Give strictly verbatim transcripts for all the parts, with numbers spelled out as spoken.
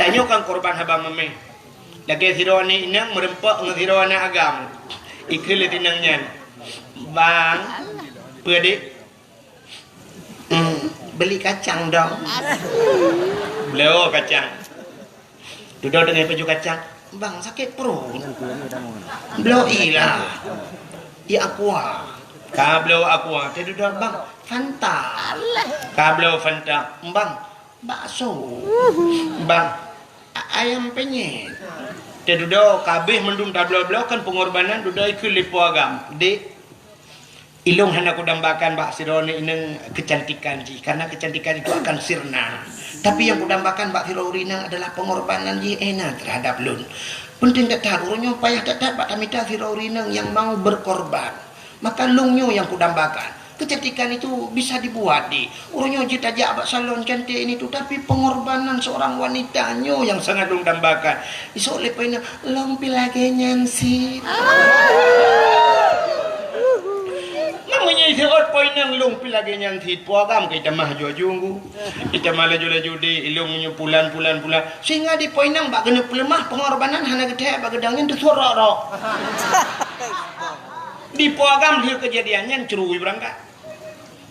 Tanyoe kan korban haba mameh. Lagèe sidroe aneuk inong meureumpok ngon sidroe aneuk agam. Ikheun lé si inong nyan, "Bang, peue, Dek?" "Hmm, beli kacang dong." Bloe kacang. Dudoe teungoh paju kacang, "Bang, sakét pruet." "Bloe ilah. Ié aqua." Ka bloe aqua, teududoe, "Bang, Fanta." Ka bloe Fanta, "Bang, bakso." "Bang, a-, ayam penyet." Teududoe, ka abéh mandum tabloe-bloe kan peungorbanan, dudoe ikheun lé po agam, "Dek, ilôn hana kudambakan bak sidroe aneuk inong keucantikan jih, karena keucantikan itu akan sirna. Tapi nyang kudambakan bak sidroe ureueng inong adalah peungorbanan jih Ena terhadap lôn. Peunteng that-that, uroe nyoe payah that-that bak tamita sidroe ureueng inong nyang mau berkorban. Maka lôn nyoe nyang kudambakan. Keucantikan itu bisa dibuat, Dek. Uroe nyoe jeuet tajak bak salon cantik ini tu, tapi pengorbanan seorang wanita nyoe nyang sangat lôn dambakan." Isok lé po inong, "Lôn pih lagèe nyan cit." Namanya isok po inong, "Lôn pih lagèe nyan cit." Po agam ka itamah aju-aju, itamah laju-laju, "Dek, ilôn nyoe pulan, pulan, pulan." Sehingga di po inong bak keuneuk peuleumah, pengorbanan hana geuthèe bak geudong nyan teusurok-rok. Di po agam lheueh keujadian nyan, cru ibeurangkat.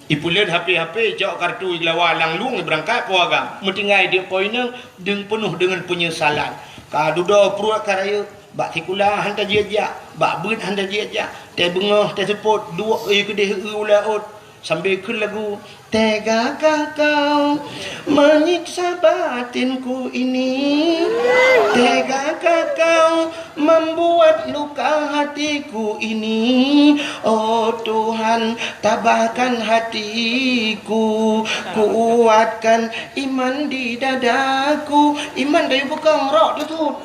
Ipeuleuet HP-HP, icok kartu, igeulawa lam lueng, ibeurangkat po agam. Meutinggai di po inong, deung peunoh deungon peunyesalan. Ka dudoe pruet ka rayeuk, bak sikula han tajak-jak, bak beuet han tajak-jak, teuh beungoh, teuh seupôt, duek ie keudeh, eu ulat ôt, sambil kheun lagu, "Tegakah Kau menyiksa batinku ini? Tegakah Kau membuat luka hatiku ini? Oh Tuhan, tabahkan hatiku, kuatkan iman di dadaku." Iman dayuh peukong rok teutut.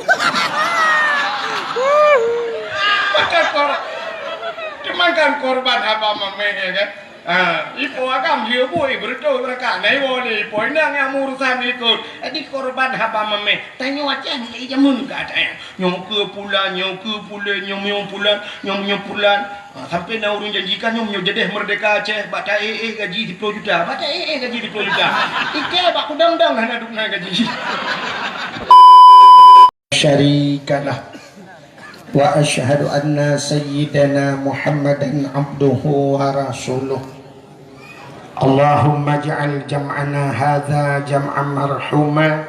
Maka kor-, cuman kan korban haba mameh, ya kan? Ha, ipo agam dia bui beureutoh beurangkat. Nah, iwoe lé ipo inong nyang meurusan ikot. Jadi korban haba mameh. Tanyoe Aceh mulai jameun ka ada. Nyoe keu pulan, nyoe keu pulan, nyoe, nyoe pulan, nyoe, nyoe pulan. Ha, sampai na ureueng janjikan nyoe, nyoe jadeh merdeka Aceh, bak ta-éh-éh gaji siploh juta. Bak ta-éh-éh gaji siploh juta. Ike bak kudang-dang hana dum na gaji. Syarikalah. Wa asyhadu anna sayyidana Muhammadan abduhu wa rasuluh. Allahumma ij'al jam'ana hadza jam'an marhuma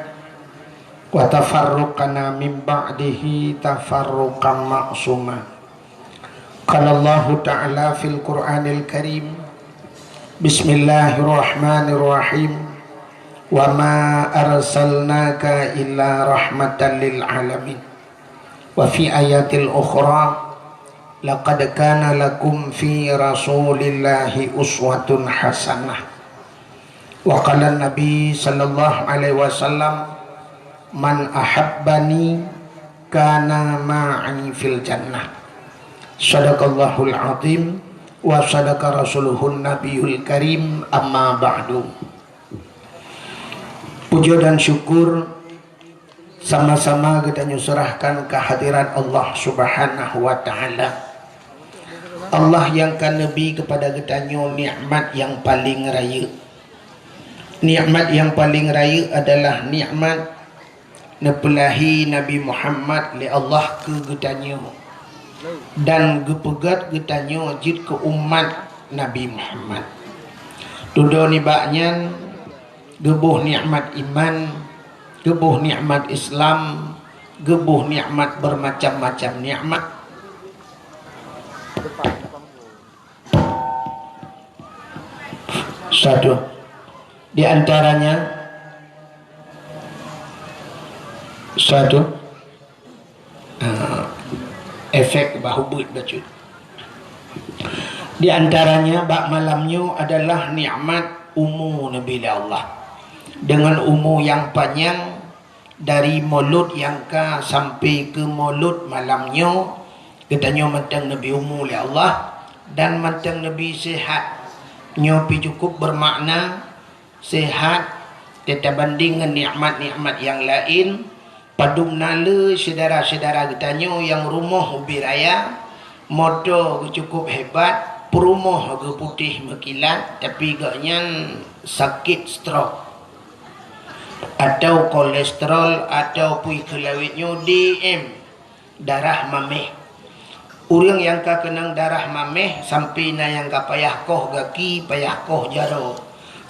wa tafarruqana min ba'dihi tafarruqan ma'suma. Qala Allahu ta'ala fil Qur'anil Karim, bismillahirrahmanirrahim, "Wa ma arsalnaka illa rahmatan lil alamin." Wa fi ayatil ukhra, "Laqad kana lakum fi Rasulillahi uswatun hasanah." Wa qala Nabi sallallahu alaihi wasallam, "Man ahabbani kana ma'i fil jannah." Sadaqallahul azim wa sadaqa rasuluhun nabiyul karim, amma ba'du. Puja dan syukur sama-sama geutanyoe seurahkan keu hadirat Allah Subhanahu wa Ta'ala. Allah nyang ka neubri keupada geutanyoe nikmat nyang paleng rayeuk. Nikmat nyang paleng rayeuk adalah nikmat neupeulahé Nabi Muhammad lé Allah keu geutanyoe dan geupeugét geutanyoe jeuet keu umat Nabi Muhammad. Dudoe nibak nyan, geuboh nikmat iman, geuboh nikmat Islam, geuboh nikmat bermacam-macam nikmat. Satu. Di antaranya, satu, ah, efek bahu beuet bacut. Di antaranya, bak malam nyoe adalah nikmat umu neubri lé Allah. Deungon umu nyang panyang, dari mulod nyang ka sampai keu mulod malam nyoe, geutanyoe mantong neubri umu lé Allah dan mantong neubri sehat. Nyoe pih cukup bermakna, sehat teutabanding ngon nikmat-nikmat nyang laén. Padum na le syedara-syedara geutanyoe nyang rumoh ubé raya, moto geuh cukup hebat, peurumoh geuh putéh meukilat, tapi gobnyan sakét stroke. atau kolesterol, atau pui keulawet nyoe D M, darah mameh. Ureuëng nyang ka keunong darah mameh sampai na nyang ka payah koh gaki, payah koh jaroe,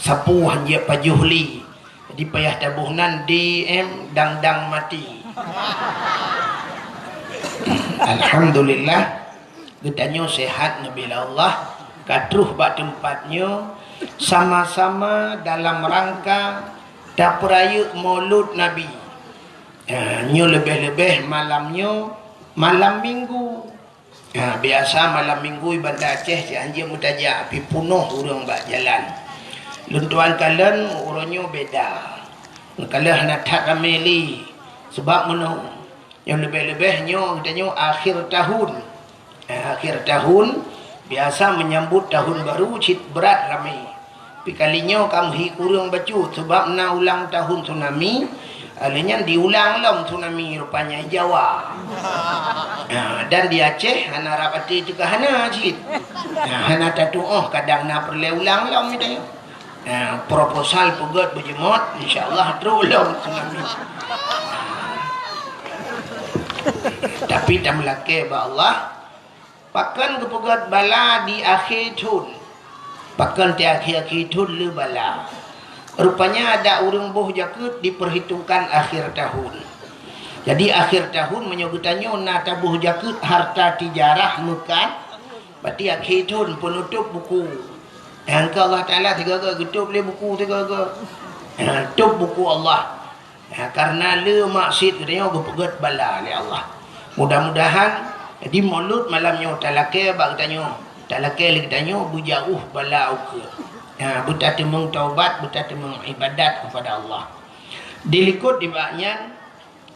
sapeue hanjeuet pajoh lé. Jadi payah taboh nan D M dang-dang maté. Alhamdulillah, geutanyoe sehat neubila Allah, ka troh bak teumpat nyoe, sama-sama dalam rangka tapeurayeuk Maulud Nabi. Ha, nyoe leubeh-leubeh malam nyoe, malam Minggu. Ha, biasa malam Minggu i Banda Aceh si anjeue meutajak, pi punoh ureuëng bak jalan. Lôn tuan kalon uroe nyoe beda. Kalon hana that ramé lé. Sebab meunoe, nyoe leubeh-leubeh nyoe geutanyoe akhir tahun. Ha, akhir tahun, biasa menyambut tahun baru cit brat ramé. Pi kali nyoe ka meuhi kureueng bacut, sabab na ulang tahun tsunami, lheueh nyan diulang lom tsunami rupanya di Jawa. Ha, dan di Aceh hana rab até teuka hana cit. Ha, hana tatuoh kadang na peureulée ulang lom itu. Ha, proposal peugét beujeumot, insya Allah trok lom tsunami. Tapi tameulakée bak Allah, Pakon geupeugét bala di akhé thon? Pakon di akhé-akhé thon le bala? Rupanya ada ureuëng boh jakeuet diperhitungkan akhir tahun. Jadi akhir tahun meunyoe geutanyoe na taboh jakeuet harta tijarah meukat, berarti akhé thon peunutôb buku. Nyang keu Allah Taala sigoe-goe geutôb lé buku sigoe-goe. Ha, tôb buku Allah. Ha, karena le maksiet geutanyoe geupeugét bala lé Allah. Mudah-mudahan di Maulud malam nyoe talakée bak geutanyoe, talakée lé geutanyoe beujaôh bala ukeue. Ha, beutateumeung taubat, beutateumeung ibadat kepada Allah. Dilikot dibak nyan,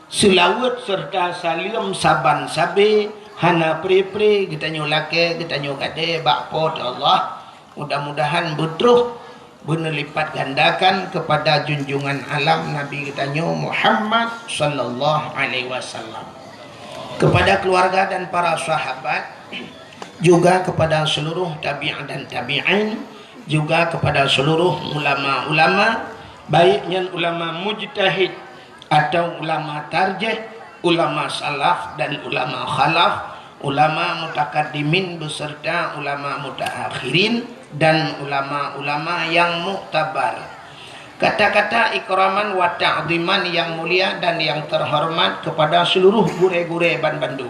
seulaweuet serta saleuem saban sabe hana pre-pre geutanyoe lakée, geutanyoe gadée bak Po teu Allah. Mudah-mudahan beutroh beuneulipat gandakan kepada junjungan alam Nabi geutanyoe Muhammad sallallahu alaihi wasallam, kepada keluarga dan para sahabat, juga kepada seluruh tabi'in dan tabi'in, juga kepada seluruh ulama-ulama, baik nyan ulama mujtahid atau ulama tarjih, ulama salaf dan ulama khalaf, ulama mutakaddimin beserta ulama mutaakhirin, dan ulama-ulama yang muktabar. Kata-kata ikraman wa ta'ziman yang mulia dan yang terhormat kepada seluruh gurée-gurée banbandum.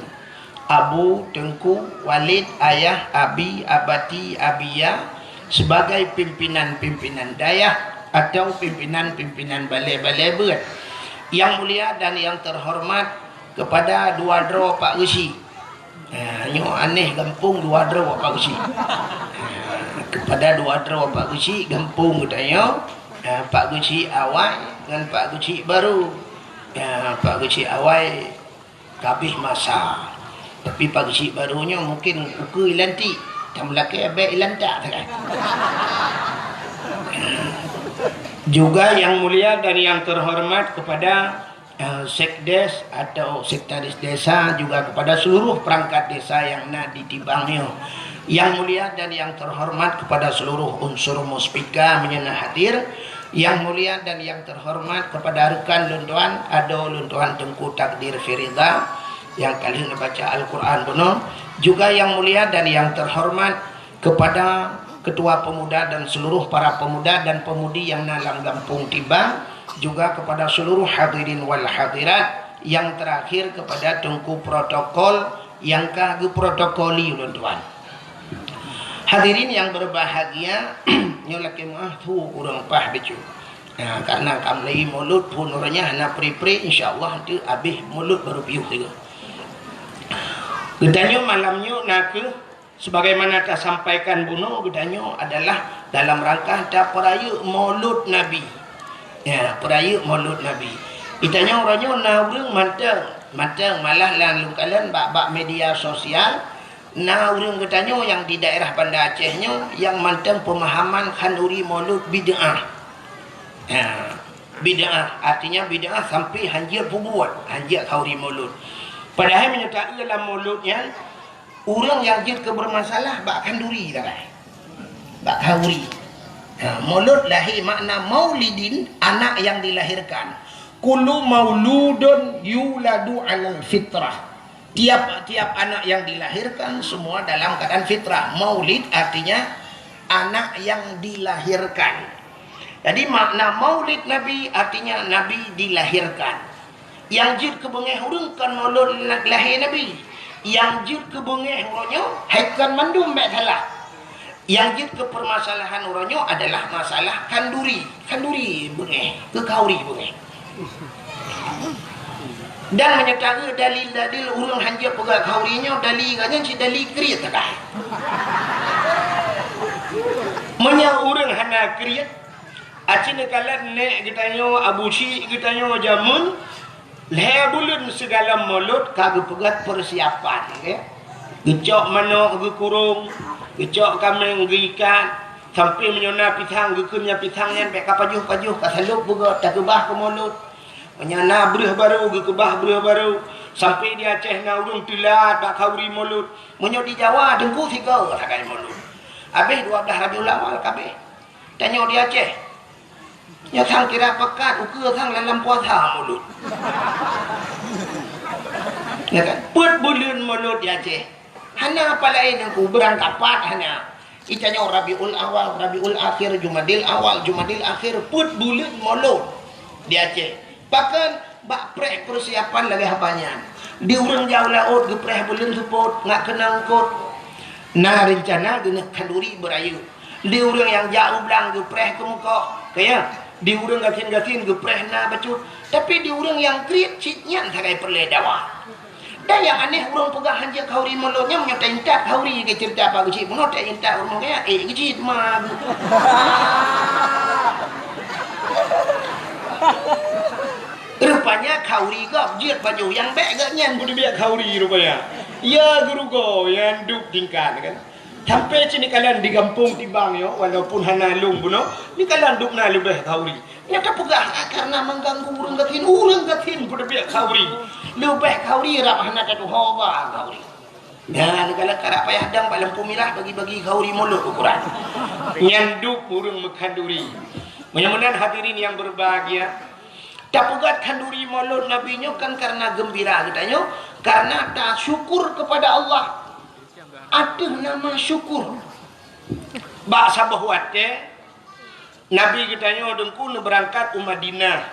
Abu, Teungku, Walid, Ayah, Abi, Abati, Abiya, sebagai pimpinan-pimpinan dayah atau pimpinan-pimpinan balée-balée beuet. Yang mulia dan yang terhormat kepada dua droe Pak Geuchik. Ha, nyoe aneh gampông dua droe Pak Geuchik. Ha, kepada dua droe Pak Geuchik gampông geutanyoe, ha, Pak Geuchik Awai ngon Pak Geuchik Baru. Ha, Pak Geuchik Awai ka abéh masa. Tapi Pak Geuchik Baru nyoe mungkin ukeue ilantik, tameulakée bék ilantak sagai. Juga yang mulia dan yang terhormat kepada, eh, sekdes atau sekretaris desa, juga kepada seluruh perangkat desa yang na di Tibang nyoe. Yang mulia dan yang terhormat kepada seluruh unsur muspika meunyoe na hadir. Yang mulia dan yang terhormat kepada rekan lôn tuan, adoe lôn tuan Teungku Takdir Firida, nyang ka lheueh neubaca Al-Quran bunoe, juga yang mulia dan yang terhormat kepada Ketua Pemuda dan seluruh para pemuda dan pemudi yang na lam gampông Tibang, juga kepada seluruh hadirin wal hadirat, yang terakhir kepada Teungku Protokol nyang ka geuprotokoli ulôn tuan. Hadirin yang berbahagia, nyoe lakée meuáh thu ureuëng paih bacut. Nah, karena ka mulai Maulud phon uroe nyan hana pri-pri, insya Allah nanti abéh Maulud baru piôh tiga. Geutanyoe malam nyoe na kheueh sebagaimana tasampaikan bunoe, geutanyoe adalah dalam rangka tapeurayeuk Maulud Nabi. Ya, peurayeuk Maulud Nabi. Geutanyoe uroe nyoe na ureuëng mantong, mantong malah lam lungkalan bak-bak media sosial, na ureuëng geutanyoe nyang di daerah Banda Aceh nyoe nyang mantong pemahaman khanduri Maulud bid'ah. Ha, bid'ah, artinya bid'ah sampai hanjeuet peubuet, hanjeuet khanduri Maulud. Padahai meunyoe taeu lam Maulud nyan, ureuëng nyang jeuet keu bermasalah bak khanduri sagai. Bak khanduri. Ha, maulud lahé makna maulidin, anak yang dilahirkan. Kullu mauludun yuladu alal fitrah. Tiap-tiap anak yang dilahirkan semua dalam keadaan fitrah. Maulid artinya anak yang dilahirkan. Jadi makna maulid Nabi artinya Nabi dilahirkan. Nyang jeuet keu beungéh ureuëng kon maulud lahé Nabi. Nyang jeuet keu beungéh uroe nyoe hai kon mandum bék salah. Nyang jeuet keu permasalahan uroe nyoe adalah masalah khanduri. Khanduri beungéh, keu khauri beungéh. Dan meunyoe taeu dalil-dalil ureuëng hanjeuet peugah khauri nyoe, dalil geuh nyan cit dalil kriet sagai. Meunyoe ureuëng hana kriet, aci neukalon nék geutanyoe, abu chik geutanyoe jameun, lhée buleuen sigohlom maulud ka geupeugét peusiapan, ya. Geucok manok geukurong, geucok kaméng geuikat, sampai meunyoe na pisang geukheun nyang pisang nyan bék ka pajoh-pajoh, ka salôb beugét, takeubah keu maulud. Meunyoe na breueh barô, geukeubah breueh barô. Sampai di Aceh na ureuëng teulat bak khauri maulud. Meunyoe di Jawa, teungku sigoe sagai maulud. Habéh dua blah Rabiul Awal ka abéh. Tanyoe di Aceh, nyoe sang kira pakat ukeue sang lam puasa maulud. Ya kan? Peuet buleuen maulud di Aceh. Hana apa laén nyang kubrang kapat hana. Itanyoe Rabiul Awal, Rabiul Akhir, Jumadil Awal, Jumadil Akhir, peuet buleuen maulud di Aceh. Pakon bak preh peusiapan lagée haba nyan. Di ureuëng jak u laôt geupreh buleuen seupôt, ngat keunong kot. Na reuncana geuneuk khanduri beurayeuk. Di ureuëng nyang jak u blang geupreh keumeukoh, kaya. Di ureuëng gasien-gasien geupreh na bacut. Tapi di ureuëng nyang kriet cit nyan sagai peureulée dawa. Dan nyang aneh ureuëng peugah hanjeuet khauri maulud nyan meunyoe taintat khauri ke ceurita Pak Geuchik bunoe taintat ureuëng kaya, eh, Geuchik ma. Rupanya khauri gob jeuet baju nyang bék geuh nyan peuteubiet khauri rupanya. Ya geurugoe nyang duek tingkat kan. Sampai cit neukalon di gampông tibang nyoe, walaupun hana lôn bunoe, neukalon dubna leubeh khauri. Nyang tapeugah, ah, karena mengganggu ureuëng gasien, ureuëng gasien peuteubiet khauri. Leubeh khauri rab hana tatuho ba khauri. Nyan neukalon karab payah dang bak lampu mirah bagi-bagi khauri maulud ukuran. Nyan duek ureuëng meukhanduri. Meunyoe meunan hadirin yang berbahagia, tapeugét khanduri maulud Nabi nyoe kan karena geumbira geutanyoe, karena tasyukur kepada Allah. Ateueh nama syukur. Bak saboh watée, Nabi geutanyoe teungku neubeurangkat u Madinah.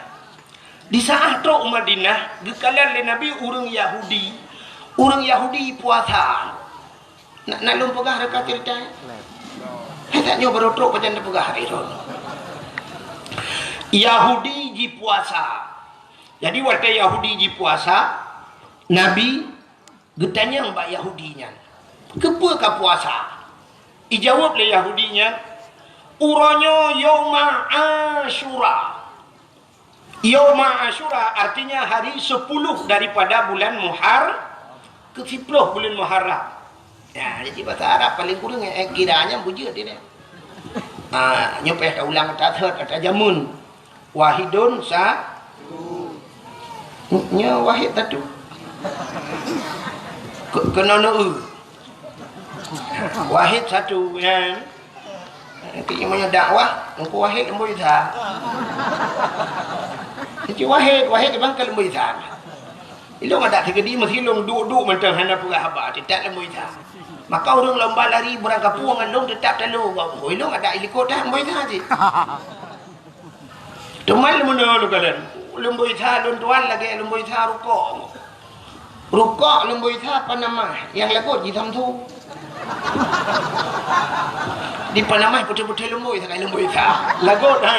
Di saat trok u Madinah, geukalon lé Nabi ureuëng Yahudi. Ureuëng Yahudi puasa. Nak, nak lôn peugah reuka ceurita? Hai, tanyoe barô trok pajan neupeugah hari nyoe. Yahudi jipuasa. Jadi watée Yahudi jipuasa, Nabi geutanyong bak Yahudi nyan, "Keupeue kapuasa?" Ijaweueb lé Yahudi nyan, "Uroe nyoe Yauma Asyura." Yauma Asyura artinya hari sepuluh daripada bulan Muhar-, keu siploh bulan Muharram. Ya, jadi bahasa Arab paling kurang, eh, kira nyan bujeuet dia. Ah, nyoe payah taulang, tathot, tajameun. Wahidun sa-, nyoe wahid satu. Ke-, keunoe neu-eu. Wahid satu, ya. Nanti meunyoe dakwah, Teungku Wahid Leumboi Sa. Nanti Wahid, Wahid bang ka Leumboi Sa. Ilong adak teukeudi meusilong duek-duek mantong hana peugah haba, teutap Leumboi Sa. Maka ureuëng lomba lari beurangkapeue ngon lôn teutap talo, ilong adak ilikot dah Leumboi Sa cit. Teuma leumeunyoe lôn kalon, Leumboi Sa lôn tuan lagée Leumboi Sa rukok. Rukok Leumboi Sa panamah, nyang lagot jisamsu. Di panamah putih-putih Leumboi Sa, Leumboi Sa. Lagot, ha.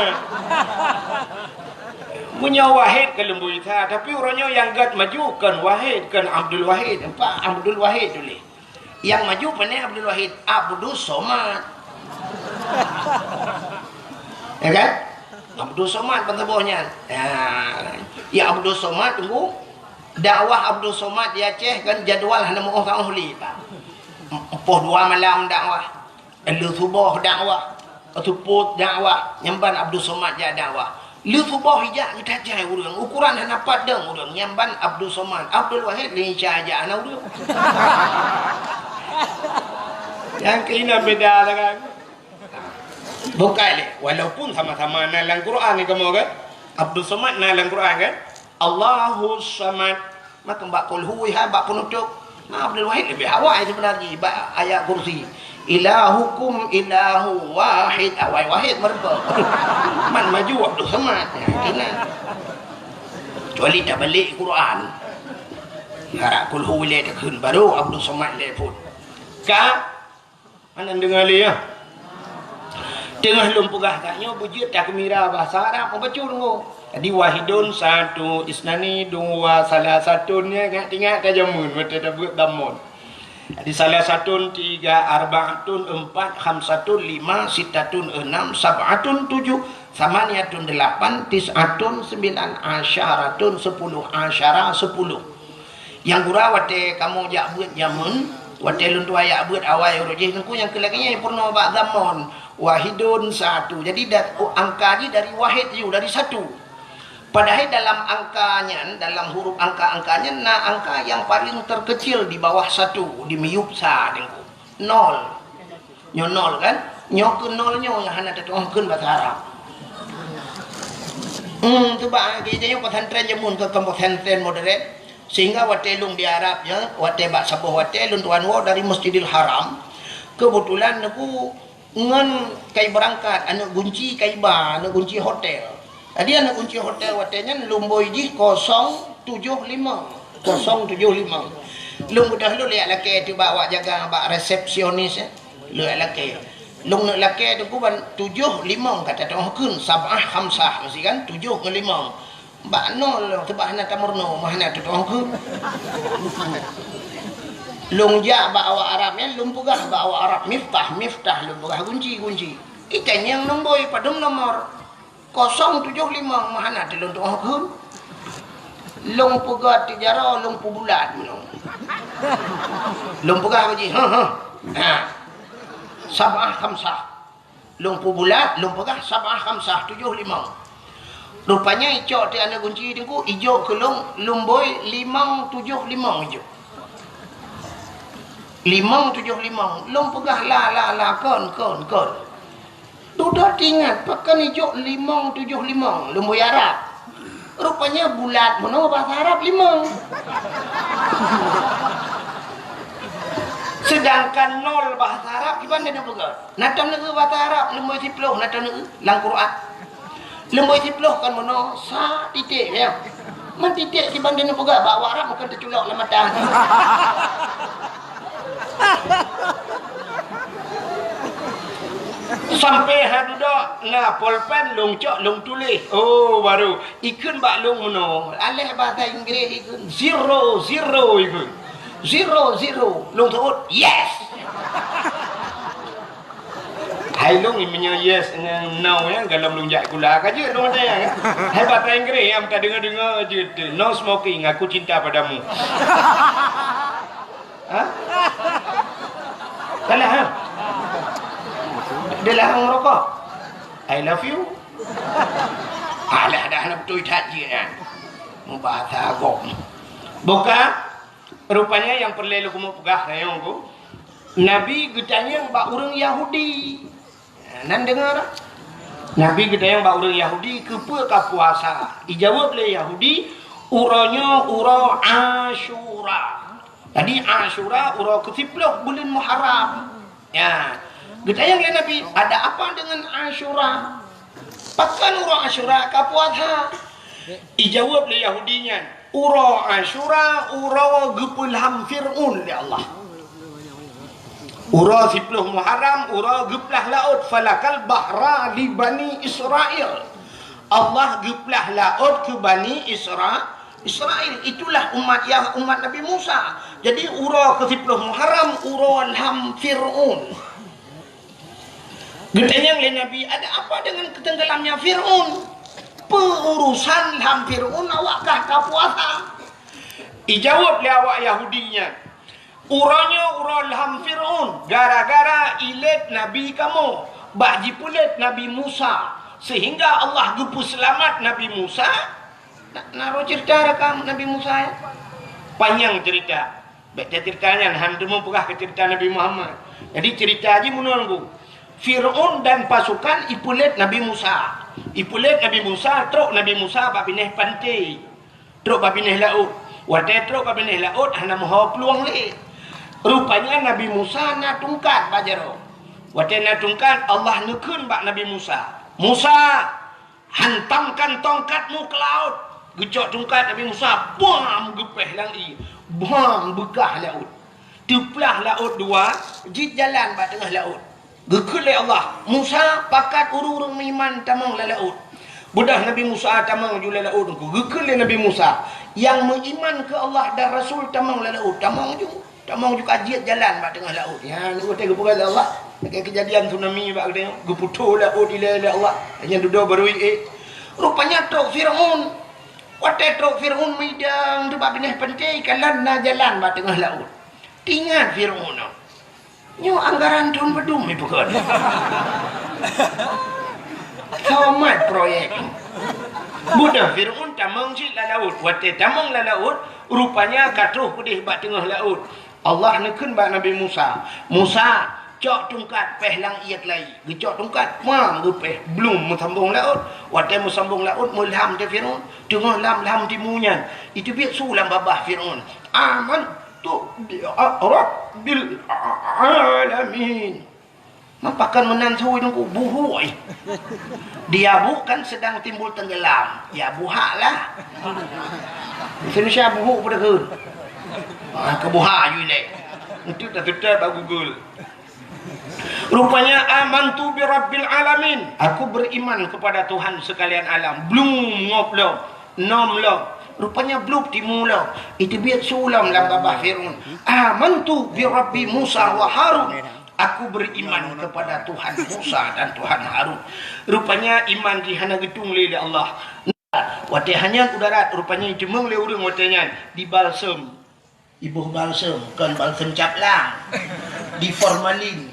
Meunyoe Wahid ka Leumboi Sa, tapi uroe nyoe nyang gét maju kon Wahid, kon Abdul Wahid. Nampak? Abdul Wahid tuléh. Nyang maju pane Abdul Wahid, Abdus Somad. Ya kan? Abdus Somad ban saboh nyan. Ya. Ya Abdus Somad tunggu. Dakwah Abdus Somad di Aceh kan jadwal hana meuoh-oh lé, Pak. Poh dua malam dakwah. Lheueh suboh dakwah, seupôt dakwah, nyan ban Abdul Somad jak dakwah. Lheueh suboh ijak geutajai ureuëng, ukuran hana pat dong ureuëng, nyan ban Abdul Somad. Abdul Wahid lé Isya jak hana ureuëng. Nyang keunan beda lah kan. Bukai lé, walaupun sama-sama na lam Quran ni kamoe kan? Abdus Samad na lam Quran kan? Allahus Samad. Maka bak Qul Hu hai bak penutup. Nah, Abdul Wahid lebih awai sebenarnya bak ayat kursi. Ilahukum ilahu wahid, awai wahid meureumpok. Man maju Abdus Samad. Ya, kena. Kecuali tabalik Quran. Harap Qul Hu lé takheun baru Abdus Samad lé pun. Ka Hana deungoe lé, ya. Teungoh lôn peugah that nyoe beujeuet takeumira bahasa Arab, mubacut deungoe. Jadi, wahidun satu, isnani dua, salasatun, ya, ingat-ingat ka jameun, watèe tabeuet dhammon. Jadi, salasatun tiga, arbaatun empat, khamsatun lima, sittatun enam, sab'atun tujuh, samaniyatun delapan, tis'atun sembilan, asyaratun sepuluh, asyara sepuluh. Nyang gura watèe kamoe jak beuet jameun, watèe lôn tuan jak beuet awai uroe jih teungku nyang keu lagèe nyan peurunoe bak dhammon. Wahidun satu. Jadi, da-, angka jih dari wahid ju, dari satu. Padahai dalam angka nyan, dalam huruf angka-angka nyan, na angka nyang paleng terkecil di bawah satu, di miyueb sa teungku. Nol. Nyoe nol kan? Nyoe keu nol nyoe nyang hana tatu'oh kheun basa Arab. Hmm, tu bah, geujak nyoe pesantren jameun keu, keu pesantren modern. Sehingga watèe lôn di Arab nyoe, watèe bak saboh watèe lôn tuan woe dari Masjidil Haram. Keubeutulan neuk ngon kai beurangkat, aneuk gunci kai ba, aneuk gunci hotel. Jadi aneuk gunci hotel watèe nyan lumbôi jih kosong tujoh limong. Kosong tujoh limong. Lôn beudôh lôn lôn jak lakèe teuh bak awak jaga bak resepsionis, eh. Lôn jak lakèe. Lôn neuk lakèe teungku ban tujoh limong ka tatu'oh kheun, sab'ah khamsah meusti kan, tujoh ngon limong. Bak nol lôn teuh bak hana tameurunoe, mah hana tatu'oh kheun. Lôn jak bak awak Arab nyan, lôn peugah bak awak Arab miftah, miftah, lôn peugah gunci, gunci. Itanyong nombor, padum nomor. Kosong tujoh limong mah hana teuh lôn tu'oh kheun. Lôn peugah tiep jaroe lôn peubulat meunoe. Lôn peugah bak jih, "Heuh, heuh." Ha. Sab'ah khamsah. Lôn peubulat, lôn peugah sab'ah khamsah, tujoh limong. Rupanya icok teuh aneuk gunci teungku, ijok keu lôn, lumbôi limong tujoh limong ijok. Limong tujoh limong. Lôn peugah la, la, la, kon, kon, kon. Dudoe teuingat, pakon ijok limong tujoh limong, lumbôi Arab. Rupanya bulat meunoe bahasa Arab limong. Sedangkan nol bahasa Arab kiban neuk peugah. Na taneuk bahasa Arab, lumbôi siploh na taneuk lam Quran. Lumbôi siploh kon meunoe, sa titik, ya. Man titik kiban taneuk peugah, bak awak Arab mungken teuculok lam mata. Sampai ha dudoe na polpen lôn cok lôn tuléh. Oh, baru ikheun bak lôn meunoe. Aléh bahasa Inggris ikheun zero, zero ikheun. Zero, zero. Lôn seuôt, yes. Hai lôn meunyoe yes ngon no nyan golom lôn jak sikula ka jeuet lôn watèe nyan. Hai bahasa Inggris nyang tadeungoe-deungoe jeuet teuh. No smoking, aku cinta padamu. Ha? Salah, ha? Dia larang merokok. I love you. Alah, dah hana beutôi that jih nyan. Mubahasa agam. Buka. Rupanya nyang peureulèe lôn keumeung peugah rayeuk ku. Nabi geutanyong bak ureueng Yahudi. Nan deungoe? Nabi geutanyong bak ureueng Yahudi, "Keupeue ka puasa?" Ijaweueb lé Yahudi, "Uroe nyoe uroe Asyura." Jadi Asyura uroe keusiploh buleuen Muharram. Ya. Geutanyong lé Nabi, "Ada apa dengan Asyura? Pakon uroe Asyura ka puasa?" Ijaweueb lé Yahudi nyan, "Uroe Asyura uroe geupeulham Fir'aun lé Allah." Uroe siploh Muharram, uroe geuplah laôt, falakal bahra li Bani Israil. Allah geuplah laôt keu Bani Isra-, Israil. Itulah umat Yah-, umat Nabi Musa. Jadi, uroe keusiploh Muharram, uroe lham Fir'aun. Geutanyong lé Nabi, "Ada apa dengan ketenggelamnya Fir'aun? Peu urusan lham Fir'aun awak kah ka puasa?" Ijaweueb lé awak Yahudi nyan, "Uroe nyoe uroe lham Fir'aun, gara-gara ilét nabi kamoe, bak jipeulét Nabi Musa, sehingga Allah geupeuseulamat Nabi Musa." Na, na roh cerita rakam Nabi Musa, ya? Panyang cerita. Bèk teuceurita nyan, han teumeupeugah keu ceurita Nabi Muhammad. Jadi, ceurita jih meunoe, Bu. Fir'aun dan pasukan ipeulet Nabi Musa. Ipeulet Nabi Musa, trok Nabi Musa bak binéh panté. Trok bak binéh laôt. Watée trok bak binéh laôt, hana meuho plueng lé. Rupanya Nabi Musa na tungkat bak jaroe. Watée na tungkat, Allah neukheun bak Nabi Musa, "Musa, hantamkan tongkatmu ke laôt." Geucok tungkat Nabi Musa, bam, geupéh lam ié. Bam, beukah laôt. Teuplah laôt dua, jeuet jalan bak teungoh laôt. Geukheun lé Allah, "Musa, pakat ureuëng-ureuëng meuiman tamong lam laôt." Beudôh Nabi Musa tamong ju lam laôt. Geukheun lé Nabi Musa, "Nyang meuiman keu Allah dan Rasul tamong lam laôt." Tamong ju. Tamong ju ka jeuet jalan bak teungoh laôt. Nyan watée geupeugah lé Allah, lagée keujadian tsunami bak geutanyoe, geuputôh laôt ilée lé Allah. Nyan dudoe barô ék. Rupanya trok Fir'aun. Watée trok Fir'aun meudang teubak binéh panté, kalon na jalan bak teungoh laôt. Teuingat Fir'aun nyoe. Nyoe anggaran thon padum ipeukeun. Somat proyek. Beudôh Fir'aun tamong cit lam laôt. Watée tamong lam laôt, rupanya ka troh keudeh bak teungoh laôt. Allah neukheun bak Nabi Musa, "Musa, cok tungkat péh lam ié keulayi." Geucok tungkat, pang, geupéh, blum, meusambong laôt. Watée meusambong laôt, meulham teuh Fir'aun. Teungoh lam-lam timu nyan, iteubiet su lam babah Fir'aun, "Amantu bi rabbil alamin." Meupakan meunan su Teungku, buhuk, eh. Di Abu kan sedang timbul tenggelam. Ya, buhak lah. Indonesia buhuk pada ke? Ah, ke buhak you leh. Untuk dah tutup bak Google. Rupanya, "Amantu bi rabbil alamin." Aku beriman kepada Tuhan sekalian alam. Blum ngop lom, nom lom. Rupanya blub timu lom. Iteubiet su lom lam babah Fir'aun. "Amantu bi rabbi Musa wa Harun." Aku beriman kepada Tuhan Musa dan Tuhan Harun. Rupanya iman jih hana geutung lé, lé Allah. Watée hana u darat, rupanya jiteumeung lé ureuëng watée nyan dibalsem. Iboh balsem, kon balsem caplang. Di formalin,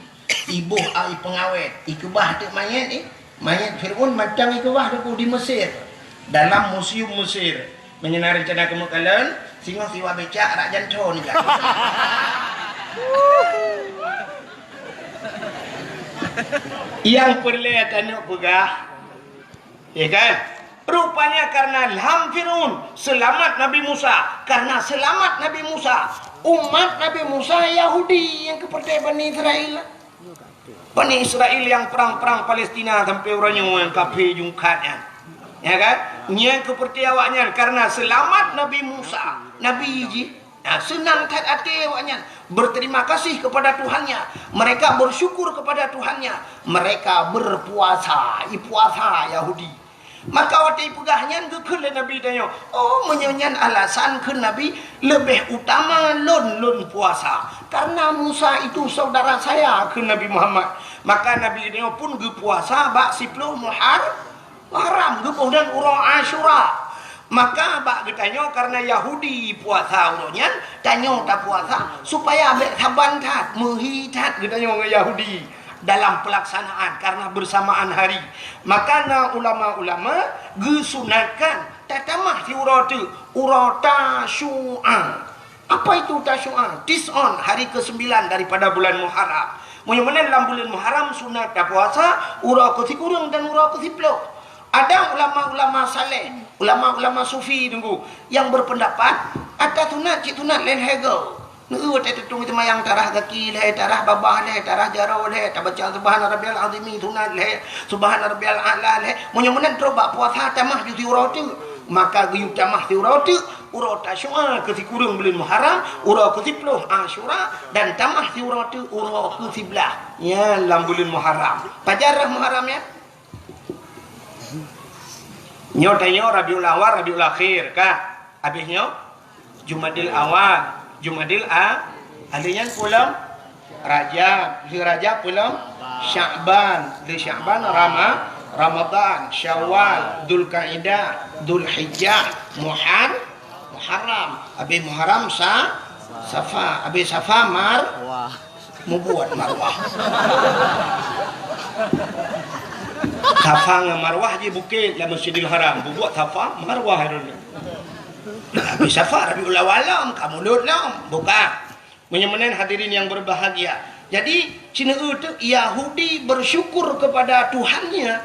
iboh ai peungawét, ikeubah teuk manyét, eh. Manyét Fir'aun mantong ikeubah teuk di Mesir. Dalam museum Mesir. Meunyoe na rencana keumeuk kalon, singoh siwa becak rak janto nibak. Nyang peureulée tanyoe peugah, ya kan? Rupanya karena lham Fir'aun, seulamat Nabi Musa. Karena seulamat Nabi Musa, umat Nabi Musa Yahudi nyang keupeurtée Bani Israel. Bani Israel nyang prang-prang Palestina sampai uroe nyoe nyang kafé jungkat nyan. Ya kan? Nyang keupeurtée awaknyan karena seulamat Nabi Musa, Nabi jih. Nah, seunang that até awaknyan, berterima kasih kepada Tuhannya. Mereka bersyukur kepada Tuhannya. Mereka berpuasa, ipuasa Yahudi. Maka watée ipeugah nyan geukheun lé Nabi tanyoe, "Oh, meunyoe nyan alasan," kheun Nabi, "leubeh utama lôn, lôn puasa. Karena Musa itu saudara saya," kheun Nabi Muhammad. Maka Nabi tanyoe pun geupuasa bak siploh Muhar-, Muharram, geuboh dan uroe Asyura. Maka bak geutanyoe karena Yahudi puasa uroe nyan, tanyoe tapuasa supaya bék saban that, meuhi that geutanyoe ngon Yahudi dalam pelaksanaan karena bersamaan hari. Maka na ulama-ulama geusunatkan tatamah siuroe teuk, uroe Tasyu'a. Apa itu Tasyu'a? Tis'un, hari kesembilan daripada bulan Muharram. Meunyoe meunan lam buleuen Muharram sunat tapuasa uroe keusikureueng dan uroe keusiploh. Ada ulama-ulama saleh, ulama-ulama sufi Teungku, yang berpendapat ata sunat cit sunat lé lhèe goe. Neu watèe teutông seumayang tarah gaki lhèe, tarah babah lhèe, tarah jaroe lhèe, tabaca Subhana Rabbiyal Azimi sunat lhèe, Subhana Rabbiyal A'la lhèe. Meunyoe meunan trôk bak puasa tamah ju siuroe teuk, maka geuyue tamah siuroe teuk, uroe Tasyu'a keu sikureueng buleuen Muharram, uroe keu siploh Asyura, dan tamah siuroe teuk uroe keu siblaih nyan lam buleuen Muharram. Pajan rhah Muharram nyan? Nyoe tanyoe Rabiul Awal, Rabiul Akhir, ka? Habéh nyoe Jumadil Awal, Jumadil A-, lheueh nyan peue lom? Rajab, lheueh Rajab peue lom? Sya'ban, lheueh Sya'ban Rama-, Ramadan, Syawal, Dzulkaidah, Dzulhijjah, Muhar-, Muharram, habéh Muharram Sa-, Safa, habéh Safa Mar-, mubuet Marwah. Safa ngon Marwah jih bukét lam Masjidil Haram, mubuet Safa Marwah. Habéh Safa Rabiul Awal lom, ka mulod lom, buka. Meunyoe meunan hadirin yang berbahagia, Jadi, sineuk teuh Yahudi bersyukur kepada Tuhannya,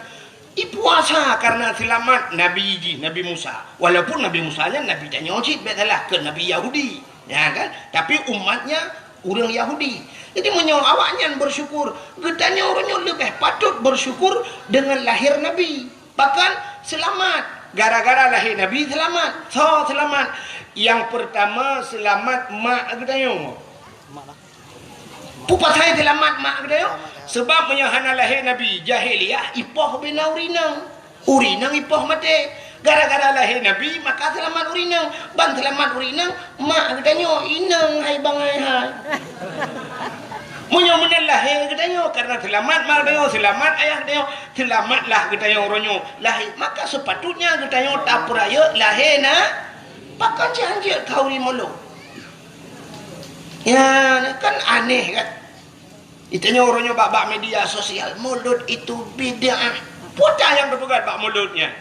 ipuasa karena selamat Nabi jih, Nabi Musa. Walaupun Nabi Musa nyan Nabi tanyoe cit, bèk salah, keu Nabi Yahudi. Ya kan? Tapi umatnya ureuëng Yahudi. Jadi, meunyoe awaknyan bersyukur, geutanyoe uroe nyoe leubeh patut bersyukur dengan lahir Nabi. Bahkan selamat. Gara-gara lahé Nabi selamat. Soe selamat? Nyang peurtama selamat mak geutanyoe. Peue pasai selamat mak geutanyoe? Sebab meunyoe hana lahé Nabi, jahiliyah ipoh bina ureuëng inong. Ureuëng inong ipoh maté. Gara-gara lahé Nabi, maka selamat ureuëng inong. Ban selamat ureuëng inong, mak geutanyoe inong hai bangai hai. Meunyoe meunan lahé geutanyoe, karena selamat mak geutanyoe, selamat ayah geutanyoe, selamatlah geutanyoe uroe nyoe lahé. Maka sepatutnya geutanyoe tapeurayeuk lahé na, pakon cit hanjeuet khauri mulod. Ya, kan aneh kan? Geutanyoe uroe nyoe bak-bak media sosial, mulod itu bid'ah. Peue nyang teupeugah bak mulod nyan?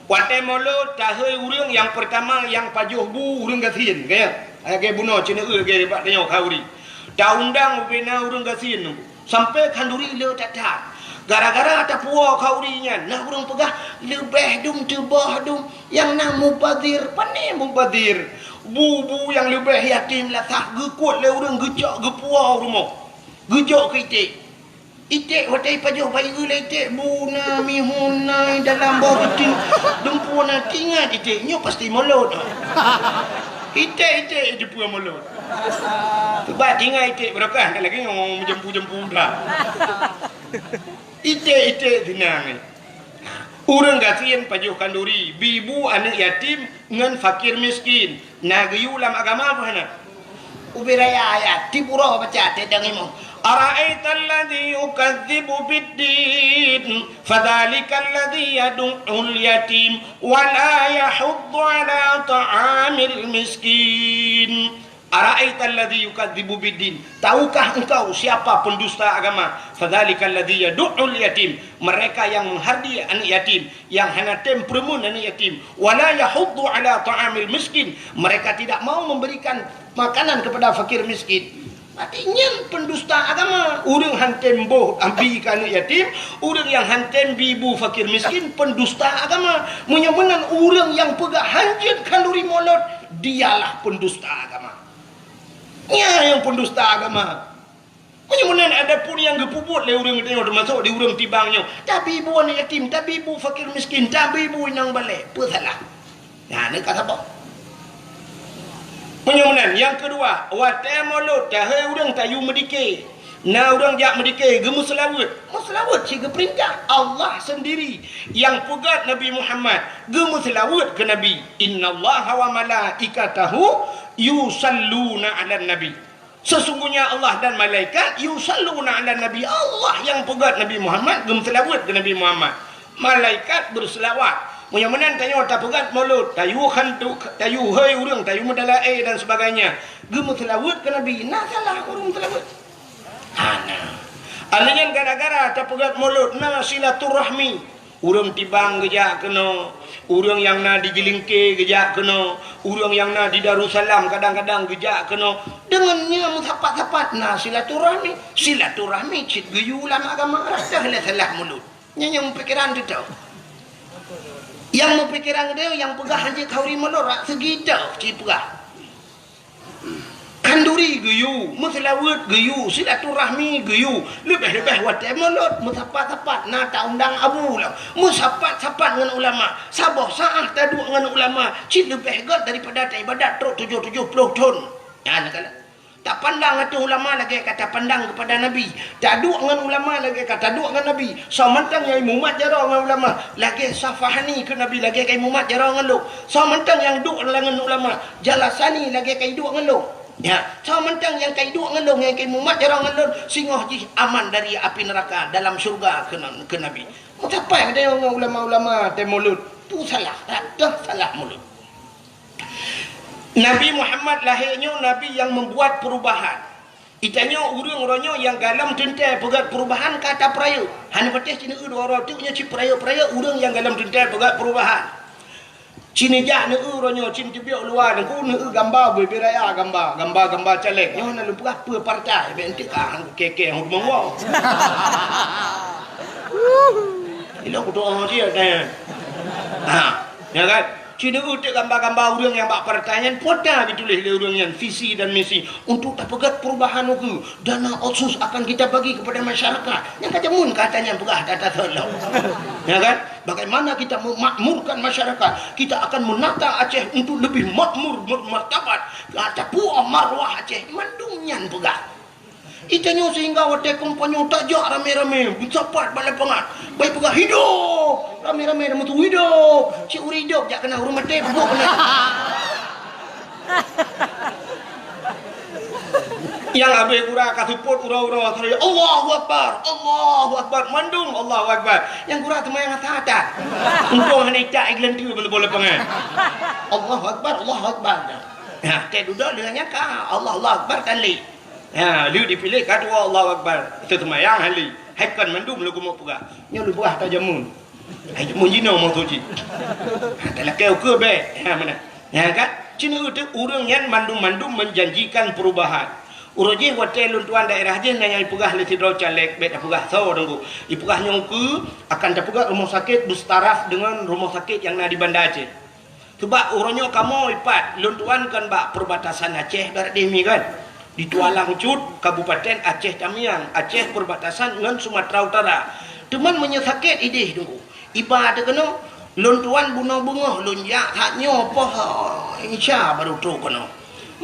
Watée mulod, tahôi ureuëng nyang peurtama nyang pajoh bu ureuëng gasien, ka nyan? Lagée bunoe ceuneuk lagée bak tanyoe khauri. Taundang ubena ureuëng gasien nyoe, sampoe khanduri le that-that. Gara-gara tapuwoe khauri nyan, na ureuëng peugah leubeh dum teuboh dum nyang na mubazir. Pane mubazir? Bu-bu nyang leubeh yatim lasah geukot lé ureuëng geucok geupuwoe u rumoh. Geujok keu iték. Iték watée ipajoh bayeue lé iték, bu na mihun na dalam boh geuti, dumpeue na, teuingat iték nyoe pasti mulod. Iték-iték jipeu mulod. Sebab teuingat iték barokah, lagée nyoe meujempu-jempu dah. Iték-iték sinang. Ureuëng gasien pajoh khanduri, bi bu aneuëk yatim ngon fakir miskin. Na geuyue lam agama peue hana? Ubé raya ayat, tiep uroe baca teuh dang imoe. Ara'aital ladzi yukadzibu biddin, fadzalikal ladzi yadu'ul yatim, wa la yahuddu ala ta'amil miskin. Ara'aital ladzi yukadzibu biddin. Tahukah engkau siapa pendusta agama? Fadzalikal ladzi yadu'ul yatim. Mereka yang menghardi anak yatim, yang hana tem peureumeun anak yatim. Wa la yahuddu ala ta'amil miskin. Mereka tidak mau memberikan makanan kepada fakir miskin. Berarti nyan pendusta agama. Ureuëng han tem boh abi keu anak yatim, ureuëng nyang han tem bi bu fakir miskin, pendusta agama. Meunyoe meunan ureuëng nyang peugah hanjeuet khanduri mulod, dialah pendusta agama. Nyan nyang pendusta agama. Meunyoe meunan, adapun nyang geupeubuet lé ureuëng geutanyoe, teumasok di ureuëng tibang nyoe, tabi bu aneuk yatim, tabi bu fakir miskin, tabi bu inong balek, peue salah? Nyan ka saboh. Meunyoe meunan, nyang keudua, watée mulod, tahôi ureuëng tayue meudike. Na ureuëng jak meudike, geumeuseulaweuet. Meuseulaweuet cit geupeurintah Allah sendiri nyang peugah Nabi Muhammad, geumeuseulaweuet keu Nabi. Innallaha wa malaikatahu yusalluna 'alan nabi. Sesungguhnya Allah dan malaikat yusalluna 'alan nabi. Allah nyang peugah Nabi Muhammad, geumeuseulaweuet keu Nabi Muhammad. Malaikat beuseulaweuet. Meunyoe meunan tanyoe tapeugah mulod, tayue khantu, tayue hôi ureuëng, tayue meudalaé dan sebagainya. Geumeuseulaweuet keu Nabi, na salah ureuëng meuseulaweuet? Hana. Alheuh nyan gara-gara tapeugah mulod na silaturahmi. Ureuëng tibang geujak keunoe, ureuëng nyang na di Jeulingke geujak keunoe, ureuëng nyang na di Darussalam kadang-kadang geujak keunoe. Deungon nyan meusapat-sapat na silaturahmi. Silaturahmi cit geuyue lam agama, rasa lé salah mulod. Nyan nyang meupikiran teuh. Nyang meupikiran teuh, nyang peugah hanjeuet khanduri mulod, rak seugi teuh cit peugah. Khanduri geuyue, meuseulaweuet geuyue, silaturahmi geuyue, leubeh-leubeh watée mulod, meusapat-sapat na taundang abu lom, meusapat-sapat ngon ulama, saboh saát taduek ngon ulama, cit leubeh gét daripada taibadat trok tujoh tujoh ploh thon. Nyan ka lheueh. Tapandang ateueh ulama lagée ka tapandang keupada Nabi. Taduek ngon ulama lagée ka taduek ngon Nabi. Soe mantong nyang imumat jaroe ngon ulama, lagée safahani keu Nabi lagée ka imumat jaroe ngon lôn. Soe mantong nyang duek lam ngon ulama, jalasani lagée ka iduek ngon lôn. Ya, soe mantong nyang ka iduek ngon lôn, nyang ka imumat jaroe ngon lôn, singoh jih aman dari api neuraka dalam syeuruga keu, keu Nabi. Meusapat geutanyoe ngon ulama-ulama tée mulod, tu salah, dak salah mulod. Nabi Muhammad lahé nyoe nabi nyang membuat perubahan. Geutanyoe ureuëng uroe nyoe nyang galom teuntée peugét perubahan ka tapeurayeuk. Hana patéh cit neueu dua uroe teuk nyoe cit peurayeuk-peurayeuk ureuëng nyang galom teuntée peugét perubahan. Ci neujak neueu uroe nyoe, ci teubiet luwa, neueu gamba, bubé raya gamba, gamba-gamba caleg. Nyoe na lôn peugah peue partai, bèk enteuk ka kèe-kèe hong monggo. Ilôn kutoe jih, eh. Ha, ya kan? Ci neueu teuk gamba-gamba ureueng nyang bak partai nyan, pota geutuléh lé ureueng nyan visi dan misi untuk tapeugöt perubahan ukeue. Dana otsus akan kita bagi kepada masyarakat. Nyang ka jameun kata nyan peugah data seulo. Ya kan? Bagaimana kita memakmurkan masyarakat? Kita akan menata Aceh untuk lebih makmur, bermartabat. Tapuoh marwah Aceh. Mandum nyan peugah. Itanyoe sehingga watèe kampanye tajak ramé-ramé, meusapat bak lapangan. Bai peugah, "Hidup!" Ramé-ramé dah meutuwö, "Hidup!" Cit ureueng hidup jak keunan, ureueng maté peubuet keunan. Nyang abéh gura ka seupôt uroe-uroe, "Allahu Akbar, Allahu Akbar," mandum Allahu Akbar. Nyang gura teuma nyang asa that. Untông hana itak igleunteu bak lapangan. "Allahu Akbar, Allahu Akbar." Nah, teuh dudoe deungon nyang ka, "Allahu Akbar," tan lé. Ha, lheueh dipiléh ka tuwoe Allahu Akbar. Teuseumayang hali. Hai kon mandum lôn keumeung peugah. Nyoe lôn peugah ata jameun. Hai jameun jinoe maksud jih. Ha, talakèe ukeue bèk. Ha, meunan. Nyan kan? Ci neueu teuk ureueng nyan mandum-mandum menjanjikan perubahan. Uroe jih watèe lôn tuan daerah jih na nyang ipeugah lé sidroe caleg, bèk tapeugah soe teungku. Ipeugah nyoe ukeue akan tapeugah rumoh sakét beustaraf deungon rumoh sakét nyang na di Banda Aceh. Sabab uroe nyoe kamoe ipat, lôn tuan kan bak perbatasan Aceh barat deh mi kan. Di Tualang Cut, Kabupaten Aceh Tamiang, Aceh perbatasan ngon Sumatera Utara. Teuma meunyoe sakét idéh teungku, iba teuh keunoe, lôn tuan bunoe beungoh lôn jak that nyoe poh Isya baru trok keunoe.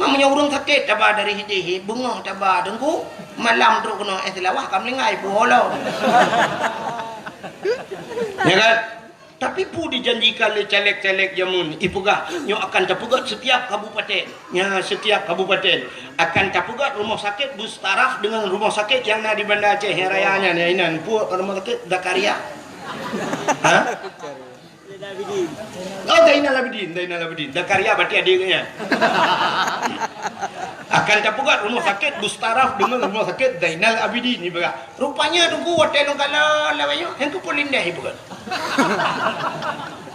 Ma meunyoe ureueng sakét taba dari idéh, beungoh taba teungku, malam trok keunoe, eh, Seulawah ka meuninggai, puwoe lom. Ya kan? Tapi peue dijanjikan lé caleg-caleg jameun, ipeugah nyoe akan tapeugöt setiap kabupaten. Nya, setiap kabupaten akan tapeugöt rumoh sakét beustaraf deungon rumoh sakét nyang na di Banda Aceh nyang raya nyan, ya inan. Peue rumoh sakét Zakaria? Ha? Oh, Zainal Abidin, Zainal Abidin. Zakaria berarti adik nyan. Akan tapeugöt rumoh sakét beustaraf deungon rumoh sakét Zainal Abidin, ipeugah. Rupanya teungku watèe lôn kalon lawét nyoe, han keu Polindeh ipeugah.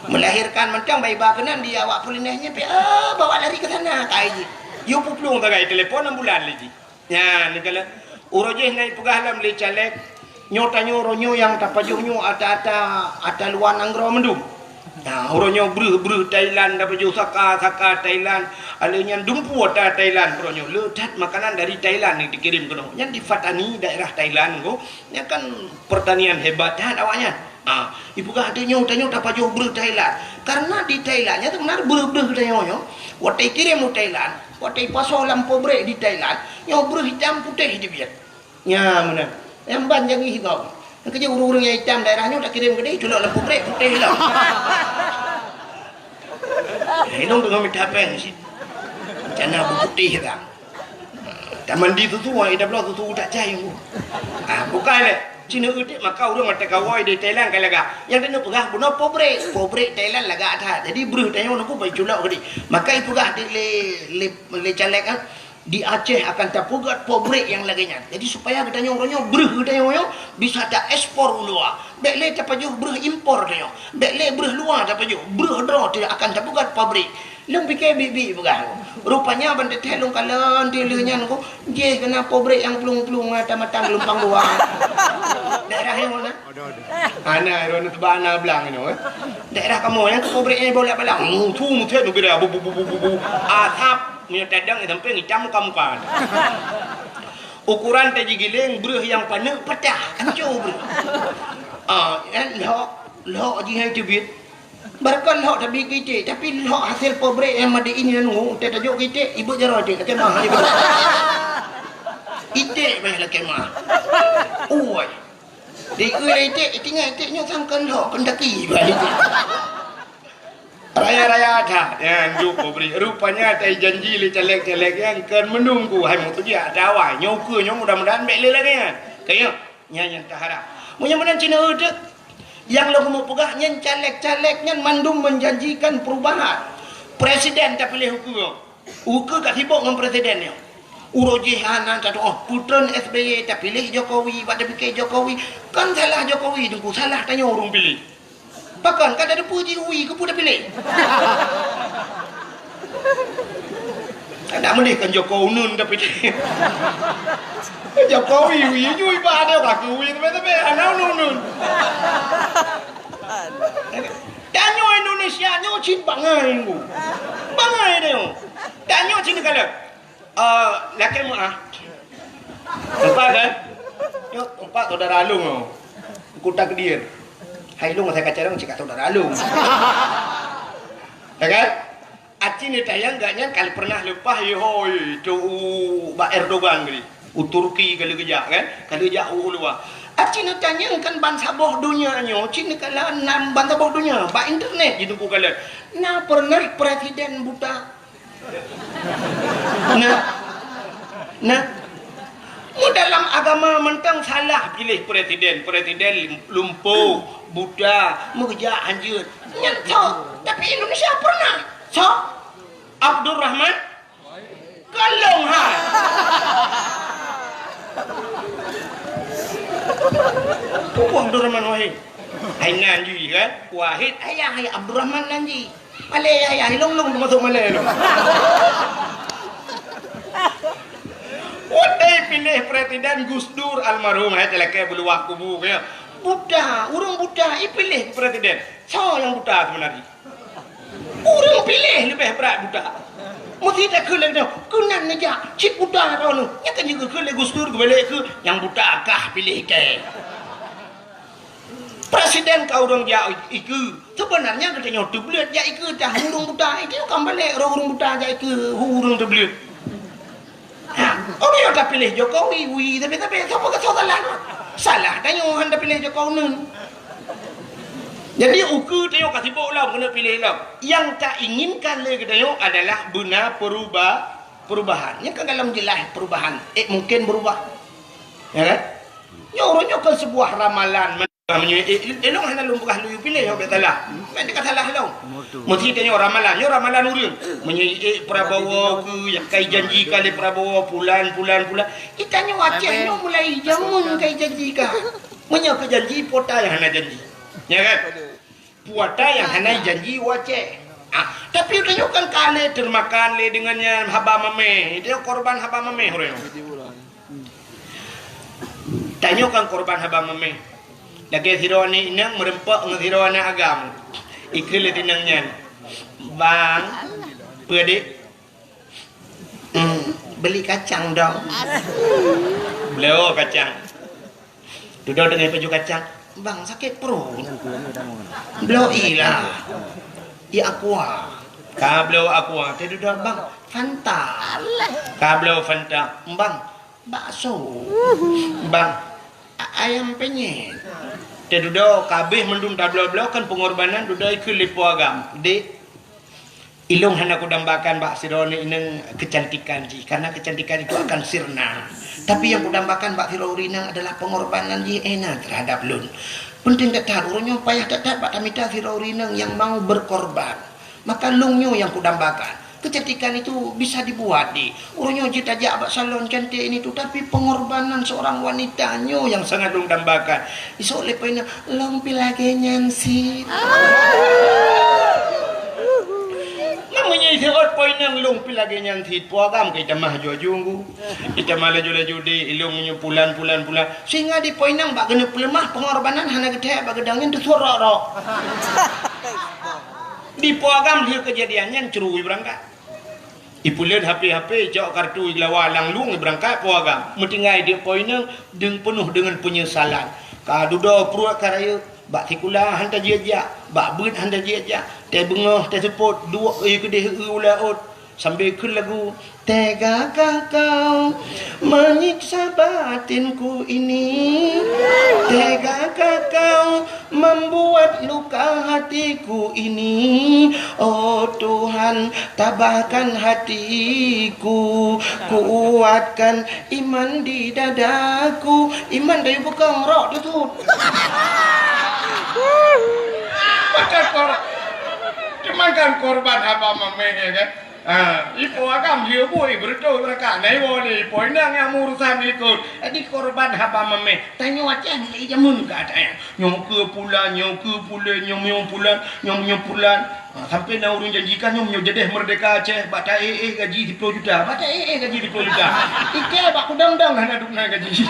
Melahirkan mantong bai iba keunan di awak Polindeh nyan pih, ah, bawa lari ke sana, kai jih. Yue peuplueng sagai telepon ambulan lé jih. Nyan, neukalon. Uroe jih na ipeugah lom lé caleg, nyoe tanyoe uroe nyoe nyang tapajoh nyoe ata-ata, ata luwa nanggroe mandum. Nah, uroe nyoe breuh-breuh Thailand, tapajoh saka-saka Thailand, alèh nyan dumpeue ata Thailand uroe nyoe. Le that makanan dari Thailand nyang dikirém keunoe. Nyan di Fatani, daerah Thailand ko. Nyan kan pertanian hebat that awaknyan. Ah, ipeugah tanyoe, tanyoe tapajoh breuh Thailand. Karena di Thailand nyan sebenarnya breuh-breuh tanyoe nyoe, watèe ikirém u Thailand, watèe ipasoe lam pabrék di Thailand, nyoe breuh itam putéh teubiet. Nya meunan. Nyang ban jangi hibau. Nyang keujeuet ureueng-ureueng nyang itam daerah nyoe takirém keudéh, culok lam pabrék putéh lom. Hidong teungoh mita péng cit. Cana beuputéh ka. Tamandi susu, ai tabloe susu tak cai. Ah, bukan lé. Cina udik maka ureueng mata kawai di Thailand ka lagak. Nyang keuneuk peugah bunoe pabrék. Pabrék Thailand lagak that. Jadi breuh tanyoe nunggu bai culok keudéh. Maka ipeugah di lé, lé, lé caleg, ah. Di Aceh akan tapeugöt pabrék nyang lagèe nyan. Jadi, supaya geutanyoe uroe nyoe breuh geutanyoe nyoe bisa taekspor u luwa. Bèk lé tapajoh breuh impor tanyoe. Bèk lé breuh luwa tapajoh. Breuh droe teuh akan tapeugöt pabrék. Lôn pike biet-biet peugah. Rupanya ban teuthèe lôn kalon di lheueh nyan ko, jih keunan pabrék nyang plueng-plueng mata-mata geulumpang dua. Daerah nyang mana? Ada, ada. Ana, irôn teuba ana blang inoe, eh. Daerah kamoe nyang keu pabrék nyang bola balang. Mutu mutet nubira bu, bu, bu, bu, bu, bu. Asap, meunyoe tadang, eh, sampai ngitam muka-muka. Ukuran taji giléng, breuh nyang paneuk patah, hancô breuh. Ah, eh, lhok, lhok jih hai teubiet. Barangkon lhok tabi keu iték, tapi lhok hasil pabrék nyang made in nyan ngu, teutajok keu iték, ibeuet jaroe iték, lakèe mah, ibeuet. Iték payah lakèe mah. Ui. Di ui lé iték, itingat iték nyoe sangkon lhok, kon taki, ibeuet iték. Raya-raya that, nyan juk pabrék. Rupanya tai janji lé caleg-caleg nyan kon meununggu, hai meutujiak, ata awai. Nyoe ukeue nyoe mudah-mudahan bèk lé lagèe nyan. Kayém. Nyan nyang taharap. Meunyoe meunan Cina uteuk, nyang lôn keumeung peugah nyan caleg-caleg nyan mandum menjanjikan perubahan. Presiden tapiléh ukeue. Ukeue ka sibok ngon presiden nyoe. Uroe jih hana tatu'oh, putreun S B Y tapiléh Jokowi, bak tapike Jokowi. Kon salah Jokowi teungku, salah tanyoe ureueng piléh. Pakon ka tadeungoe jih ui, keupeue tapiléh? Kada meudeh kan Joko Uneun tapiléh. Jokowi ui, ui, ui, bah ada ka keu ui, tapi, tapi, hana uneun-uneun. Tanyoe Indonesia nyoe cit bangai, Bu. Bangai tanyoe. Tanyoe cit kala. Eh, lakée meu'ah. Empat kan? Nyoe empat saudara lôn nyoe. Kuta Kedir. Hai lôn saya kacang cit saudara lôn. Ya kan? Aci neutanyong gobnyan ka pernah leupah ihôi tu u bak Erdogan tadi. U Turki ka lheueh geujak kan? Ka lheueh jak u luwa. Aci neutanyong kan bansaboh donya nyoe, cit neukala nan bansaboh donya bak internet ji Teungku kalon. Na pernah presiden buta? Nah. Nah. Mu dalam agama mantong salah piléh presiden. Presiden lumpuh, buta, meukeujak hanjeuet. Nyan tho. Tapi Indonesia pernah. So, Abdurrahman Kalong hai. Pupuh Abdurrahman Wahid. Hai nan jih kan? Wahid ayah, hai Abdurrahman nan jih. Malée ayah, hai long long teumasuk malée long. Watée piléh presiden Gus Dur almarhum, hai talakée beuluwah kubu kan. Buta, ureuëng buta ipiléh presiden. Soe nyang buta sebenarnya? Ureuëng piléh leubeh brat buta. Meusi takheun lagée nyoe, keunan neujak cit buta droeneuh. Nyan kan jikheun lé Gus Dur geubalek keu nyang buta kah piléh kée. Presiden ka ureuëng jak ikeue. Sebenarnya geutanyoe teubleuet jak ikeue tah ureuëng buta. Itu kan balek roh ureuëng buta jak ikeue ureuëng teubleuet. Ha, ureuëng nyang tapiléh Jokowi, wi, tapi, tapi, sapa keusah salah? Salah tanyoe han tapiléh Jokowi nun. Jadi, ukeue tanyoe ka sibok lom keuneuk piléh lom. Nyang tainginkan lé geutanyoe adalah beuna peruba-, perubahan. Nyan kan dalam jeulaih perubahan. Eh, mungkin berubah. Ya kan? Nyoe ureuëng nyoe kan sebuah ramalan. Meunyoe ék, ék lôn hana lôn peugah lôn piléh, ho bék salah. Bék teuka salah lôn. Meusti tanyoe ramalan, nyoe ramalan ureuëng. Meunyoe ék Prabowo keu nyang kai janji ka lé Prabowo, pulan, pulan, pulan. Itanyoe Aceh nyoe mulai jameun kai janji ka. Meunyoe keu janji, po ta nyang hana janji. Ya kan? Po ta nyang hana janji u Aceh. Ah, tapi tanyoe kan ka lé teumakan lé deungon nyan haba mameh. Itu korban haba mameh ureuëng. Tanyoe kan korban haba mameh. Lagée sidroe aneuk inong meureumpok ngon sidroe aneuk agam. Ikheun lé inong nyan, "Bang, peue, Dek?" "Hmm, beli kacang dong." Bloe kacang. Dudoe teungoh paju kacang. "Bang, sakét pruet." "Bloe ilah. Ié aqua." Ka bloe aqua, teududoe, "Bang, Fanta." Ka bloe Fanta. "Bang, bakso." "Bang, a-, ayam penyet." Teududoe, ka abéh mandum tabloe-bloe kan peungorbanan, dudoe ikheun lé po agam, "Dek, ilong hana kudambakan bak sidroe aneuk inong keucantikan jih, karena keucantikan itu akan sirna. Tapi nyang kudambakan bak sidroe ureuëng inong adalah peungorbanan jih Ena terhadap lôn. Peunteng that-that, ureuëng nyoe payah that-that bak tamita sidroe ureuëng inong nyang mau berkorban. Maka lôn nyoe nyang kudambakan. Keucantikan itu bisa dibuat, Dek. Ureuëng nyoe jeuet tajak bak salon cantik ini tu, tapi pengorbanan seorang wanita nyoe nyang sangat lôn dambakan." Isok lé po inong, "Lôn pih lagée nyan cit." Meunyoe iseuôt po inong, "Lôn pih lagée nyan cit," po agam ka itamah aju-aju nggu. Itamah laju-laju di ilong nyoe pulan, pulan, pulan. Sehingga di po inong bak keuneuk peuleumah, pengorbanan hana geuthée bak geudong nyan teusurok-rok. Di po agam lheueh keujadian nyan, cru ibeurangkat. Ipuleuen H P-H P, icok kartu, igeulawa lam lueng, ibeurangkat po agam. Meutinggai di po inong, deueng peunoh deungon peunyesalan. Ka dudoe pruet ka rayeuk, bak sikula han tajak-jak, bak beuet han tajak-jak, teubeungoh teuseupôt, duek ie keudeh u laôt, sambil kheun lagu, "Tegakah Kau menyiksa batinku ini? Tegakah Kau membuat luka hatiku ini? Oh Tuhan, tabahkan hatiku, kuatkan iman di dadaku." Iman dari bekong rok tu tu. Macam kor-, cuman kan korban haba mameh, ya kan? Ha, ipo agam jeuet bui beureutoh beurakat. Na iwoe lé ipo inong nyang meurusan likot. Jadi korban haba mameh. Tanyoe Aceh lé jameun ka ada nyan. Nyoe keu pulan, nyoe keu pulan, nyoe meunyoe pulan, nyoe meunyoe pulan. Ha, sampai na ureueng janjikan nyoe meunyoe jadeh merdeka Aceh, bak ta-éh-éh gaji siploh juta. Bak ta-éh-éh gaji siploh juta. Ike bak kudang-dang hana dum na gaji.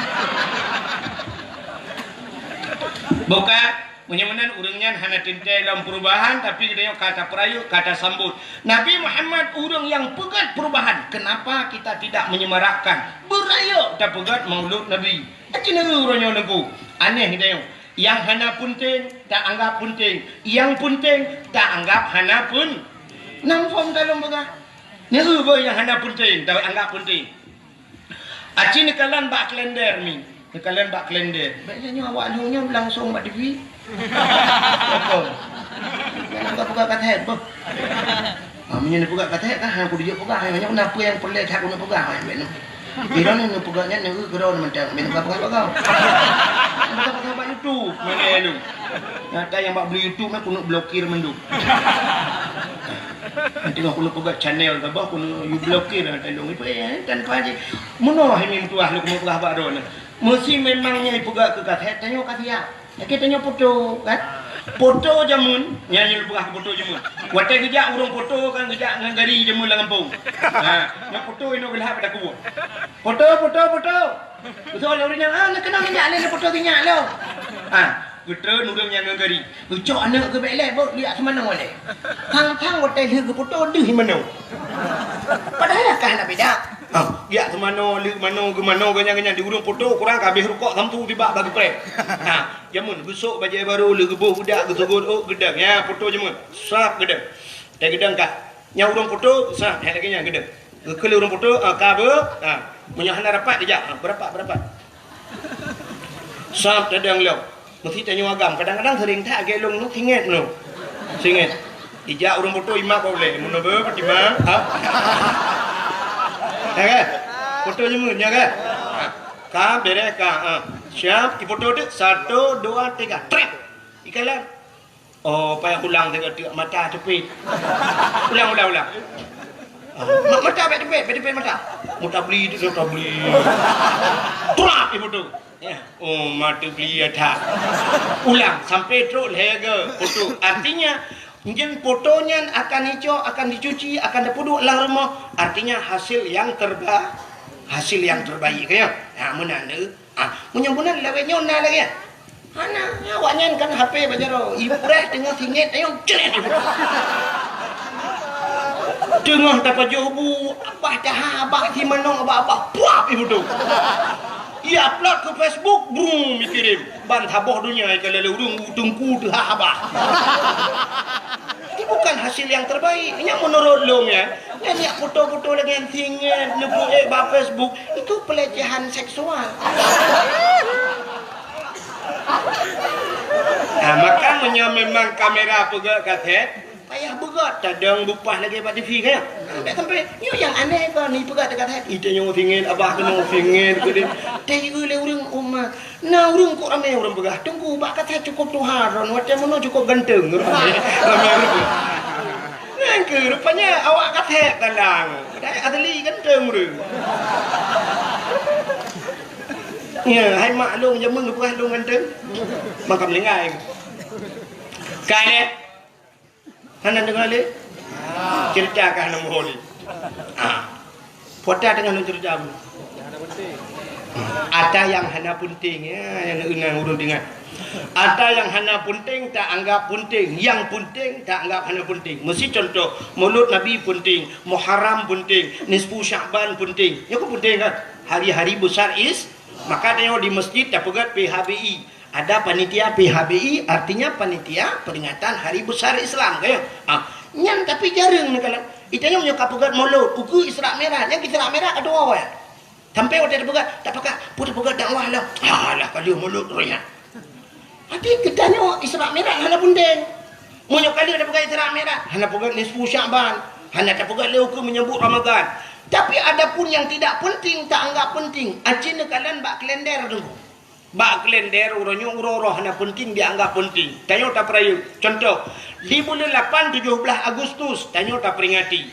Bukan? Meunyoe meunan ureueng nyan hana teuntée lom perubahan, tapi geutanyoe ka tapeurayeuk, ka tasambot. Nabi Muhammad ureueng nyang peugét perubahan. Kenapa kita tidak menyemarakkan? Beurayeuk tapeugét Maulud Nabi. Aci neu uroe nyoe Teungku. Aneh geutanyoe. Nyang hana peunteng, ta anggap peunteng. Nyang peunteng, ta anggap hana peun-, nam phon ta lôn peugah. Neu beuh nyang hana peunteng, ta anggap peunteng. Aci neukalon bak kalender mi. Neukalon bak kalender. Bèk nyoe awak lheueh nyoe langsong bak T V. Apa? Jangan buka-buka kaset, boh. Ah, meunyoe neupeugah kaset kan, hang kudu jeuet peugah. Nyoe na peue nyang peureulèe that keuneuk peugah, bèk nyoe. Pidong ni neupeugah nyan, neu keudroe mantong, bèk neupeugah-peugah bak YouTube. Mana lu? Nyata nyang bak beli YouTube na keuneuk blokir mandum. Nanti keuneuk peugah channel ke bah, keuneuk you blokir, kata lôn. Ipe, eh, tanpa je. Meunoe hai meutuah lôn keuneuk peugah bak droeneuh. Meusi memang nyang ipeugah keu kaset, tanyoe ka siap. Oke, tanyoe foto, kan? Foto jameun, nyan nyang peugah foto jameun. Watèe geujak ureueng foto kan geujak ngon gari jameun lam gampông. Ha, nyoe foto inoe geulhab pada kubueng. Foto, foto, foto. Beutôi lé ureueng nyan, ah, neukeunong nyan lé foto geuh nyan lom. Ah, geutreun ureueng nyan ngon gari. Geucok aneuk geuh bèk lé, bôh, liak seumanoe lé. Thang-thang watèe lheueh geufoto deuh manoe. Padahai ka hana beda. Ah, liak seumanoe, lheueh manoe, geumanoe, ganyan-ganyan di ureueng foto, kurang ka habéh rukok sampu tibak bak geupreh. Ah, jameun geusok bajèe barô, lheueh geuboh budak, geusogôt ôk, geudong. Ya, foto jameun. Sab geudong. Teugeudong ka. Nyang ureueng foto, sab, hai lagèe nyan geudong. Geukheun lé ureueng foto, ah, ka beu, ah, meunyoe hana rapat, geujak, ah, beurapat, beurapat. Sab tadong lom. Meusi tanyoe agam, kadang-kadang sering that lagèe lôn nyoe, singet nyoe. Singet. Ijak ureueng foto imak ka ulèe, meunoe beu, Fatimah, ah. Ya kan? Foto jameun, ya kan? Ah. Ka, bèrèh ka, ah. Siap, ifoto teuk, satu, dua, tiga, trép. Ikalon. Oh, payah ulang teuk-teuk mata teupit. Ulang, ulang, ulang. Ah, ma-, mata bèk teupit, bèk teupit mata. Mata beli tu, mata beli. Trap ibu tu. Ya. Oh, mata beli ya tak. Ulang sampai trok lhèe go foto. Artinya, nyan foto nyan akan icok, akan dicuci, akan dipeuduek lam rumoh. Artinya hasil yang terba-, hasil yang terbaik, ya. Ha, meunan tu. Ah, meunyoe meunan lawét nyoe na lagèe nyan. Hana, awaknyan kan H P bak jaroe. Ipreh teungoh singet, ayo, cret ibu. Teungoh tapajoh bu, abah taha, abah si manong, abah, abah, puap ibu tu. I-upload ke Facebook, brum, ikirim. Ban saboh donya ikalon lé ureueng, teungku teuhah abah. Itu bukan hasil yang terbaik. Nyan menurut lôn, ya. Nyan liak foto-foto lagèe nyan singet, neupeuék bak Facebook, itu pelecehan seksual. Nah, maka meunyoe memang kamera peugöt kaset, payah beugöt, tadong bupah lagèe bak T V kan? Bèk sampai, nyoe nyang aneh kon, ipeugöt kaset, ite nyoe singet, abah keunoe singet, keudeh. Teuieu lé ureueng umat. Na ureueng kok ramé ureueng peugah, "Teungku, bak kaset cukôp tuha droen, watèe meunoe cukôp ganteng." Ramé, ramé ureueng. Nyan keuh rupanya awak kaset talang. Padahai asli ganteng ureueng. Ya, hai mak lôn jameun geupeugah lôn ganteng. Maka meuninggai. Ka lé. Hana deungoe lé? Ceurita ka hana muphom lé. Ah. Peue ata teungoh lôn ceurita bunoe? Ata nyang hana peunteng, ya, nyang ureueng deungoe. Ata nyang hana peunteng ta anggap peunteng, nyang peunteng ta anggap hana peunteng. Meusi contoh, Maulud Nabi peunteng, Muharram peunteng, Nisfu Sya'ban peunteng. Nyoe kan peunteng kan? Hari-hari besar Is-, maka tanyoe di masjid tapeugöt P H B I. Ada panitia P H B I, artinya panitia peringatan hari besar Islam, kan? Ah, nyan tapi jareueng neukalon. Ita nyoe meunyoe ka peugöt Maulud, ukeue Isra Mi'raj, nyan Isra Mi'raj ka tuwoe. Sampai watèe tapeugöt, tapakat, peue tapeugöt dakwah lah. Alah, ka lheueh Maulud roh nyan. Berarti geutanyoe Isra Mi'raj hana peunteng. Meunyoe ka lheueh tapeugöt Isra Mi'raj, hana peugöt nisfu Sya'ban, hana tapeugöt lé ukeue menyambut Ramadan. Tapi adapun yang tidak penting, ta anggap penting, aci neukalon bak kalender tu. Bak kalender uroe nyoe uroe-uroe hana peunteng dianggap peunteng. Tanyoe tapeurayeuk. Contoh, di buleuen lapan tujoh blaih Agustus, tanyoe taperingati.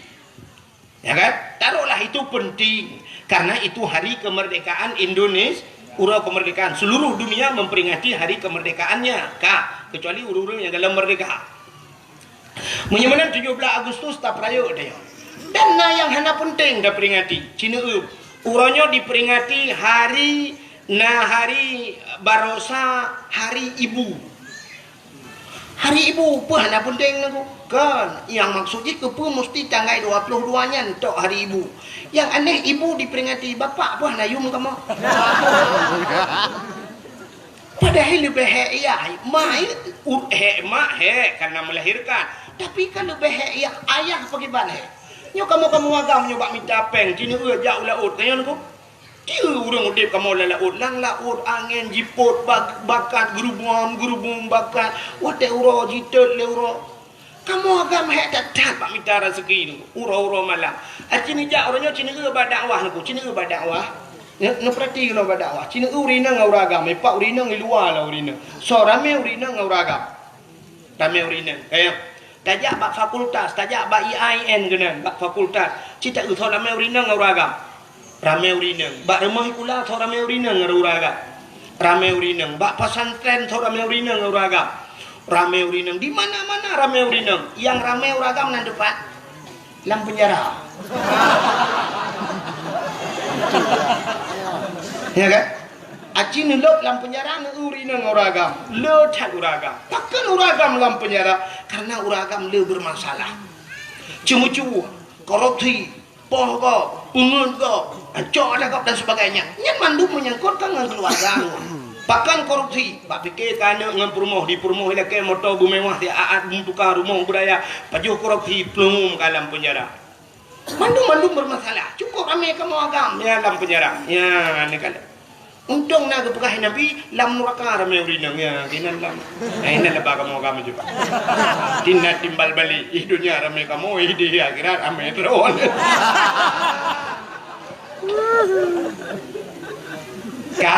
Ya kan? Taruhlah itu penting. Karena itu hari kemerdekaan Indonesia, uroe kemerdekaan. Seluruh dunia memperingati hari kemerdekaannya. Ka, kecuali ureuëng-ureuëng nyang galom merdeka. Meunyoe meunan tujoh blaih Agustus tapeurayeuk deh. Dan na nyang hana penting taperingati. Cina eu. Uroe nyoe diperingati hari, na hari barosa hari ibu. Hari ibu peue hana penting nangku? Kan, nyang maksud jih keupeue musti tanggai dua puluh dua nyan tok hari ibu. Nyang aneh ibu diperingati, bapak peue hana yum kamoe? Padahai leubeh hék yah, mak, u-, hék mak hék karena melahirkan. Tapi kan leubeh hék yah, ayah pakriban hék. Nyoe kamoe-kamoe agam nyoe bak mita péng, cina eu jak u laôt, ka nyan nangku? Tieu ureuëng udeb kamoe lam laôt, lam laôt angén jipot bak-, bakat geurubom-geurubom bakat, watée uroe jitot lé uroe. Kamoe agam hék that-that bak mita raseuki nyoe, uroe-uroe malam. Aci neujak uroe nyoe cina eu bak dakwah nangku, cina eu bak dakwah. Neu-, neupeurati keunoe bak dakwah. Cina eu ureuëng inong ngon ureuëng agam, ipak ureuëng inong i luwa lah ureuëng inong. Soe ramé ureuëng inong ngon ureuëng agam. Ramé ureuëng inong. Kayang. Tajak bak fakultas, tajak bak I A I N keunan, bak fakultas. Cit taeu soe ramé ureuëng inong ngon ureuëng agam. Ramé ureuëng inong. Bak rumoh sikula soe ramé ureuëng inong ngon ureuëng agam. Ramé ureuëng inong. Bak pesantren soe ramé ureuëng inong ngon ureuëng agam. Ramé ureuëng inong. Di mana-mana ramé ureuëng inong. Nyang ramé ureuëng agam nan teumpat? Lam penjara. Ya kan? Aci neulôb lam penjara neu ureuëng inong ngon ureuëng agam. Le that ureuëng agam. Pakon ureuëng agam lam penjara? Karena ureuëng agam le bermasalah. Ceumeucue, korupsi, poh gob, peungeut gob, cok adat gob dan sebagainya. Nyan mandum menyangkut ka ngon keuluwarga. Pakon korupsi? Bak pike ka aneuk ngon peurumoh, di peurumoh ilakée moto beumewah, di aat beumeutuka rumoh budaya, pajoh korupsi, plueng ka lam penjara. Mandum-mandum bermasalah. Cukup ramé kamoe agam, ya, lam penjara. Ya, ni kan. Untông na geupeugah Nabi, lam nuraka ramé ureuëng inong, ya, keunan lam. Nah, inan laba kamoe agam juga. Tina timbal balik, ih dunia ramé kamoe, ih di akhirat ramé droe. Ka.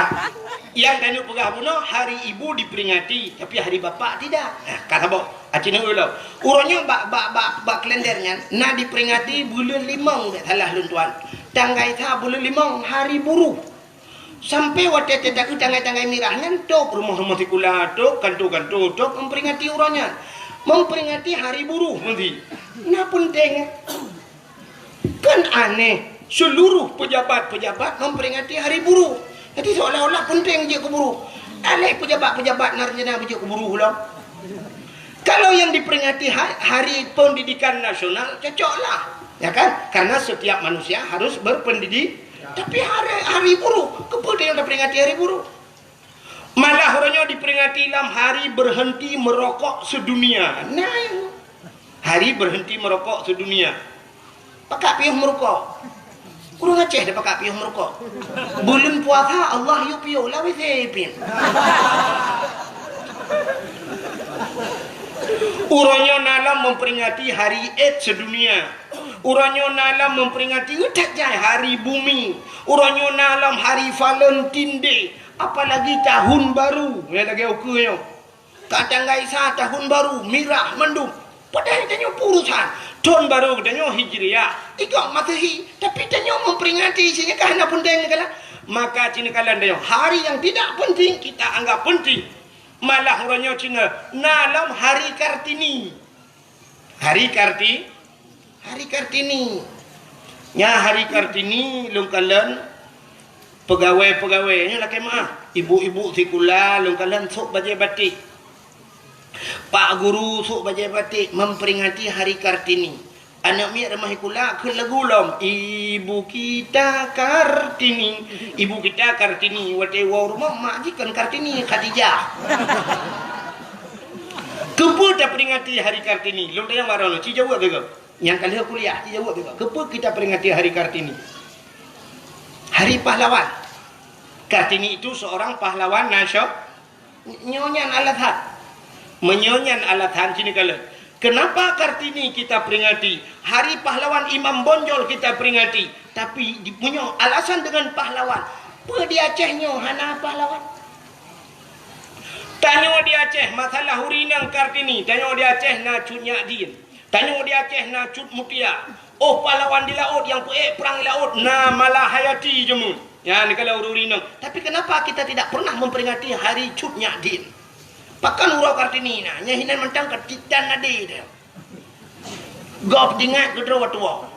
Nyang tanyoe peugah bunoe, hari ibu diperingati, tapi hari bapak tidak. Nah, ka saboh. Aci neu ulo. Uroe nyoe bak, bak, bak, bak kalender nyan na diperingati buleuen limong, bék salah lôn tuan. Tanggai sa buleuen limong, hari buruh. Sampai watée teuka tanggai-tanggai mirah nyan, tok rumoh-rumoh sikula, tok kanto-kanto, tok memperingati uroe nyan. Memperingati hari buruh meusti. Na penting. Kan aneh, seluruh pejabat-pejabat memperingati hari buruh. Jadi seolah-olah penting jeuet keu buruh. Aléh pejabat-pejabat na rencana beujeuet keu buruh lom. Kalau yang diperingati ha-, Hari Pendidikan Nasional, cocoklah. Ya kan? Karena setiap manusia harus berpendidik. Tapi hari, hari buruh, keupeue yang diperingati hari buruh? Malah uroe nyoe diperingati lam hari berhenti merokok sedunia. Nah, hari berhenti merokok sedunia. Pakak piôh meurukok. Ureuëng Aceh dah pakak piôh meurukok. Buleuen puasa Allah yue piôh, lawét sipin. Uroe nyoe na lom memperingati hari AIDS sedunia. Uroe nyoe na lom memperingati, ih that jai hari bumi. Uroe nyoe na lom hari Valentine Day. Apalagi tahun baru, ya lagée ukeue nyoe. Ka tanggai sa tahun baru, mirah mandum. Padahai tanyoe peurusan. Thon baru geutanyoe Hijriah, ikot Masehi, tapi tanyoe memperingati isi nyan ka hana peunteng nyan kala. Maka cina kala tanyoe, hari yang tidak penting kita anggap penting. Malah uroe nyoe cina na lom hari Kartini. Hari Karti-, hari Kartini. Nya hari Kartini lôn kalon pegawai-pegawai nyoe lakée meuah. Ibu-ibu sikula lôn kalon sôk bajée batik. Pak guru sôk bajée batik memperingati hari Kartini. Aneuk miet rumoh sikula kheun lagu lom, "Ibu kita Kartini, ibu kita Kartini." Watée woe rumoh mak jih kon Kartini, Khadijah. Keupeue taperingati hari Kartini? Lôn tanyong baroe nyoe, ci jaweueb teuka. Nyang ka lheueh kuliah, ci jaweueb teuka. Keupeue kita peringati hari Kartini? Hari pahlawan. Kartini itu seorang pahlawan nasio-, nyoe nyan alasan. Meunyoe nyan alasan cini kalon. Kenapa Kartini kita peringati? Hari pahlawan Imam Bonjol kita peringati. Tapi di, meunyoe alasan dengan pahlawan, peue di Aceh nyoe hana pahlawan? Tanyoe di Aceh, masalah ureuëng inong Kartini, tanyoe di Aceh na Cut Nyak Dien, tanyoe di Aceh na Cut Mutia, Oh pahlawan di laôt nyang peuék prang di laôt, na Malahayati jameun. Nyan kalau ureuëng inong. Tapi kenapa kita tidak pernah memperingati Hari Cut Nyak Dien? Pakon uroe Kartini na, nyan hinan mantong ka titan nadi dia. Gob dingat keudroe tuwoe.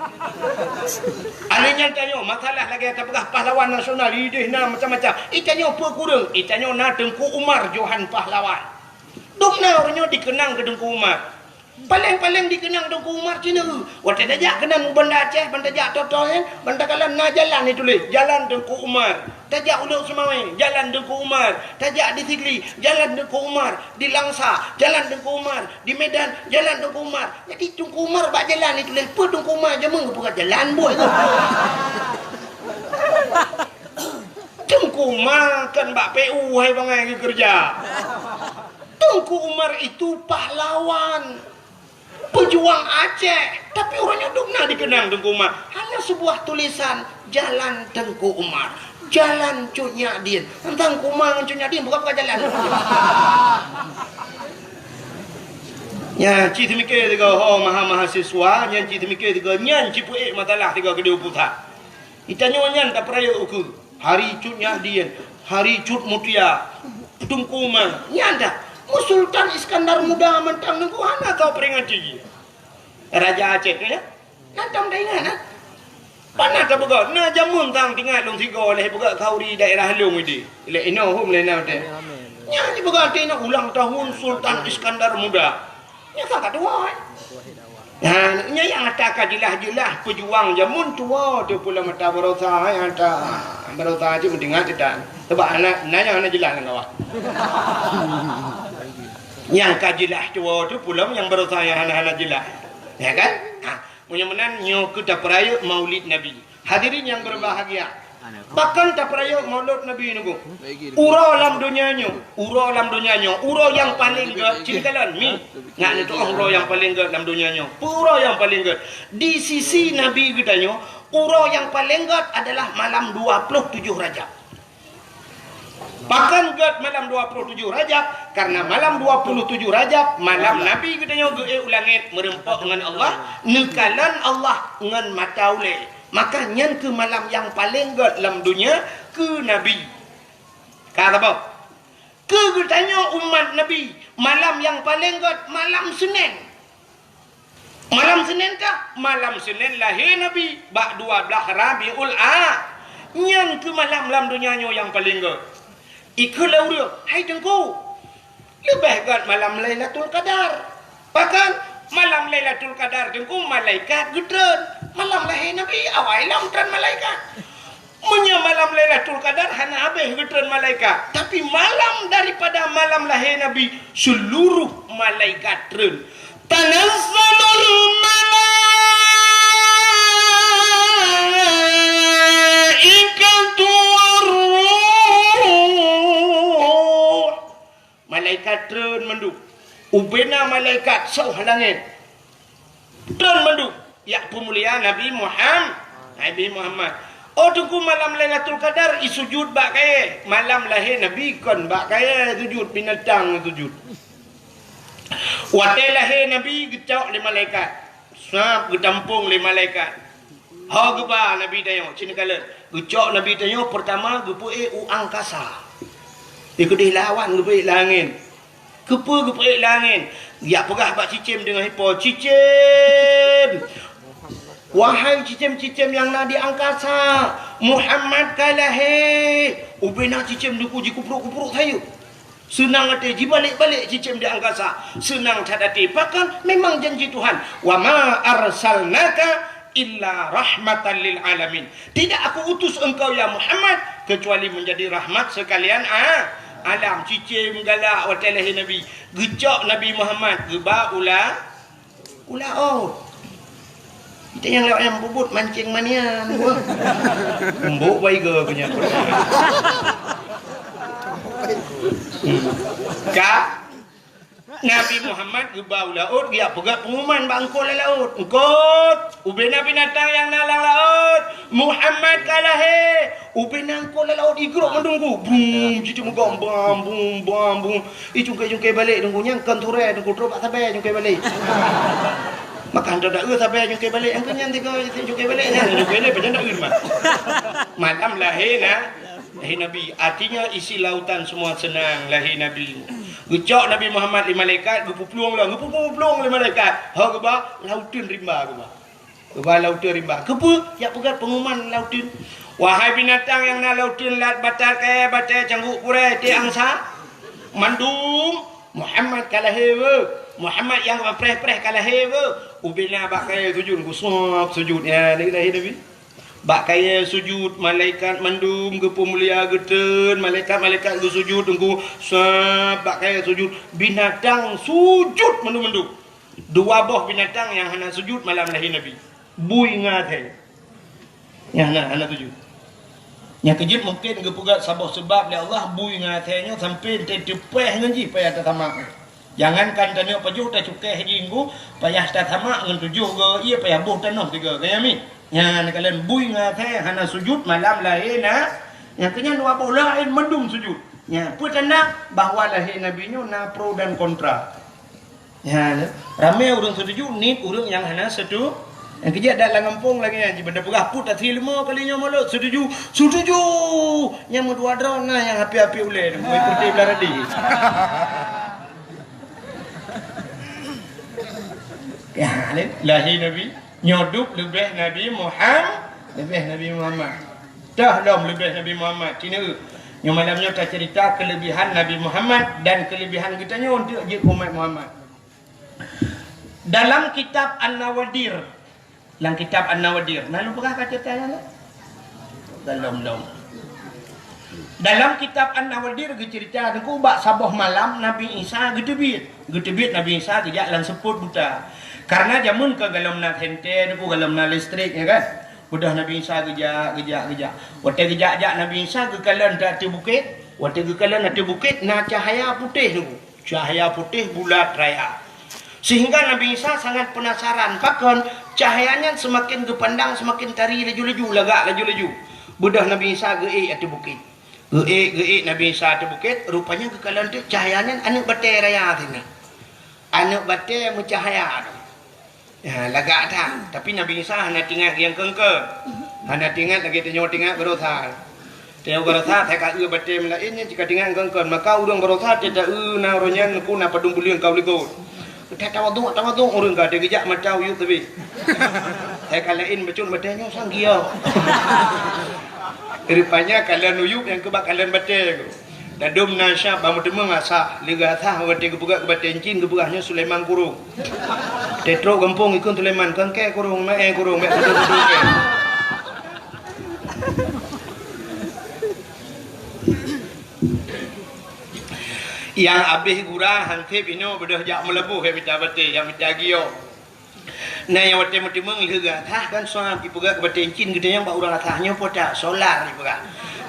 Aneh nyan tanyoe, masalah lagée tapeugah pahlawan nasional, ideh na macam-macam. Itanyoe peue kureueng, itanyoe na Teungku Umar Johan Pahlawan. Dum na uroe nyoe dikenang keu Teungku Umar. Paleng-paleng dikenang Teungku Umar cina. Watée tajak keunan u Banda Aceh, ban tajak Toto nyan, ban takalon na jalan dituléh, Jalan Teungku Umar. Tajak Ulok Seumawé, Jalan Teungku Umar. Tajak di Sigli, Jalan Teungku Umar. Di Langsa, Jalan Teungku Umar. Di Medan, Jalan Teungku Umar. Jadi Teungku Umar bak jalan dituléh, peue Teungku Umar jameun geupeugah jalan buet tu. Teungku Umar kan bak P U hai bangai geukeureuja. Teungku Umar itu pahlawan, pejuang Aceh, tapi uroe nyoe dum na dikenang Teungku Umar. Hanya sebuah tulisan, Jalan Teungku Umar, Jalan Cut Nyak Dien. Teungku Umar ngon Cut Nyak Dien bukan, bukan jalan. Nyan cit teumikir tiga ho maha mahasiswa, nyan cit teumikir tiga nyan cit peuék masalah tiga keudeh pusat. Itanyoe nyan tapeurayeuk ukeue. Hari Cut Nyak Dien, Hari Cut Mutia, Teungku Umar, nyan dah. Mu Sultan Iskandar Muda mantong Teungku hana tau peringati jih. Raja Aceh tu ya. Mantong dah ingat nah. Pana ka peugah, na jameun tang tingat lôn sigoe leh peugah khauri daerah lôn idi. Lé inoe hom lé na teh. Nyan ji peugah teh na ulang tahun Sultan Iskandar Muda. Nyan ka tuha. Nah, nyan nyang ata ka jeulaih-jeulaih peujuang jameun tuha tu pula mata barosa hai ata. Barosa cit meudeungat kita. Sebab anak nanya hana jeulaih lam kawah. Nyang ka jeulaih tuha tu pula nyang barosa nyang hana-hana jeulaih. Ya kan? Ha, meunyoe meunan nyoe keu tapeurayeuk Maulid Nabi. Hadirin yang berbahagia, pakon tapeurayeuk Maulud Nabi nunggu? Uroe lam donya nyoe, uroe lam donya nyoe, uroe nyang paleng gét, cit kalon mi. Ngat neutuoh uroe nyang paleng gét lam donya nyoe. Peue uroe nyang paleng gét? Di sisi Nabi geutanyoe, uroe nyang paleng gét adalah malam dua puluh tujuh Rajab. Pakon gét malam dua puluh tujuh Rajab? Karena malam dua puluh tujuh Rajab, malam Nabi geutanyoe geuék u langét meureumpok ngon Allah, neukalon Allah ngon mata ulée. Maka nyan keuh malam nyang paleng gét lam donya keu Nabi. Ka saboh. Keu geutanyoe umat Nabi, malam nyang paleng gét malam Senin. Malam Senin kah? Malam Senin lahé Nabi bak dua blaih Rabiul A. Nyan keuh malam lam donya nyoe nyang paleng gét. Ikheun lé ureuëng, "Hai Teungku, leubeh gét malam Lailatul Qadar." Pakon? Malam Lailatul Qadar Teungku malaikat geutreun. Malam lahé Nabi awai lom treun malaikat. Meunyoe malam Lailatul Qadar hana habéh geutreun malaikat, tapi malam daripada malam lahé Nabi, seluruh malaikat treun. Tanazzalul malaikatu warruh. Malaikat treun mandum. Ubena malaikat soh langét. Treun mandum. Jak peumulia Nabi Muham-, Nabi Muhammad. Oh Teungku, malam Lailatul Qadar isujud bak kayée. Malam lahé Nabi kon bak kayée sujud, binatang sujud. Watée lahé Nabi geucok lé malaikat. Sab geutampong lé malaikat. Ho geuba Nabi tanyoe, cit neukalon. Geucok Nabi tanyoe peurtama geupeuék u angkasa. Di keudeh lawan geupeuék langét. Keupeue geupeuék langét? Geujak peugah bak cicém deungon ipo, "Cicém! Wahai cicém-cicém nyang na di angkasa, Muhammad ka lahé!" Ubena cicém Teungku jikuprok-kuprok sayeuep. Seunang até jibalek-balek cicém di angkasa. Seunang that até. Pakon? Memang janji Tuhan. "Wa ma arsalnaka illa rahmatan lil alamin." Tidak Aku utus engkau, ya Muhammad, kecuali menjadi rahmat sekalian a-, alam. Cicém galak watée lahé Nabi. Geucok Nabi Muhammad, geuba u la-, u laôt. Kita nyang lewat nyang bubut mancing manian. Embok baiga punya. Ka? Nabi Muhammad geuba u laôt, geujak peugah pengumuman bak eungkôt lam laôt. "Eungkôt, ubena binatang nyang na lam laôt, Muhammad ka lahé." Ubena eungkôt lam laôt igrok mandum Teungku. Brum, jiteumeugom, bam, bum, bam, bum. Icungkai-cungkai balek Teungku, nyang kon turée Teungku, trok bak sabe cungkai balek. Maka hantom taeu sabe jungke balek, angkeu nyan tiga jungke balek nyan, jungke balek pajan taeu mah. Malam lahé na, lahé Nabi. Artinya isi lautan semua senang lahé Nabi. Geucok Nabi Muhammad lé malaikat, geupuplueng lom, geupuplueng lé malaikat. Ho geuba, lauteun rimba geuba. Geuba lauteun rimba. Keupeue? Jak peugah pengumuman lauteun. Wahai binatang nyang na lauteun, lat, batat, kayèe, batèe, cangguk, kurèe, tiek angsa, mandum, Muhammad ka lahé weuh. Muhammad nyang preh-preh ka lahé weuh. Ubena bak kayèe sujud, geusab sujud. Ya, lahé Nabi. Bak kayèe sujud, malaikat mandum geupeumulia geuteun, malaikat-malaikat geusujud teungku, sab bak kayèe sujud, binatang sujud mandum-mandum. Dua boh binatang nyang hana sujud malam lahé Nabi. Bui ngon asèe. Nyang hana, hana sujud. Nyang keujeuet mungken geupeugah saboh seubab lé Allah bui ngon asèe nyoe sampoe teupeue ngon jih payah tasamak. Jangankan taneuk pajoh tacukeh jih nggu, payah tasamak ngon tujoh go ié, payah boh tanoh tiga go. Nyan mi. Nyan kalon bui ngon asèe hana sujud malam lahé na. Nyang keunyan dua boh laén mandum sujud. Nyan peue tanda bahwa lahé Nabi nyoe na pro dan kontra. Nyan ramé ureueng setuju, nit ureueng nyang hana setu. Nyang keujeuet dak lam gampông lagèe nyan, jipeugah put asie leumo kali nyoe mulod setuju, setuju. Nyang meudua droe na nyang api-api ulèe, meuiputi belah radé. Ya, lahé Nabi. Nyoe dub leubeh Nabi Muham-, leubeh Nabi Muhammad. Toh lom leubeh Nabi Muhammad. Cina, nyoe malam nyoe tacerita kelebihan Nabi Muhammad dan kelebihan geutanyoe untuk jeuet umat Muhammad. Dalam kitab An-Nawadir, lam kitab An-Nawadir, na lôn peugah ka cerita nyan? Golom-lom. Dalam kitab An-Nawadir geucerita teungku bak saboh malam Nabi Isa geuteubiet. Geuteubiet Nabi Isa geujak lam seupôt buta. Karena jameun ka golom na senter teungku, golom na listrik, ya kan? Beudôh Nabi Isa geujak, geujak, geujak. Watèe geujak-jak Nabi Isa geukalon ateueh bukét. Watèe geukalon ateueh bukét na cahya putéh teungku. Cahya putéh bulat raya. Sehingga Nabi Isa sangat penasaran, pakon cahya nyan seumaken geupandang seumaken tari laju-laju, lagak laju-laju. Beudôh Nabi Isa geuék ateueh bukét. Geuék, geuék Nabi Isa ateueh bukét, rupanya geukalon teuk cahya nyan aneuk batèe raya sinan. Aneuk batèe meucahya tu. Ya, lagak that. Tapi Nabi Isa hana teuingat nyang keungkeuen. Hana teuingat lagèe tanyoe teuingat baroesa. Tanyoe baroesa, asai ka eu batèe meulaén nyan cit ka teuingat keungkeuen. Maka ureueng baroesa, asai ta eu na uroe nyan, neukheun na padum buleuen ka u likot. Ka tawaduk, tawaduk ureueng ka, geujak mata uyueb teubiet. Asai ka laén bacut batèe nyoe sang giok. Rupanya kalon uyueb nyang keuh bak kalon batèe. Ladôm na syab bak meuteumeung asah, lé geuasah watèe geupeugah keu batèe cit geupeugah nyoe Sulaiman Kurong. Watèe trok gampông ikheun Sulaiman, "Kon kèe kurong, ma-e kurong, bèk kudu-kudu kèe." Nyang abéh gura hansép inoe beudôh jak meulaboh, ya mita batèe, ya mita giok. Na nyang watèe meuteumeung lheueh geuasah kan sab, ipeugah keu batèe cit geutanyoe bak ureueng asah nyoe po that, solar ipeugah.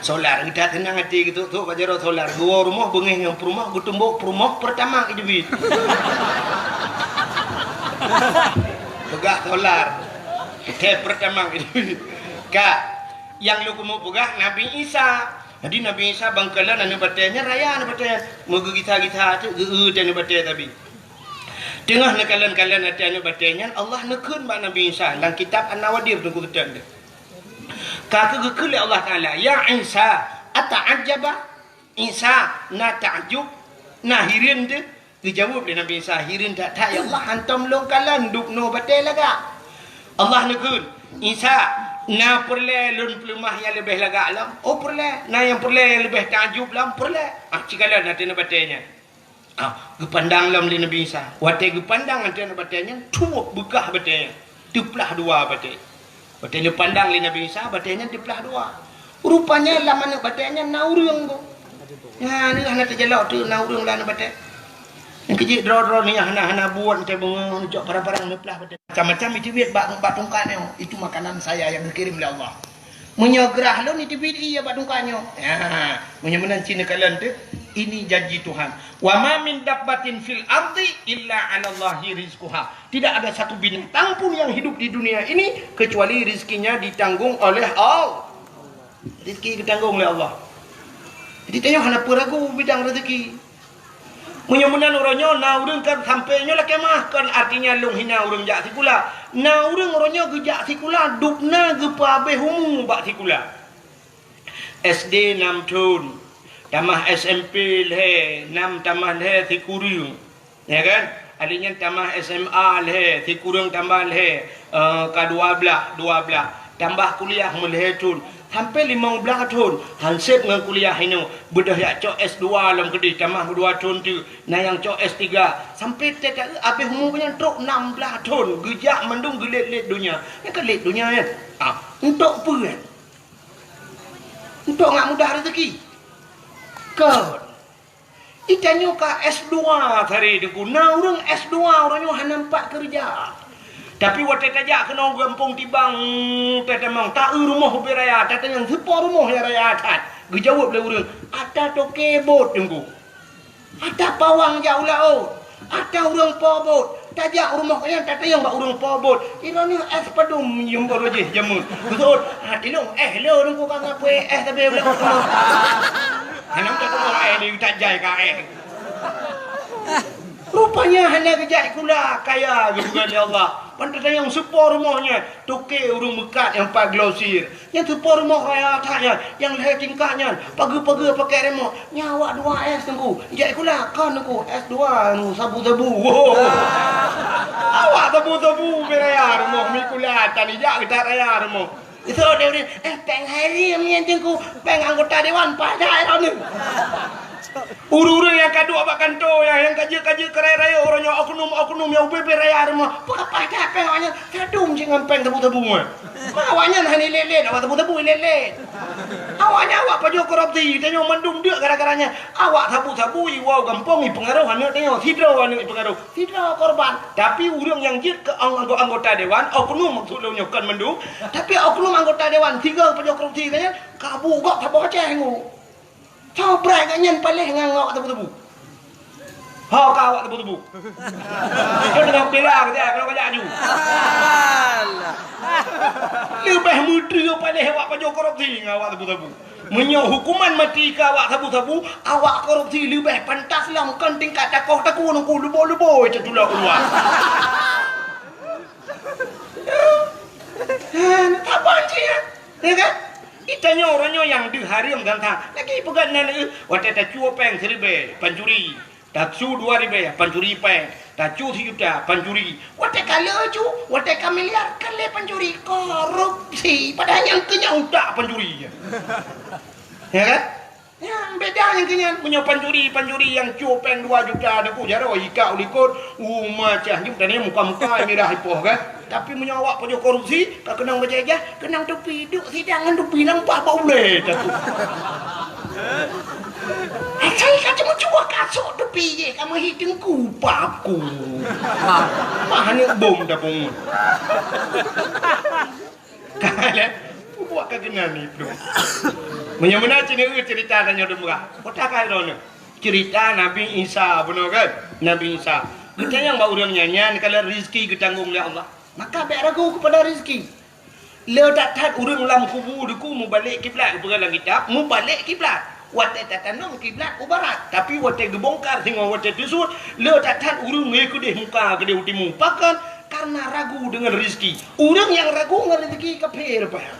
Solar, geutat seunang até geutok-tok bak jaroe solar. Geuwoe rumoh beungéh ngon peurumoh, geutumbok peurumoh Pertamax iteubiet. Peugah solar. Teuh Pertamax iteubiet. Ka, nyang lôn keumeung peugah Nabi Isa. Jadi Nabi Isa ban kalon aneuk batèe nyan raya aneuk batèe nyan. Meugeugisa-gisa teuk geu-eu aneuk batèe sabe. Teungoh neukalon-kalon ateueh aneuk batèe nyan, Allah neukheun bak Nabi Isa lam kitab An-Nawadir teungku geutanyoe. Ka keuh geukheun lé Allah Taala, "Ya Isa, ata'ajjaba?" Isa na takjub, na hireuen teuh? Geujaweueb lé Nabi Isa, "Hireuen that-that, ya Allah, hantom lôn kalon dub noe batèe lagak." Allah neukheun, "Isa, na peureulèe lôn peuleumah nyang leubeh lagak lom?" "Oh, peureulèe." "Na nyang peureulèe nyang leubeh takjub lom?" "Peureulèe." Ah, ci kalon ateueh aneuk batèe nyan. Ah, geupandang lom lé Nabi Isa. Watèe geupandang ateueh aneuk batèe nyan, tuwob beukah batèe nyan. Teuplah dua batèe. Watèe neupandang lé Nabi Isa, batèe nyan teuplah dua. Rupanya lam aneuk batèe nyan na ureueng ko. Nyan hana teujalok teuk na ureueng lam aneuk batèe. Nyang keujeuet droe-droe nyan hana, hana buet teuh beungoh neucok parang-parang neuplah batèe. Macam-macam iteubiet bak, bak tungkat nyoe. Itu makanan saya yang dikirim oleh Allah. Meunyoe grah lôn iteubiet ié bak tungkat nyoe. Ya, meunyoe meunan cit neukalon teuk, ini janji Tuhan. "Wa ma min dabbatin fil ardi illa 'alallahi rizquha." Tidak ada satu binatang pun yang hidup di dunia ini kecuali rizkinya ditanggung oleh Allah. Rezeki geutanggung oleh Allah. Jadi tanyoe hana peue ragu bidang rezeki. Meunyoe meunan uroe nyoe na ureuëng kan sampai nyoe lakée meuah, kon artinya lôn hina ureuëng jak sikula. Na ureuëng uroe nyoe geujak sikula, dubna geupeuhabéh umu bak sikula. S D nam thon, tamah S M P lhée, nam tamah lhée sikureueng. Ya kan? Akhé nyan tamah S M A lhée, sikureueng tambah lhée, eh, ka dua blaih, dua blaih. Tambah kuliah meulhée thon, sampai limong blaih thon, han sép ngon kuliah inoe, beudôh jak cok S dua lom keudeh, tamah dua thon teuk, na nyang cok S tiga, sampai teuka habéh umu nyan trok nam blaih thon, geujak mandum geulét-lét donya. Nyan ka lét donya nyan. Ah, untuk peue nyan? Untuk ngak mudah rezeki. Kon. Itanyoe ka S dua tadi Teungku. Na ureuëng S dua, ureuëng nyoe hana nampak keureuja. Tapi watée tajak keunoe gampông Tibang, tatamong, ta-eu rumoh ubé raya, tatanyong, "Soe po rumoh nyang raya that?" Geujaweueb lé ureuëng, "Ata toke bot, Teungku. Ata pawang jak u laôt. Ata ureuëng po bot." Tajak u rumoh nyan, tatanyong bak ureuëng po bot, "Droeneuh éh padum nyum baroe jih jameun?" Geuseuôt, "Ah, tilông éh lôn, Teungku, ka ngapui éh sabe u laôt." Hana meutuah tuboh éh lé tajai ka éh. Rupanya hana geujak sikula, kaya geupeugah lé Allah. Ban tatanyong, "Soe po rumoh nyan?" Toke ureuëng meukat nyang pat glosir. "Nyan soe po rumoh raya that nyan, nyang lhée tingkat nyan, pageue-pageue pakai remoh." "Nyan awak dua S, Teungku. Jak sikula kon, Teungku, S dua, Teungku, sabu-sabu." Woh. Awak sabu-sabu ubé raya rumoh, mi kula tan ijak geutat raya rumoh. Isok deh ureuëng, "Eh, péng hareuem nyan, Teungku, péng anggota dewan, paih that droeneuh." Ureuëng-ureuëng nyang ka duek bak kantô nyan, nyang ka jeuet-ka jeuet keu raya-raya, uroe nyoe oknum-oknum nyang ubé-bé raya rumoh, peue ka paih that péng awaknyan, sadum cit ngon péng sabu-sabu nyan. Ma awaknyan hana ilét-lét, awak sabu-sabu ilét-lét. Awaknyan awak pajoh korupsi, tanyoe mandum deuk gara-gara nyan. Awak sabu-sabu iwoe gampông ipeungaroh aneuk tanyoe, sidroe aneuk ipeungaroh. Sidroe korban, tapi ureuëng nyang jeuet keu ang-, anggo-, anggota dewan, oknum maksud lôn nyoe kon mandum, tapi oknum anggota dewan sigoe pajoh korupsi nyan, ka bu gob saboh Aceh ngu. Soe brat gobnyan paléh ngon awak tebu-tebu. Ho ka awak tebu-tebu. Keu teungoh bela keu dia, kalau kajak aju. Leubeh meutreue paléh awak pajoh korupsi ngon awak tebu-tebu. Meunyoe hukuman mati keu awak sabu-sabu, awak korupsi leubeh pantas lom kon tingkat takoh takue nungku leubo-leubo teutulo keuluwa. Hana saban cit nyan, ya kan? Geutanyoe uroe nyoe nyang deuh hareuem gata. Lagèe peugah nan, eh, watèe tacue péng siribèe, pancuri. Tacue dua ribèe, pancuri péng. Tacue sijuta, pancuri. Watèe ka le cu, watèe ka miliar, ka lé pancuri. Korupsi. Padahai nyang keu nyan utak pancuri. Ya kan? Nyan beda nyang keu nyan. Meunyoe pancuri, pancuri nyang cue péng dua juta, teuku jaroe, ikak u likot, u macah, jeuet tanyong muka-muka mirah ipoh kan. Tapi meunyoe awak pajoh korupsi, ka keunong bajèe-jèe, keunong tupi, duek sidang ngon tupi nang paih bak ulèe teuku. Asai ka cuma cuba kasok tupi jih, ka meuhi teungku paku. Mah aneuk bom tapeumun. Ka lé, buet ka keunan iplôh. Meunyoe meunan cit nyoe ceurita tanyoe dum beulah. Kota ka droeneuh. Ceurita Nabi Isa bunoe kan? Nabi Isa. Geutanyong bak ureueng nyan, nyan kalon rezeki geutanggong lé Allah. Maka bèk ragu keupada rezeki. Le that-that ureueng lam kubu teuku mubalek kiblat, geupeugah lam kitab, mubalek kiblat. Watèe tatanom kiblat u barat, tapi watèe geubongkar singoh watèe teusut, le that-that ureueng ngon keudeh muka keudeh u timu. Pakon? Karena ragu deungon rezeki. Ureueng nyang ragu ngon rezeki kafé rupa nyan.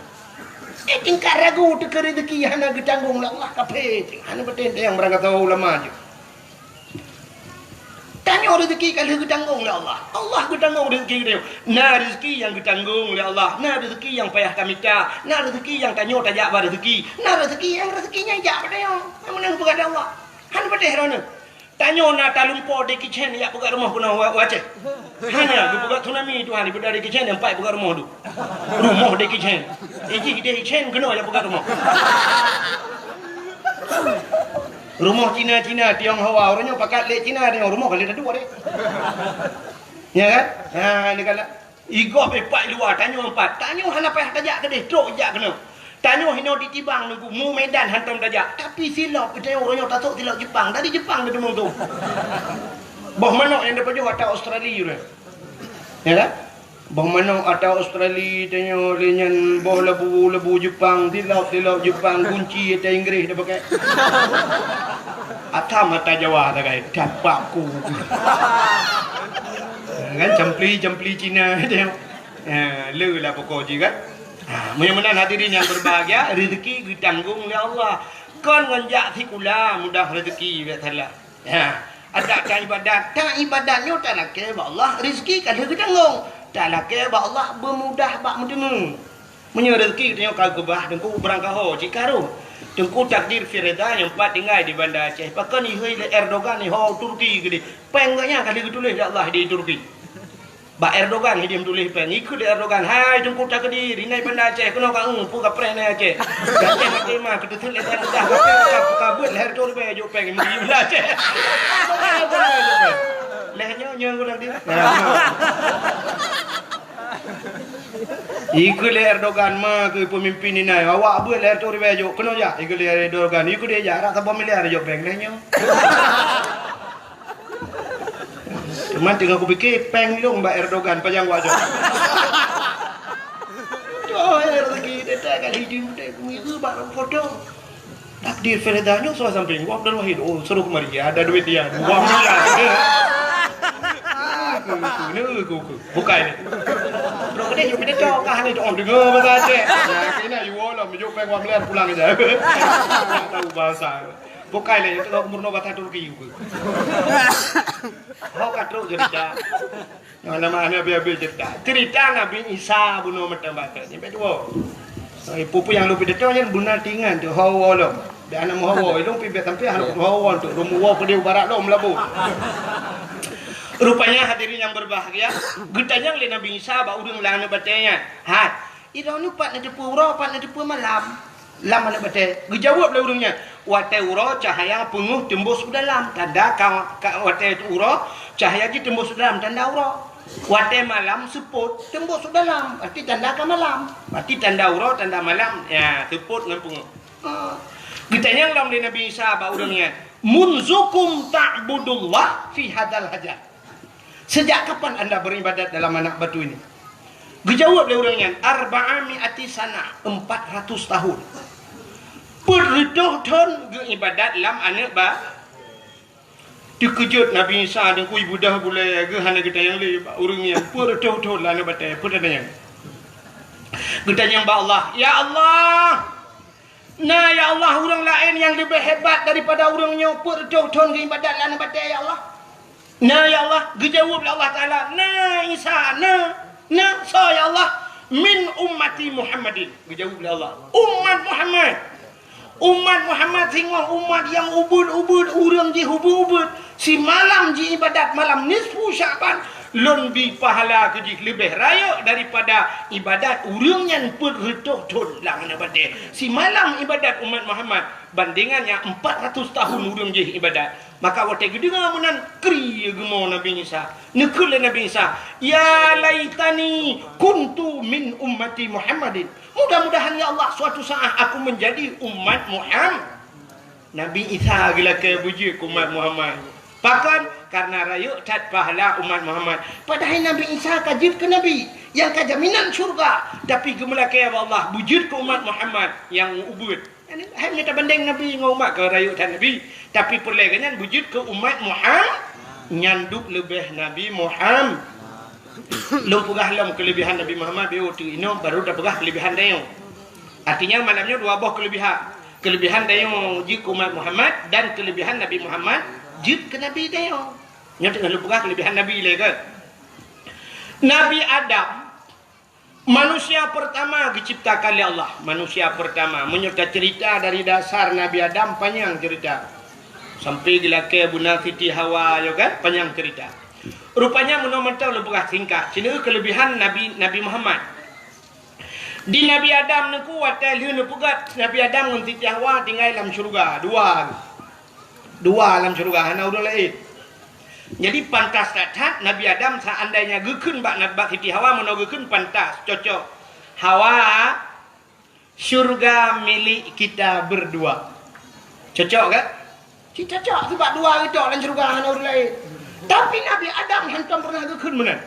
Eh, tingkat ragu teuh keu rezeki hana geutanggong lé Allah, kafé. Hana patéh nyang beurangkat ulama jih. Tanyoe rezeki ka lheueh geutanggong lé Allah. Allah geutanggong rezeki geutanyoe. Na rezeki nyang geutanggong lé Allah, na rezeki nyang payah tamita, na rezeki nyang tanyoe tajak ba rezeki, na rezeki nyang rezeki nyan jak bak tanyoe. Nyang meunan geupeugah lé Allah. Hana patéh droeneuh. Tanyoe na talumpo Jackie Chan jak peugah rumoh keunoe u, u Aceh. Hana, geupeugah tsunami Tuhan, ipeugah Jackie Chan, nyan pat peugah rumoh tu. Rumoh Jackie Chan. Ijih Jackie Chan keunoe jak peugah rumoh. Rumoh Cina-Cina, Tionghoa, uroe nyoe pakat lé Cina, tanyoe rumoh ka lé taduek deh. Ya kan? Ha, ni kan. Igob ipat luwa, tanyoe pat. Tanyoe hana payah tajak keudeh, trok jak keunoe. Tanyoe hinoe di Tibang nunggu, mu Medan hantom tajak. Tapi silop, geutanyoe uroe nyoe tasok silop Jepang. Dari Jepang geuteumong tu. Boh manok nyang tapajoh ata Australia tu. Ya kan? Boh manok ata Australia, tanyoe lé nyan boh labu, labu Jepang, silop, silop Jepang, gunci ata Inggris tapakai. Atam ata Jawa sagai, dapat ku. Kan, campli-campli Cina tengok. Ha, le lah pokok jih kan. Ha, meunyo meunan hadirin yang berbahagia, rezeki geutanggong lé Allah. Kon ngon jak sikula mudah rezeki, biasalah. Ha, adak ta ibadat, ta ibadat nyoe talakée bak Allah, rezeki ka lheueh geutanggong. Talakée bak Allah, beumudah bak meuteumé. Meunyoe rezeki tanyoe ka geubah, Teungku, beurangkaho cit ka rhot. Teungku, takdir Firda nyang pat tinggai di Banda Aceh. Pakon ihôi lé Erdogan iho Turki keudeh. Péng gobnyan ka lheueh geutuléh lé Allah di Turki. Bak Erdogan hidéh meutuléh péng. Ikheun lé Erdogan, "Hai Teungku Takdir, inan Banda Aceh keunoe ka eu, peue kapreh inan Aceh." Aceh maté ma, keuteuseut lé péng mudah, ka, ka beuet lhèe reutôh ribèe jok péng di Banda Aceh. Lhèe nyoe, nyoe ulang di. Ikheun lé Erdogan ma keu peumimpin inan, awak beuet lhèe reutôh ribèe jok, keunoe jak, ikheun lé Erdogan, ikheun lé jak, rata saboh miliar jok péng lhèe nyoe. Teuma teungoh kupike, péng lôn bak Erdogan pajan wak jok. Jok, eh, rezeki dia tak kat hidup dia, kuibu bak foto. Takdir Firda nyoe salah samping, Abdul Wahid, oh, suruh kemari, ada duit dia, dua miliar. Aku, aku, ni, aku, aku. Bukai ni. Bro, kedai jok pidato kah ni, oh, dengar bahasa Aceh. Ya, kena you all, you peng wak miliar pulang aja. Tak tahu bahasa. Bukai lah, you tengok murno bahasa Turki, aku. Hok ka trok cerita. Nyang nama ni habis-habis cerita. Cerita Nabi Isa bunoe meuteumé batai. Nyampe dua. Ibu-ibu nyang lôn pidato nyan beuna tingan tu, hawa lom. Dak aneuk meuhawa, ilong pibet sampai aneuk meuhawa tu, rumoh wa keudeh barat lom labu. Rupanya hadirin yang berbahagia, geutanyong lé Nabi Isa bak ureueng lam aneuk batée nyan. Hai, droeneuh pat neuteupeue uroe, pat neuteupeue malam lam aneuk batée? Geujaweueb lé ureueng nyan, watée uroe cahya peungeuh teumbus u dalam, tanda ka, ka watée uroe cahya jih teumbus u dalam, tanda uroe. Watée malam seupôt teumbus u dalam, berarti tanda ka malam. Berarti tanda uroe, tanda malam, ya, seupôt ngon peungeuh. Ha. Geutanyong lom lé Nabi Isa bak ureueng nyan, "Munzukum ta'budullah fi hadzal hajar?" Sejak kapan anda beribadat dalam anak batu ini? Geujaweueb lé ureueng nyan, "Arba'a mi'ati sanah, empat ratus tahun." Peuet reutôh thon geuibadat lam aneuk ba-, Teukeujot Nabi Isa deungkui budah bulée geuh hana geutanyong lé bak ureueng nyan, peuet reutôh thon lam aneuk batée, peue tanyong? Geutanyong bak Allah, "Ya Allah, na ya Allah ureueng laén nyang leubeh hebat daripada ureueng nyoe peuet reutôh thon geuibadat lam aneuk batée ya Allah?" Na ya Allah, geujaweueb lé Allah Taala, "Na Isa, na, na, soe ya Allah?" "Min ummati Muhammadin," geujaweueb lé Allah, "Umat Muhammad." Umat Muhammad singoh umat nyang ubeuet-ubeuet, ureueng jih ubeuet-ubeuet. Simalam jiibadat malam nisfu Sya'ban, lôn bi pahala keu jih leubeh rayeuk daripada ibadat ureueng nyan peuet reutôh thon lam aneuk batée. Simalam ibadat umat Muhammad, bandengan nyang empat ratus tahun ureueng jih ibadat. Maka watée geudeungoe meunan, kri geumo Nabi Isa. Neukheun lé Nabi Isa, "Ya laitani kuntu min ummati Muhammadin." Mudah-mudahan, ya Allah, suatu saat aku menjadi umat Muham-, Nabi Isa geulakée beujeuet keu umat Muhammad. Pakon? Karena rayeuk that pahala umat Muhammad. Padahai Nabi Isa ka jeuet keu nabi, nyang ka jaminan syurga. Tapi geumeulakée bak Allah, beujeuet keu umat Muhammad nyang ubeuet. Hai mita bandeng nabi ngon umat ka rayeuk that nabi. Tapi peureulée geuh nyan beujeuet keu umat Muham-, nyan duek leubeh Nabi Muham-, Lôn peugah lom keulebihan Nabi Muhammad, biôh teuk inoe baru tapeugah keulebihan tanyoe. Artinya malam nyoe dua boh keulebihan. Keulebihan tanyoe jeuet keu umat Muhammad dan keulebihan Nabi Muhammad jeuet keu Nabi tanyoe. Nyoe teungoh lôn peugah keulebihan Nabi lé kan. Nabi Adam, manusia pertama geuciptakan lé Allah. Manusia pertama. Meunyoe taceurita dari dasar Nabi Adam, panyang ceurita. Sampai geulakée beuna Siti Hawa, yo kan? Panyang ceurita. Rupanya meunoe mantong lôn peugah singkat, sineuk keulebihan Nabi, Nabi Muhammad. Di Nabi Adam neuku watée lheueh neupeugét Nabi Adam ngon Siti Hawa tinggai lam syeuruga, dua. Dua lam syeuruga, hana ureuëng laén. Jadi pantas that-that Nabi Adam seandainya geukheun bak, bak Siti Hawa, meunoe geukheun pantas, cocok. Hawa, syurga milik kita berdua. Cocok kan? Cit cocok, sebab dua geutok lam syeuruga hana ureuëng laén. Tapi Nabi Adam hantom pernah geukheun meunan.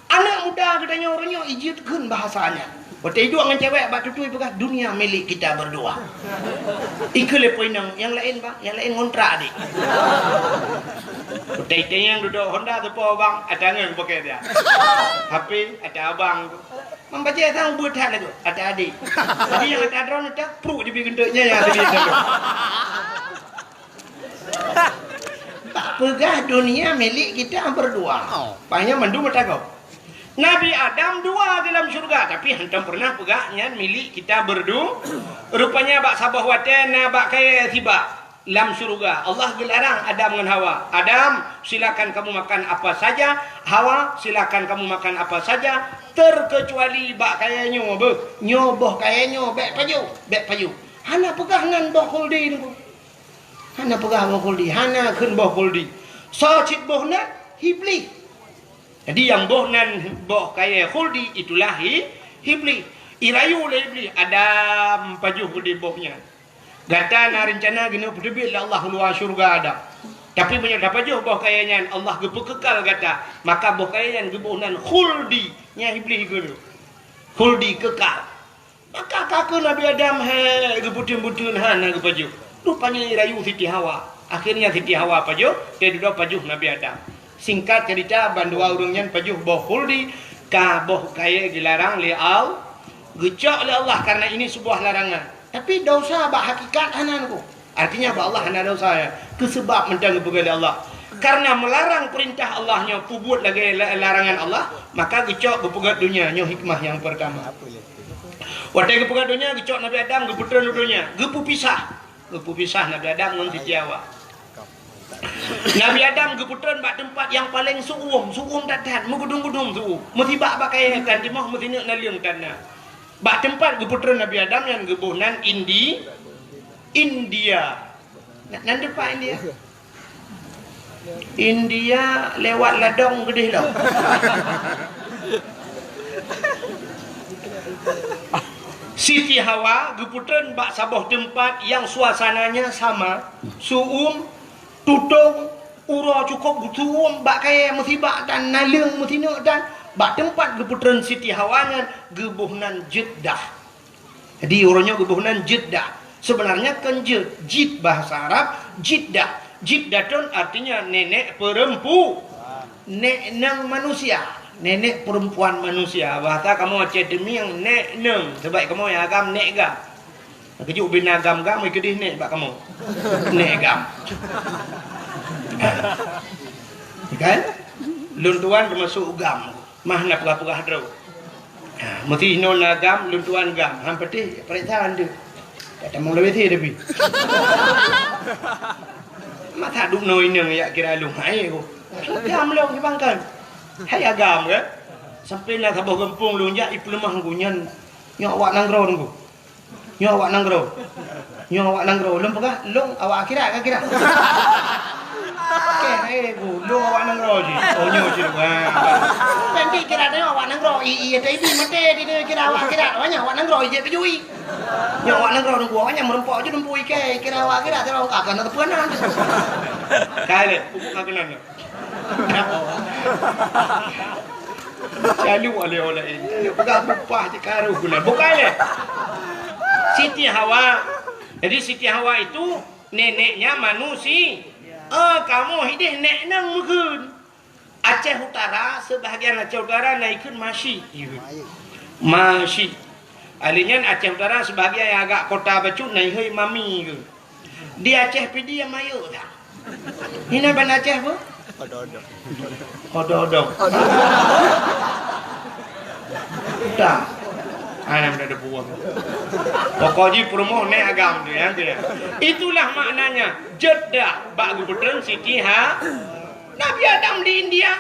Aneuk muda geutanyoe uroe nyoe ijeuet kheun bahasa nyan. Watèe iduek ngon cewek bak tutui peugah, "Dunia milik kita berdua." Ikheun lé po inong, "Nyang laén, Bang, nyang laén ngontrak, Dik." Watèe itanyong dudoe Honda teupo, Bang, ata ngon pakè dia. H P ata abang tu. Membacanya sang buet that lagu, ata adik. Jadi nyang ata droeneuh ata, pruek jibi geunteuk nyan nyang adik. Bak peugah dunia milik kita berdua. Panyang mandum meutakok. Nabi Adam dua di dalam syurga, tapi hantom pernah peugah nyan milik kita berdu-, rupanya bak saboh watèe na bak kayèe sibak lam syurga. Allah geularang Adam ngon Hawa, "Adam, silakan kamu makan apa saja. Hawa, silakan kamu makan apa saja, terkecuali bak kayèe nyoe." Beuh, nyoe boh kayèe nyoe, bèk pajoh, bèk pajoh. Hana peugah nan boh khuldi nyoe. Hana peugah boh khuldi, hana kheun boh khuldi. Soe cit boh nan? Iblih. Jadi nyang boh nan boh kayèe khuldi itulah i-, Iblih. Irayu lé Iblih, "Adam, pajoh keudéh boh nyan. Gata na reuncana keuneuk peuteubiet lé Allah u luwa syeuruga Adam. Tapi meunyoe tapajoh boh kayèe nyan, Allah geupeukekal gata, maka boh kayèe nyan geuboh nan khuldi." Nyan Iblih kheun, "Khuldi, kekal." Maka ka kheun Nabi Adam, "Hai, geupeuteun-peuteun hana geupajoh." Rupanya irayu Siti Hawa. Akhirnya Siti Hawa pajoh, teududoe pajoh Nabi Adam. Singkat cerita, bandua ureueng nyan pajoh boh khuldi, ka boh kayèe geularang lé Al-, geucok lé Allah karena ini sebuah larangan. Tapi dosa bak hakikat hana nyoe. Artinya bak Allah hana dosa, ya. Keu seubab mantong geupeugah lé Allah. Karena melarang perintah Allah nyoe peubuet lagèe la-, larangan Allah, maka geucok geupeugöt donya, nyoe hikmah nyang pertama. Watèe geupeugöt donya, geucok Nabi Adam geupeutreun u donya, geupeupisah. Geupeupisah Nabi Adam ngon Siti Hawa. Nabi Adam geupeutreun bak teumpat nyang paleng su'um, su'um that-that, meugudum-gudum su'um. Meusibak bak kayèe tan timoh, meusineuk naleueng tan na. Bak teumpat geupeutreun Nabi Adam nyan geuboh nan Indi-, India. Na-, nan teumpat India. India lewat ladông keudéh lom. Siti Hawa geupeutreun bak saboh teumpat nyang suasananya sama, su'um, tutong, uroe cukôp geusu'um bak kayèe meusibak dan naleueng meusineuk dan bak teumpat geupeutreun Siti Hawa nyan geuboh nan Jeddah. Jadi, uroe nyoe geuboh nan Jeddah. Sebenarnya kon jeuet, jid bahasa Arab, Jiddah. Jiddatun artinya nenek perempu-, nek nang manusia, nenek perempuan manusia. Bahasa kamoe Aceh Teumieng, nek nang. Sebab kamoe nyang agam nek gam. Keujeuet ubé na gam-gam, keudéh nek bak kamoe. Nek gam. Kan? Lôn tuan teumasuk gam. Mah na peugah-peugah droe. Ha, meusti inoe na gam, lôn tuan gam. Han patéh, paréksa han deuh. Tak tamong lawét tapi. Masa dum noe inong yak kira lôn hai ko. Gam lôn di bangkan. Hai agam ke? Sampai na saboh gampông lôn jak ipeuleumah ngku nyan. Nyoe awak nanggroe ngku. Nyoe awak nanggroe. Nyoe awak nanggroe. Lôn peugah, lôn awak akhirat ka kira. Oke, eh, bu, lôn awak nanggroe jih. Oh, nyoe jih. Wah. Nanti kira tengok awak nanggroe. I, i, ada ibi mate di dia kira awak akhirat. Awak nyan awak nanggroe ijek peujui. Nyoe awak nanggroe nunggu. Awak nyan meureumpok je nunggu ikai. Kira awak akhirat, kira awak akhirat. Nak teupeu nan. Kali, buka keunan. Lalu oleh-oleh ini. Lalu peugah bupah je karu guna. Bukan leh. Siti Hawa. Jadi Siti Hawa itu neneknya manusia. Ah, kamoe hideh nek nang meukeun. Aceh Utara, sebahagian Aceh Utara na ikheun Masyik. Masyik. Ahli nyan Aceh Utara sebahagian nyang agak kota bacut na ihôi Mami ke. Di Aceh Pidie mayok dah. Hina ban Aceh apa? Odong-odong. Odong-odong. Dah. Anak dah ada buang. Pokok ji promo nek agam tu ya, tu ya. Itulah maknanya Jeddah bak gubernur Siti Ha. Nabi Adam di India.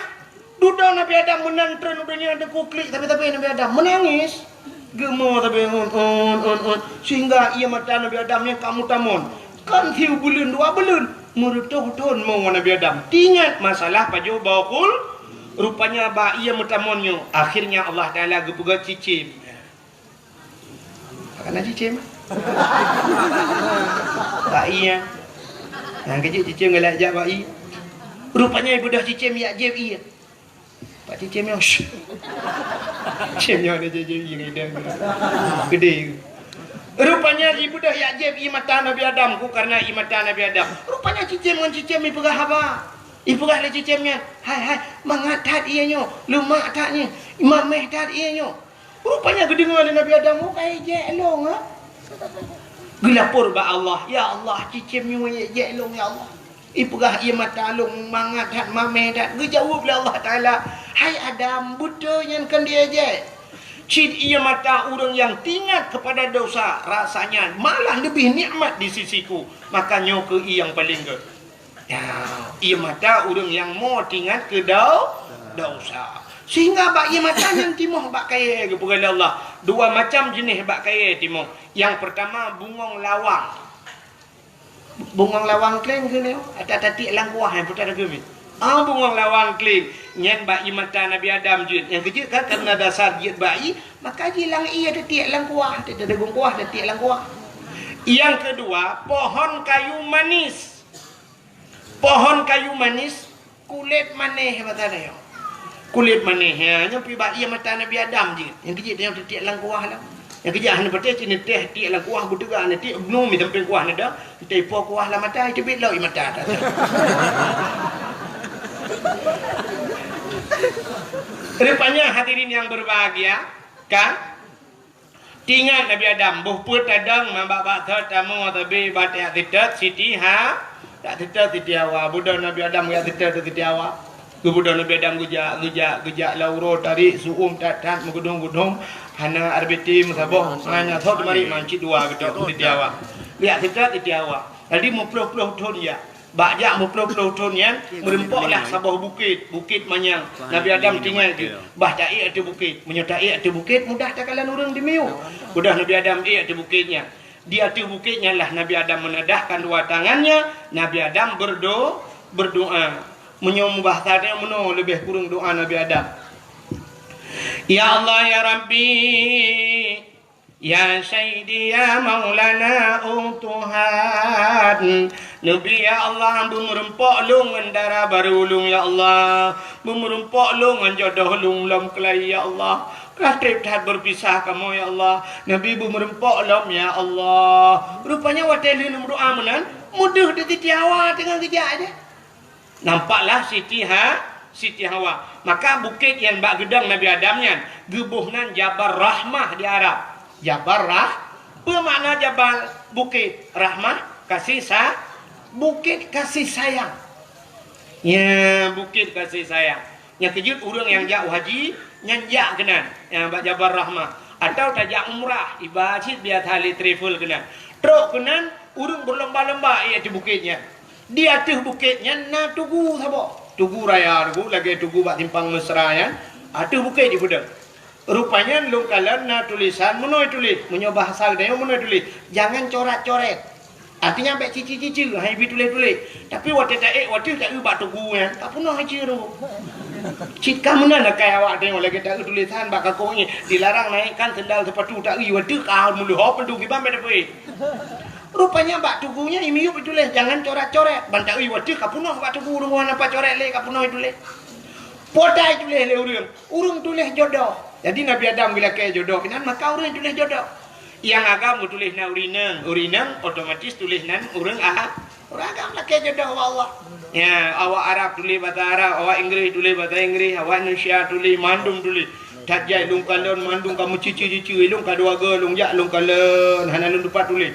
Dudoe Nabi Adam meunan treun u donya teuku klik tapi-tapi Nabi Adam meunangis. Geumo tapi un, un, un, un. Sehingga ie mata Nabi Adam nyan ka meutamon. Kan siu buleuen dua buleuen, meureutoh thon mo Nabi Adam. Teuingat masalah pajoh boh khuldi, rupanya bak ie meutamon nyoe, akhirnya Allah Taala geupeugah cicém. Kana cicém. Bak ie. Nyang keujeuet cicém galak jak bak ie. Rupanya ibeudôh cicém yak jieb ie. Pak cicém nyoe. Cicém nyoe ada cicém ngieng idang. Gede. Rupanya ibeudôh yak jieb ié mata Nabi Adam ku karena ié mata Nabi Adam. Rupanya cicém ngon cicém ipeugah haba. Ipeugah lé cicém nyan, "Hai, hai, mangat that ié nyoe, leumak that nyoe, mameh that ié nyoe." Rupanya geudeungoe lé Nabi Adam, "Oh, ka ijek lôn, ha?" Geulapor bak Allah, "Ya Allah, cicém nyoe ijek lôn, ya Allah." Ipeugah ié mata lôn mangat that, mameh that. Geujaweueb lé Allah Taala, "Hai Adam, beutôi nyan kon diijek. Cit ié mata ureuëng nyang teuingat keupada dosa, rasanya malah leubeh nikmat di sisi-Ku. Maka nyoe keuh ié nyang paleng gét." Ya, ié mata ureuëng nyang mo teuingat keu dau-, dosa. Sehingga bak ié mata nyan timoh bak kayée geupeugah lé Allah. Dua macam jeuneh bak kayée timoh. Nyang peurtama bungong lawang. Bungong lawang kléng keunoe, ata tatiek lam kuah nyang putar geumi. Ah, bungong lawang kléng. Nyan bak ié mata Nabi Adam jeuet. Nyang keujeuet kan karena dasar jeuet bak ié, maka jilang ié tatiek lam kuah, tatiek dagung kuah, tatiek lam kuah. Nyang keudua, pohon kayu manis. Pohon kayu manis, kulét manéh mata nyoe. Kulét manéh, ya, nyoe pi bak ié mata Nabi Adam jeuet. Nyang keujeuet nyoe tatiek lam kuah lah. Nyang keujeuet hana patéh cit neutéh tiek lam kuah beuteuga neutéh bnu mi sampéng kuah neuda, neutéh po kuah lam mata, teubiet lom ié mata. Rupanya hadirin yang berbahagia, kan? Teuingat Nabi Adam, boh peuet tadong, mambak-bak thot tamu, tabi bak tiek sitot, Siti Ha-, tak sitot Siti Hawa. Beudôh Nabi Adam geujak sitot Siti Hawa. Geubeudôh Nabi Adam geujak, geujak, geujak lam uroe tarék, su'um that-that, meugeudong-geudong, hana R B T meusaboh, hana thot marit mancit dua geutanyoe Siti Hawa. Geujak sitot Siti Hawa. Jadi meuploh-ploh thon jak. Bak jak meuploh-ploh thon nyan, meurumpok lah saboh bukét, Bukét Manyang. Nabi Adam tinggai geuh. Bah taék ateueh bukét. Meunyoe taék ateueh bukét, mudah takalon ureuëng dimiyueb. Mudah Nabi Adam ék ateueh bukét nyan. Di ateueh bukét nyan lah Nabi Adam meunadahkan dua tangannya, Nabi Adam berdo-, berdoa. Meunyoe mubahasa nyan meunoe leubeh kureueng doa Nabi Adam. Ya Allah, ya Rabbi, ya Sayyidi, ya Maulana, oh Tuhan. Neubi, ya Allah, beumeurumpok lôn ngon dara barô lôn, ya Allah. Beumeurumpok lôn ngon jodoh lôn lom keulayi, ya Allah. Ka treb that beupisah kamoe, ya Allah. Neubi beumeurumpok lom, ya Allah. Rupanya watée lheueh meudoa meunan, meudeuh di Siti Hawa teungoh geujak aja. Nampaklah Siti Ha-, Siti Hawa. Maka bukét nyang bak geudong Nabi Adam nyan, geuboh nan Jabal Rahmah di Arab. Jabal Rah-, peue makna Jabal? Bukét. Rahmah, kasih sa-, bukét kasih sayang. Ya, bukét kasih sayang. Nyang keujeuet ureuëng nyang jak haji, nyan jak keunan, nyang bak Jabal Rahmah. Atawa tajak umrah, iba cit biasa lé travel keunan. Trok keunan, ureuëng beulomba-lomba ék ateueh bukét nyan. Di ateueh bukét nyan na tugu saboh. Tugu raya tugu, lagée tugu bak simpang Mesra nyan. Ateueh bukét jipeudong. Rupanya lôn kalon na tulisan meunoe tuléh. Meunyoe bahasa geutanyoe meunoe tuléh, "Jangan corat-coret." Artinya bék cici-cici, hai bi tuléh-tuléh. Tapi watée taék, watée taeu bak tugu nyan, ka peunoh ici tu. Cit ka meunan akai awak tanyoe lagée taeu tulisan bak kakong nyan, dilarang naikkan sendal sepatu taeu, watée ka meuleuho peudong kiban bék tapeuék. Rupanya bak tugu nyan imiyueb tuléh, "Jangan coret-coret." Ban taeu watée ka peunoh bak tugu, ureuëng hana pat coret lé, ka peunoh tuléh. Potai tuléh lé ureuëng. Ureuëng tuléh jodoh. Jadi Nabi Adam geulakée jodoh keunan, maka ureuëng tuléh jodoh. Nyang agam geutuléh nan ureuëng inong, ureuëng inong otomatis tuléh nan ureuëng a-, ureuëng agam lakée jodoh bak Allah. Ya, awak Arab tuléh basa Arab, awak Inggréh tuléh basa Inggréh, awak Indonesia tuléh, mandum tuléh. That jai lôn kalon mandum ka meucici-cici, lôn ka dua go lôn jak lôn kalon, hana lôn tupat tuléh.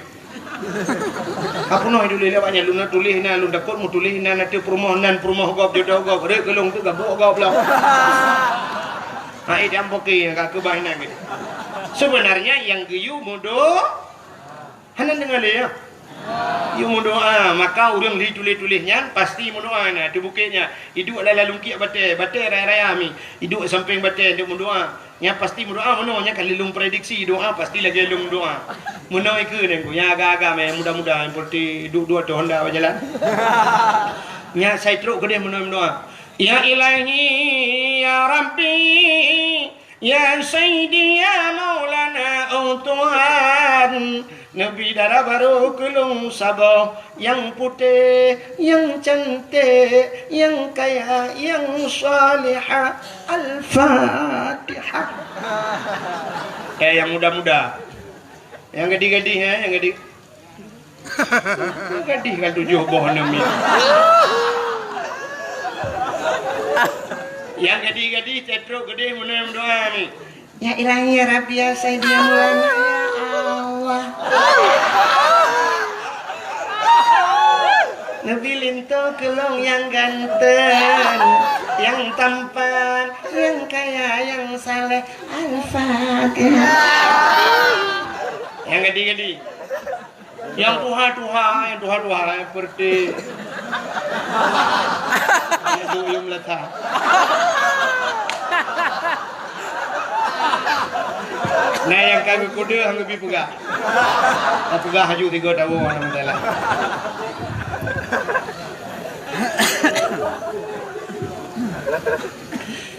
Ka peunoh tuléh lé awak nyan, lôn na tuléh na, lôn takot meutuléh na, na teuh peurumoh nan, peurumoh gob, jodoh gob, rek keu lôn teuh gabuek gob lom. Ha, eh, dan poke nyang ka keubah inan gitu. Sebenarnya nyang geuyue meudo-, hana deungoe lé, ya? Yue meudoa, maka ureuëng li tuléh-tuléh nyan pasti meudoa na, teuh bukét nyan. Iduek lam lalungkiek batée, batée raya-raya mi. Iduek sampéng batée, iduek meudoa. Nyan pasti meudoa meunoe, nyan ka lheueh lôn prediksi doa pasti lagée lôn doa. Meunoe ikeue nyan ku, nyang agam-agam, nyang muda-muda, nyang peureute duek-duek ateueh honda bak jalan. Nyan sai trok keudeh meunoe meudoa. Ya Ilahi, ya Rabbi, ya Sayyidi, ya Maulana, oh Tuhan. Neubi dara barô keu lôn saboh, nyang putéh, nyang canték, nyang kaya, nyang salihah. Al-Fatihah. Eh, nyang muda-muda. Nyang gadih-gadih, eh, nyang gadih. Gadih kan tujoh boh aneuk miet. Nyang gadih-gadih, trok keudeh meunan meudoa ni. Ya Ilahi, ya Rabbi, ya Sayyidi, ya Maulana, ya Allah. Neubi linto keu lôn nyang ganteng, nyang tampan, nyang kaya, nyang saleh. Al-Fatihah. Nyang gadih-gadih. Nyang tuha-tuha, nyang tuha-tuha, nyang peureuteh. Nyang duek yum lata. Nah, nyang ka geukudeuh, han geubi peugah. Ka peugah haju tiga tahun, alhamdulillah.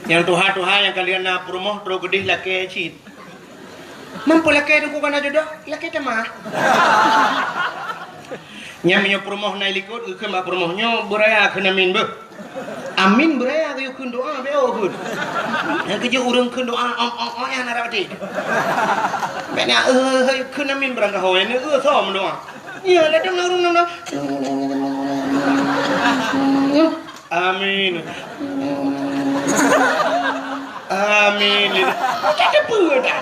Nyang tuha-tuha, nyang kalian na peurumoh, trok keudeh lakée cit. Mampu lakée teungku kana jodoh, lakée teuma. Nyan meunyoe peurumoh na i likot, geukheun bak peurumoh nyoe beuraya kheun amin beuh. Amin beuraya geuyue kheun doa, beu kheun. Nyang keujeuet ureuëng kheun doa, ong, ong, ong, nyan na rot até. Bèk na, eh, eh, kheun amin barangkaho, eh, eh, som doa. Iya, ladôm na ureuëng na. Amin. Amin. Ka teupeue dah.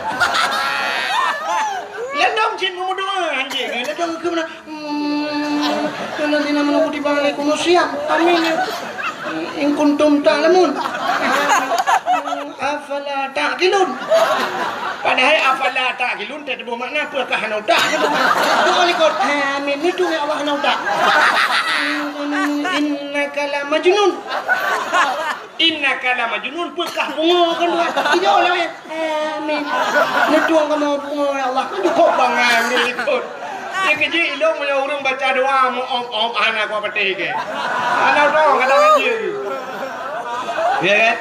Ladôm cit meumeudoa, anjing. Ladôm keu mana? Hmm. Alladzina amanu kutiba alaikumus siyam. Amin. In kuntum ta'lamun. Afala ta'qilun. Padahai afala ta'qilun teuh teuboh makna peue kah hana utak. Doa likot. Amin. Itu ya Allah hana utak. Innaka la majnun. Innaka la majnun, peue kah pungo keu Tuhan. Tidak oleh. Amin. Neutueng kamoe pungo ya Allah. Cukup bangai di likot. Dia kejik ilong meunyoe ureuëng baca doa meu-om-om hana kuat patéh ke. Hana udah kadang aja. Ya kan?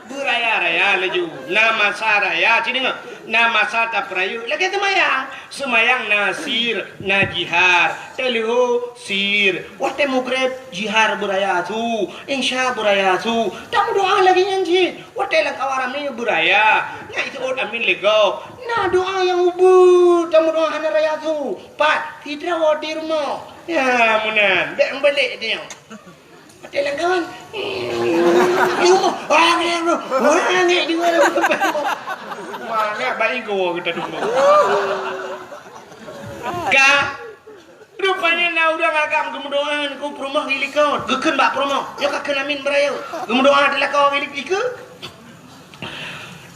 Beuraya-raya laju. Na masa raya, ci deungoe. Na masa tapeurayeuk lagée seumayang. Seumayang na sir, na jihar. Teuleuho sir. Watée mugreb jihar beuraya su. Insya beuraya su. Tameudoa lagée nyan cit. Watée lam kawan ramé beuraya. Na iseuôt amin lé gob. Na doa nyang ubeut tameudoa hana raya su. Pat, sidroe di rumoh. Ya, meunan. Bék meubalek tanyoe. Watée lam kawan. Di rumoh. Wah, angék, bro. Wah, angék di mana? Wah, angék baik gua kita dulu. Ka. Rupanya na ureuëng agam geumeudoa keu peurumoh di likot. Geukheun bak peurumoh. Nyoe ka kheun amin beuraya. Geumeudoa di lakoe di likot.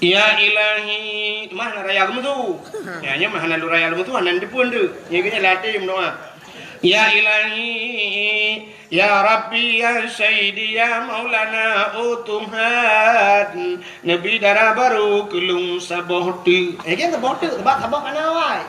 Ya Ilahi, mah na raya geumeusu. Ya, nyoe mah hana lôn raya geumeusu, hana neuteupeue teuh. Nyoe geuhnyan latée meudoa. Ya Ilahi, ya Rabbi, ya Sayyidi, ya Maulana, oh Tuhan, neubi dara barô keu lôn saboh teuk. Eh, kan saboh teuk, sabab saboh kana awai.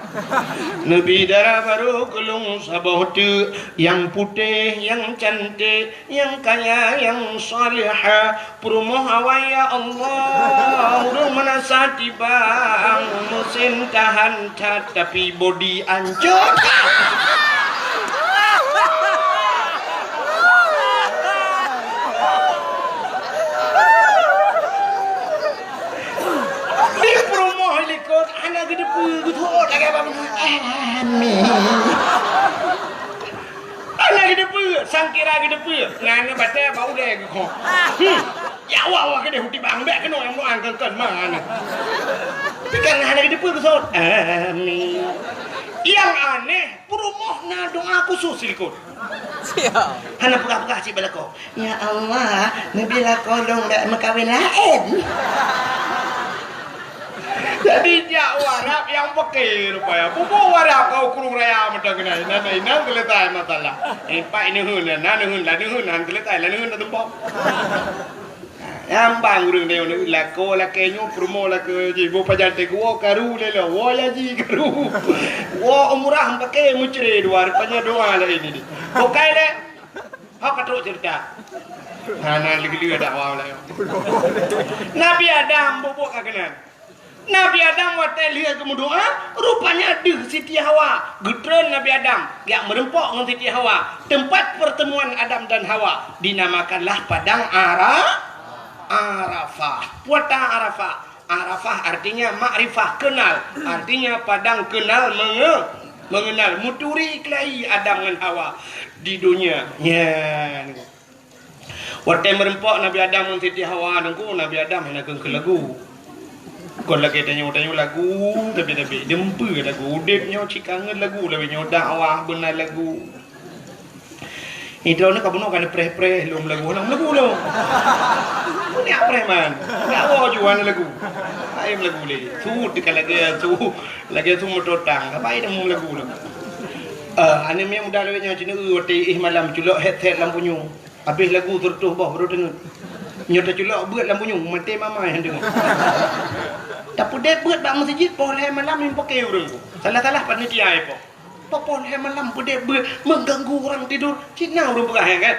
Neubi dara barô keu lôn saboh teuk, nyang putéh, nyang canték, nyang kaya, nyang salihah, peurumoh awai, ya Allah. Ureuëng meunasah tibang, meusén tahan that, tapi bodi ancô. Di peurumoh likot hana geuteupeue, geuteuôt lagée apa beuna. Amin. Hana geuteupeue, sangkira geuteupeue. Nyan batée bak ulée geukhok. Hmm. Ya Allah, Allah keudeh u tibang bék keunoe nyang meudoa kheun-kheun meunan. Tapi kan hana geuteupeue geuseuôt. Amin. Nyang aneh, peurumoh na doa khusos silikot. Hana peugah-peugah cit bak lakoe. Ya Allah, neubi lakoe lôn bék meukawen laén. Jadi jak u Arab nyang peuke rupaya. Bubu u Arab ka u krueng raya mantong keunan. Inan, inan seuleutai masalah. Empat neuheun, na neuheun, la neuheun, han seuleutai, la neuheun na tumpok. Nyang bang ureuëng nyoe lakoe lakée nyoe peurumoh lakée jih. Boh pajan teuh woe karu lé lo, woe ya ji karu. Woe umrah pake meucre dua, rupanya doa laén ini. Bukai lé. Hok ka trok ceurita. Hana lé geuleu dakwah ulée. Nabi Adam bubuk ka keunan. Nabi Adam watée lheueh geumeudoá, rupanya deuh Siti Hawa. Geutreun Nabi Adam, jak meureumpok ngon Siti Hawa. Teumpat pertemuan Adam dan Hawa dinamakanlah Padang Ara-, Arafah. Puata Arafah. Arafah artinya makrifah, kenal. Artinya padang kenal menge-, mengenal. Meuturi keulayi Adam ngon Hawa di dunia. Nyan. Watée meureumpok Nabi Adam ngon Siti Hawa, Teungku, Nabi Adam hana keu lagu. Kon lagée tanyoe-tanyoe lagu, tapi-tapi deumpeu lagu. Udeb nyoe cit kangen lagu, lagée nyoe dakwah beuna lagu. Idroe ni ka bunoe ka neupreh-preh lom lagu, lom lagu lom. Ni preh man. Dakwah juan lagu. Laén lagu lé. Su teuka lagée su, lagée su mototang. Apa ini lagu lom. Eh, aneuk miet muda lawét nyoe cit, watée ih malam culok headset lam punyueng. Habéh lagu sireutoh boh baru teungeut. Nyoe teuculok beuet lam punyueng, maté mama nyang deungoe. Tapeudeb beuet bak meuseujid poh lhée malam nyang paké ureuëng ku. Salah-salah panitia ipoh. Poh lhée malam peudeb beuet mengganggu orang tidur. Cit na ureuëng peugah nyan kan?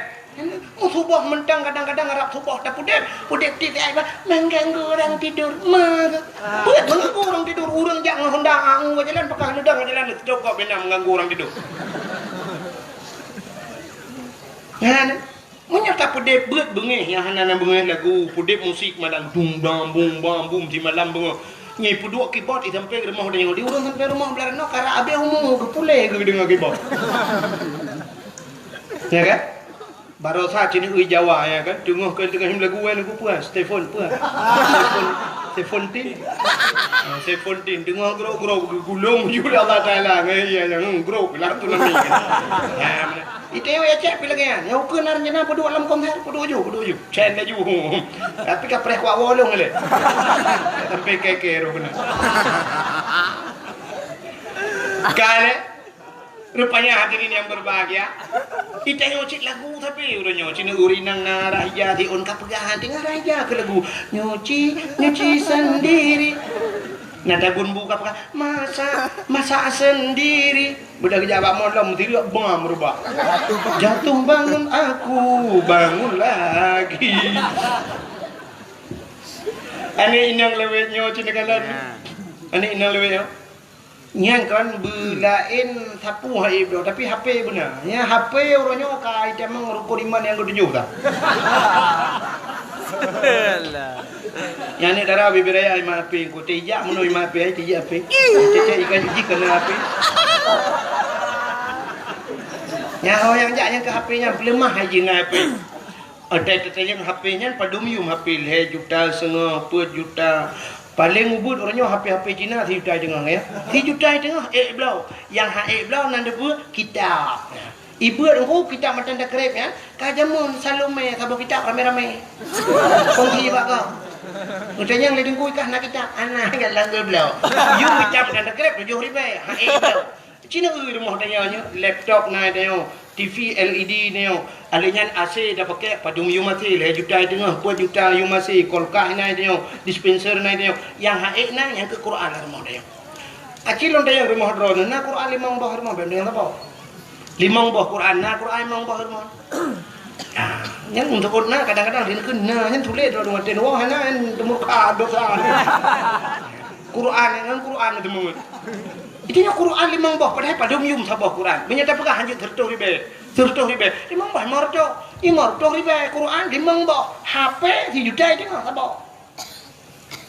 Meusuboh mantong kadang-kadang rab suboh tapeudeb, peudeb tieb ai bah mengganggu orang tidur. Beuet mengganggu orang tidur. Ureuëng jak ngon honda angu jalan, pakah neudang jalan, seucokop bina mengganggu orang tidur. Nyan. Meunyoe tapeudeb beuet beungéh nyang hana na beungéh lagu, peudeb musik malam dung dang bung bang bum di malam beungoh. Nyi peuduek keyboard i sampéng rumoh tanyoe. Di ureuëng sampéng rumoh blah noe karap abéh umu geupuléh geudeungoe keyboard. Ya kan? Barosa cit neu Jawa ya kan? Teungoh keu teungoh him lagu wan geupeue? Stefon peue? Stefon, Stefon Tin. Ah, Stefon Tin teungoh grok-grok geugulong ju Allah Taala ngon iya nyang grok lah tu nami. Ya, Itayue ya cek pih lagée nyan. Nyang ukeue na rencana peuduek lam konser, peuduek ju, peuduek ju. Cen laju. Tapi ka preh kuak wolong lé. Sampai keke roh kena. Kale. Rupanya hadirin yang berbahagia. Itayue cit lagu tapi udah nyoe cit urinang na raja di on ka peugah hati ngan raja ke lagu. Nyuci, nyuci sendiri. Nah, dagun bu ka peugah, masak, masak sendiri. Beudah geujak bak molom, tireuk bam rubah. Jatuh bangun aku, bangun lagi. Aneuk inong lewet nyoe cit neukalon. Ya. Aneuk inong lewet nyoe. Nyan kan beulaén sapu hai bloe, tapi H P beuna. Nya H P uroe nyoe ka itamong rukon iman nyang ketujoh dah. Alah. Nyan ni dara bibir raya iman H P, ku tijak meunoe iman H P, ai tijak H P. Cek-cek ikan jiji kena H P. Nyan ho nyang jak nyang ke H P nyan peuleumah hai jih ngon H P. Ada tetayang H P nyan padum yum H P lhée juta seungoh, peuet juta. Paléng ubeuet uroe nyoe H P-H P Cina sijuta teungoh ya. Sijuta teungoh ék bloe. Nyang ha ék bloe nan deubeuet kitab. Ibeuet engku kitab matan takreb nyan, ka jameun Salome saboh kitab ramé-ramé. Kongsi bak kau. Utanyang lé dengku ikah na kitab, ana galak geubloe. Yum kitab matan takreb tujoh ribée, ha ék bloe. Cina eu rumoh tanyoe nyoe, laptop na tanyoe, T V L E D tanyoe, alé nyan A C tapakek padum yum A C, lhée juta teungoh, peuet juta yum A C, kulkas na tanyoe, dispenser na tanyoe, nyang ha ék na nyang keu Quran lam rumoh tanyoe. Aci lôn tanyong rumoh droeneuh na Quran limong boh rumoh, bèk neudeungoe saboh. Limong boh Quran, na Quran limong boh rumoh. Nah, nyang untuk na kadang-kadang dia kena, nyang tuléh droeneuh watèe nyoe hana, nyang teumurka dosa. Quran, ngon Quran teumeuet. Itu nyoe Quran limong boh, padahai padum yum saboh Quran. Meunyoe tapeugah hanjeuet seureutôh ribèe, seureutôh ribèe, limong boh lima reutôh, lima reutôh ribèe Quran limong boh, H P sijuta teungoh saboh.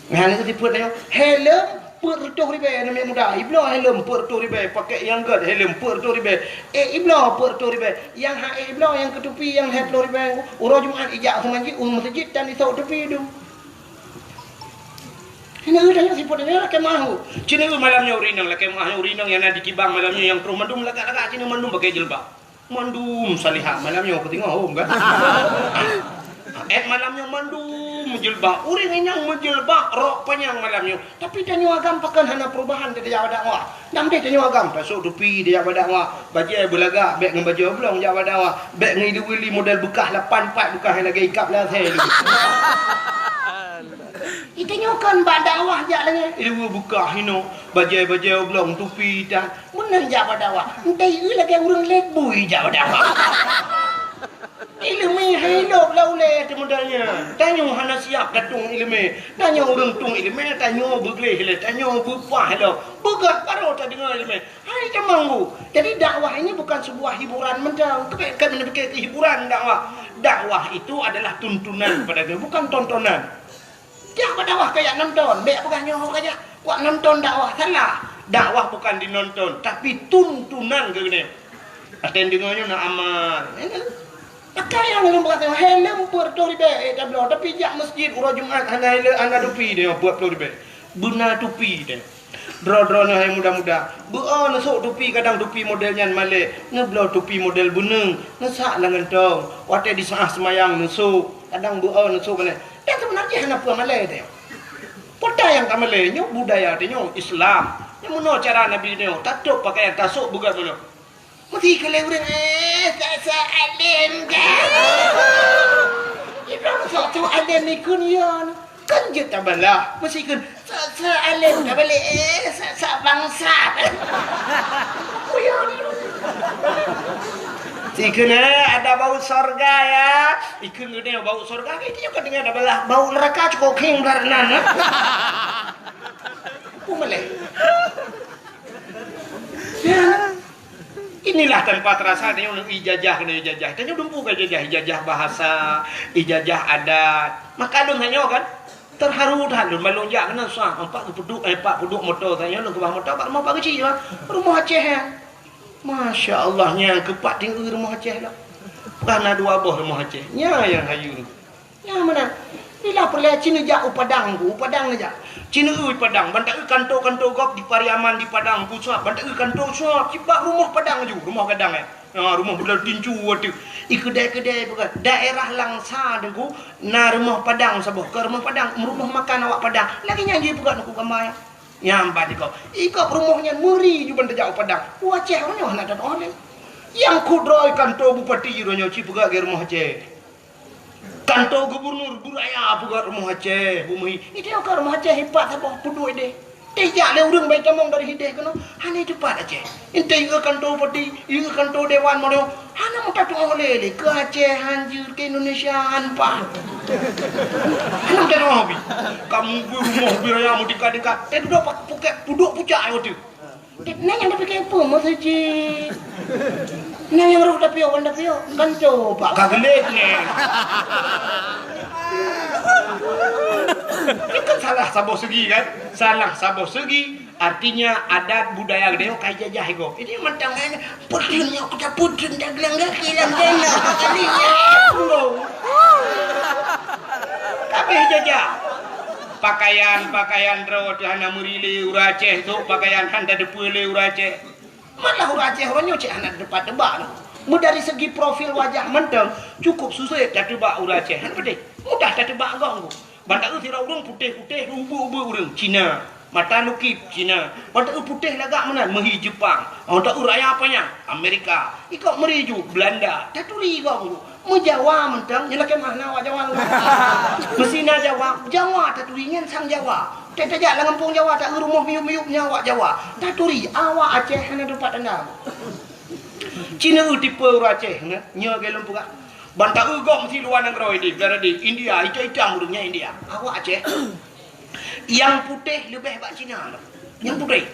Nyan keuh sifeuet nyoe. Helm peuet reutôh ribèe aneuk muda. Ibloe helm peuet reutôh ribèe, pakèk nyang gèt helm peuet reutôh ribèe. Ék ibloe peuet reutôh ribèe. Nyang ha ék ibloe nyang keu tupi nyang lhèe plôh ribèe. Uroe Jumat ijak seumanjit u meuseujid dan isok tupi dum. Hana eu tanyoe sifeuet nyoe lakèe meu'ah. Cit nyoe malam nyoe ureueng inong lakèe meu'ah nyoe ureueng inong nyang na di kibang malam nyoe nyang troh mandum lagak-lagak cit nyoe mandum pakai jilbab. Mandum salihah malam nyoe keuteungoh hom kan. Èt malam nyoe mandum meujilbab. Ureueng inong meujilbab rok panyang malam nyoe. Tapi tanyoe agam pakon hana perubahan tajak bak dakwah. Nam deh tanyoe agam tasok tupi tajak bak dakwah. Bajèe beulagak bèk ngon bajèe oblong jak bak dakwah. Bèk ngon ilu-ilu model beukah lapan pat beukah nyang lagèe ikab lasèe tu. Itanyoe kon bak dakwah jak lagèe. Ilu beukah inoe, bajèe-bajèe oblong tupi tan. Meunan jak bak dakwah. Entah ieu lagèe ureueng lét bui jak bak dakwah. Ileumé hai lom lam ulée teuh modal nyan. Tanyoe hana siap tatong ileumé. Tanyoe ureuëng tong ileumé, tanyoe beugleh lé, tanyoe beupah lom. Beugah baroe tadeungoe ileumé. Hai tamong bu. Jadi dakwah ini bukan sebuah hiburan mantong. Keubiet kami neupike keu hiburan dakwah. Dakwah itu adalah tuntunan kepada kami, bukan tontonan. Jak bak dakwah kajak nonton, bék peugah nyoe kajak. Wak nonton dakwah salah. Dakwah bukan dinonton, tapi tuntunan keu geuneuk. Aten deungoe nyoe na amal. Pakaian lom bukan tengok helm peuet ploh ribée, eh, tabloe, tapi jak masjid uroe Jumat hana helm, hana tupi dia peuet ploh ribée. Beuna tupi dia. Droe-droe nyoe hai muda-muda, beu-o neusok tupi, kadang tupi model nyan malée, neubloe tupi model beuneueng, neusak lam gantong, watée disaah seumayang neusok, kadang beu-o neusok malée. Dan seubeuna jih hana peue malée teuh. Peue nyang ka malée nyoe budaya teuh nyoe Islam. Nyang meunoe cara Nabi nyoe, tatôb pakaian, tasok beugöt meunoe. Meusti keu lé ureuëng, eh, sa-sa além dah. Ibrahim sok-sok além ikun yon. Kan jeuet tabalah. Meusti keu sa-sa além dah balik, eh, sa-sa bangsat. Kuyon. Meusti keu, eh, ada bau sorga ya. Ikun geude bau sorga, itu juga dengan tabalah. Bau neraka cukup king belarenan, eh. Peue malée. Ya. Inilah tanpa terasa tanyoe ijazah keunoe ijazah. Tanyoe dumpeue ka ijazah, ijazah bahasa, ijazah adat. Maka lôn tanyoe kan terharu that lôn, ban lôn jak keunoe sa, empat geupeuduk, eh, empat peuduek moto tanyoe lôn keubah moto bak rumoh Pak Geuchik, rumoh Aceh nyan. Masya Allah, nyan keupat tinggi rumoh Aceh lah. Bukan na dua boh rumoh Aceh. Nyan nyang hayu. Nyang meunan, bila peureulée ci neujak u Padang ku, u Padang neujak. Ci neueu Padang, ban taeu kanto-kanto gob di Pariaman di Padang ku suab, ban taeu kanto suab, cit bak rumoh Padang ju, rumoh gadang, eh. Ha, rumoh budal tincu watée. I keudai-keudai peugah, daerah Langsa Teungku, na rumoh Padang saboh, keu rumoh Padang, rumoh makan awak Padang. Lagée nyan jih peugah Teungku gamba nyan. Nyan ban di gob. I gob rumoh nyan meuri ju ban tajak u Padang. U Aceh uroe nyoe hana tatu'oh lé. Nyang kudroe kanto bupati uroe nyoe ci peugah lagée rumoh Aceh. Kanto gubernur beuraya peugah rumoh Aceh, bumeuhi. Itu ka rumoh Aceh ipat saboh peuduek deh. Teuh jak lé ureuëng bai tamong dari hideh keunoe, hana teupat Aceh. Intai ke kanto bupati, ke kanto dewan mono, hana meutatong oleh lé ke Aceh hanjeuet ke Indonesia anpa. Hana meutatong hobi. Kamu rumoh beuraya meutingkat-tingkat. Teuh dudoe pak puket puduk pucak ayo tu. Nyan nyang tapike peue meuseujid? Nyan nyang roh tapiôh, wan tapiôh, kan coba ka geulet nyan. Itu kan salah saboh segi kan? Salah saboh segi, artinya adat budaya geude kai jajah iko. Ini mantang kan putun nyok kita putun dagelang gaki lam dana kali ya. Kabeh jajah. Pakaian-pakaian droe teuh hana meuri lé ureuëng Aceh, sok pakaian han tateupeue lé ureuëng Aceh. Malah ureuëng Aceh uroe nyoe cit hana teupat teubak lom. Meudari segi profil wajah mantong, cukup susah tateuba ureuëng Aceh. Hana peudeh. Mudah tateuba gong ku. Ban taeu sidroe ureuëng putéh-putéh, ubeuek-ubeuek ureuëng Cina. Mata lukip Cina. Ban taeu putéh lagak meunan, meuhi Jepang. Ban taeu raya panyang Amerika. Ikok meuri ju Belanda. Taturi gong ku. Meujawa mantong, nyan lakée meuh na awak Jawa. Meusti na Jawa, Jawa taturi nyan sang Jawa. Teuh tajak lam gampông Jawa, taeu rumoh miyueb-miyueb nyan awak Jawa. Taturi, awak Aceh hana teupat tanda. Cina eu tipe ureuëng Aceh, nyoe lagée lôn peugah. Ban taeu gob meusti luwa nanggroe di, bela di India, itam-itam ureuëng nyan India. Awak Aceh. Nyang putéh leubeh bak Cina lom. Nyang putéh.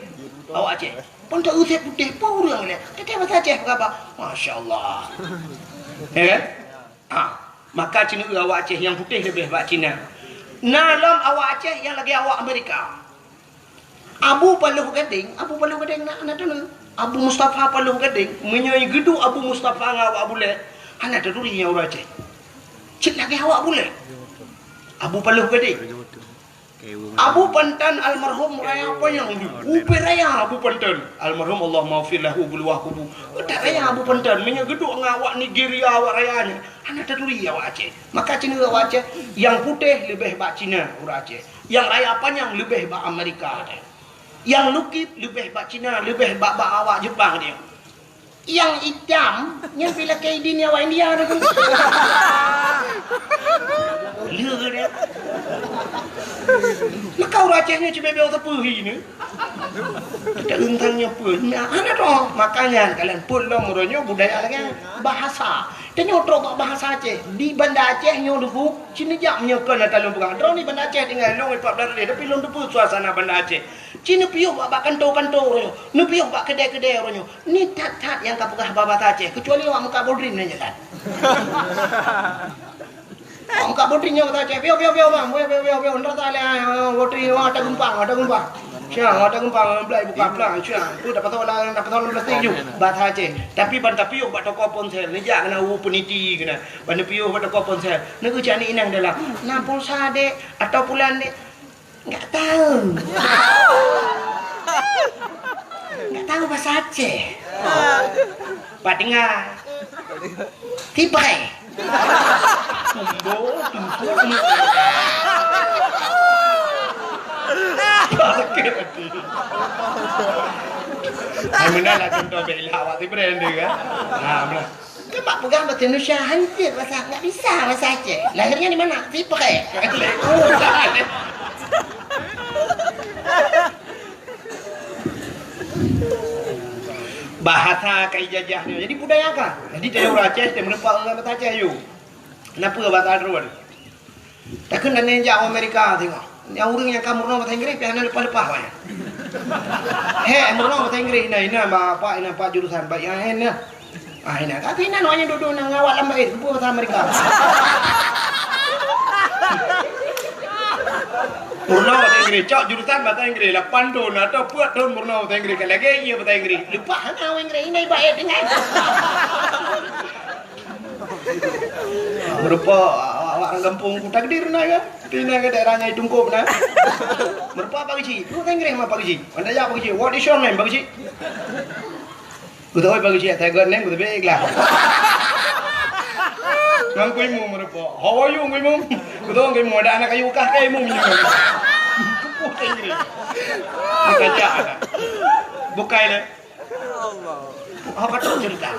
Awak Aceh. Pun tak usah putéh, pun ureuëng lé. Teuka bahasa Aceh peugah, masya Allah. Ya kan? Ha, maka Cina awak Aceh nyang putéh leubeh bak Cina. Na lom awak Aceh nyang lagée awak Amerika. Abu Paloh Gadeng, Abu Paloh Gadeng na, na teuneuk. Abu Mustafa Paloh Gadeng, meunyoe geuduek Abu Mustafa ngon awak Bulek, hana taturi nyang ureuëng Aceh. Cit lagée awak Bulek. Abu Paloh Gadeng. Abu Pantan almarhum raya panyang udu. Upe raya Abu Pantan. Almarhum Allah maghfir lahu buluwah kubu. Utak raya Abu Pantan. Meunyoe geuduek ngon awak Nigeria awak raya nyan. Hana taturi awak Aceh. Maka Cina awak Aceh. Nyang putéh leubeh bak Cina ureuëng Aceh. Nyang raya panyang leubeh bak Amerika. Nyang lukip leubeh bak Cina, leubeh bak, bak awak Jepang dia. Nyang itam, nyan pih lakée idin awak India tu. Lé dia. Maka ureueng Aceh nyoe cibebe sapeue hi ni. Kita rentang nyoe pun. Nah, hana droe. Makanya kalian pun lom uroe nyoe budaya lagèe bahasa. Tanyoe trok bak bahasa Aceh. Di Banda Aceh nyoe Teungku, ci neujak meunyoe kon ata lôn peugah. Droeneuh di Banda Aceh tinggai lôn empat belas hari, tapi lôn teupeu suasana Banda Aceh. Ci neupiôh bak, bak kanto-kanto uroe nyoe. Neupiôh bak keudè-keudè uroe nyoe. Ni that-that nyang ka peugah bahasa Aceh, kecuali awak muka bodrin nyan jalan. Awak muka bodrin nyoe kata Aceh, piôh, piôh, piôh, bang, piôh, piôh, piôh, piôh, ndak salah, ah, bodrin, oh, ada geumpang, ada geumpang. Siang, ada geumpang, belai buka pelang, siang. Tu dapat tahu lah, dapat tahu plastik ju. Bahasa Aceh. Tapi ban tapiôh bak toko ponsel, neujak keunan u peniti keunan. Ban neupiôh bak toko ponsel. Neugeucak ni inong dalam. Na pulsa, Dek, atau pulan, Dek? Enggak tahu. Enggak tahu bahasa Aceh. Pak dengar. Tipai. Tumbo, tumbo, tumbo. Sakit hati. Hai, meunan lah contoh bela awak si brand dia kan. Ha, meunan. Kan bak peugah bahasa Indonesia, hancur bahasa, enggak bisa bahasa Aceh. Lahirnya di mana? Siprek. Bahasa ka ijajah nyoe. Jadi budaya ka. Jadi tanyoe ureueng Aceh, tanyoe meureumpok ngon bahasa Aceh yue. Kenapa bahasa Arab? Takheun aneuk jak u Amerika tengok. Nyang ureueng nyang ka meurunoe bahasa Inggréh pih hana leupah-leupah awaknyan. Hé, meurunoe bahasa Inggréh, inan, inan, bapak, inan, pak jurusan, baik, inan, inan. Ah, inan. Tapi inan awaknyan dudoe na ngawat lam bait, keupeue bahasa Amerika. Meurunoe bahasa Inggréh, cok jurusan bahasa Inggréh, lapan thon atau peuet thon meurunoe bahasa Inggréh, ka lagèe ie bahasa Inggréh. Leupah hana awak Inggréh, inan bait, inan. Meureumpok awak-awak ureueng gampông ku takdir na kan? Pi na ke daerah nyai Tungkop na. Meureumpok Pak Geuchik. Ku Inggréh ma Pak Geuchik. Anda ya Pak Geuchik. What is your name, Pak Geuchik? Ku tahu Pak Geuchik, saya good name, ku tahu ikhlas. Ngan ku imeum meureumpok. How are you, ku imeum? Ku tahu ku imeum, ada anak kayu kah, kayu imeum. Ku Inggréh. Bukan cak. Bukai le. Ha, ka trok ceurita.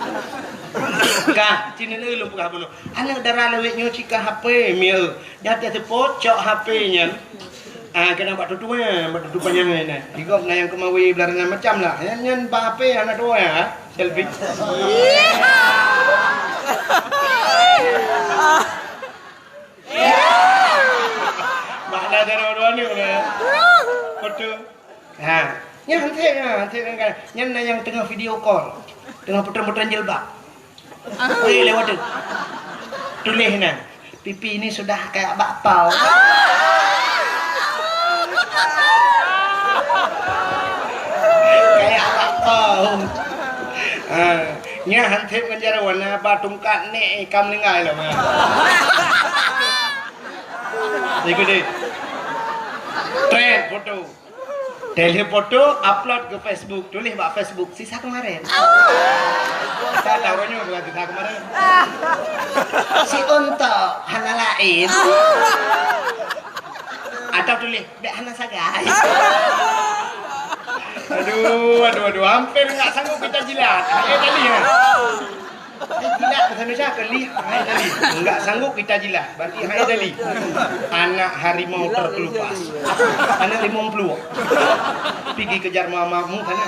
Ka, ci neulheueh lôn peugah bunoe. Aneuk dara lawét nyoe ci ka H P, mieu. Dah teuseupôt cok H P nyan. Ah, keunan bak tutoe, bak tutoe panyang nyan. Di gob na nyang keumawe blah ranan macam lah. Nyan, nyan bak H P hana tuwoe, ha? Selfie. Bak na dara dua ni, foto. Ha, nyan han sép, nyan han sép nyan kan. Nyan na nyang teungoh video call. Teungoh putreun-putreun jilbab. Oi, lewat tu. Tuléh na. Pipi ini sudah kayak bakpao. Kayak bakpao. Ha, nyan han sép ngon jaroe na ba tungkat nek ka meuninggai lom, ha. Ikut deh. Trend foto. Tuléh foto, upload ke Facebook. Tuléh bak Facebook, sisa kemarin. Sisa tahun nyoe bukan sisa kemarin. Si Untok, hana laén. Atau tuléh, bèk hana sagai. Aduh, aduh, aduh. Hampir enggak sanggup kita jilat. Hai tali, ya. Eh, jilat bahasa Indonesia ke lih, hai tali. Enggak sanggup kita jilat, berarti hai tali. Anak harimau terkelupas. Anak limong puluh. Pigi kejar mama mu sana.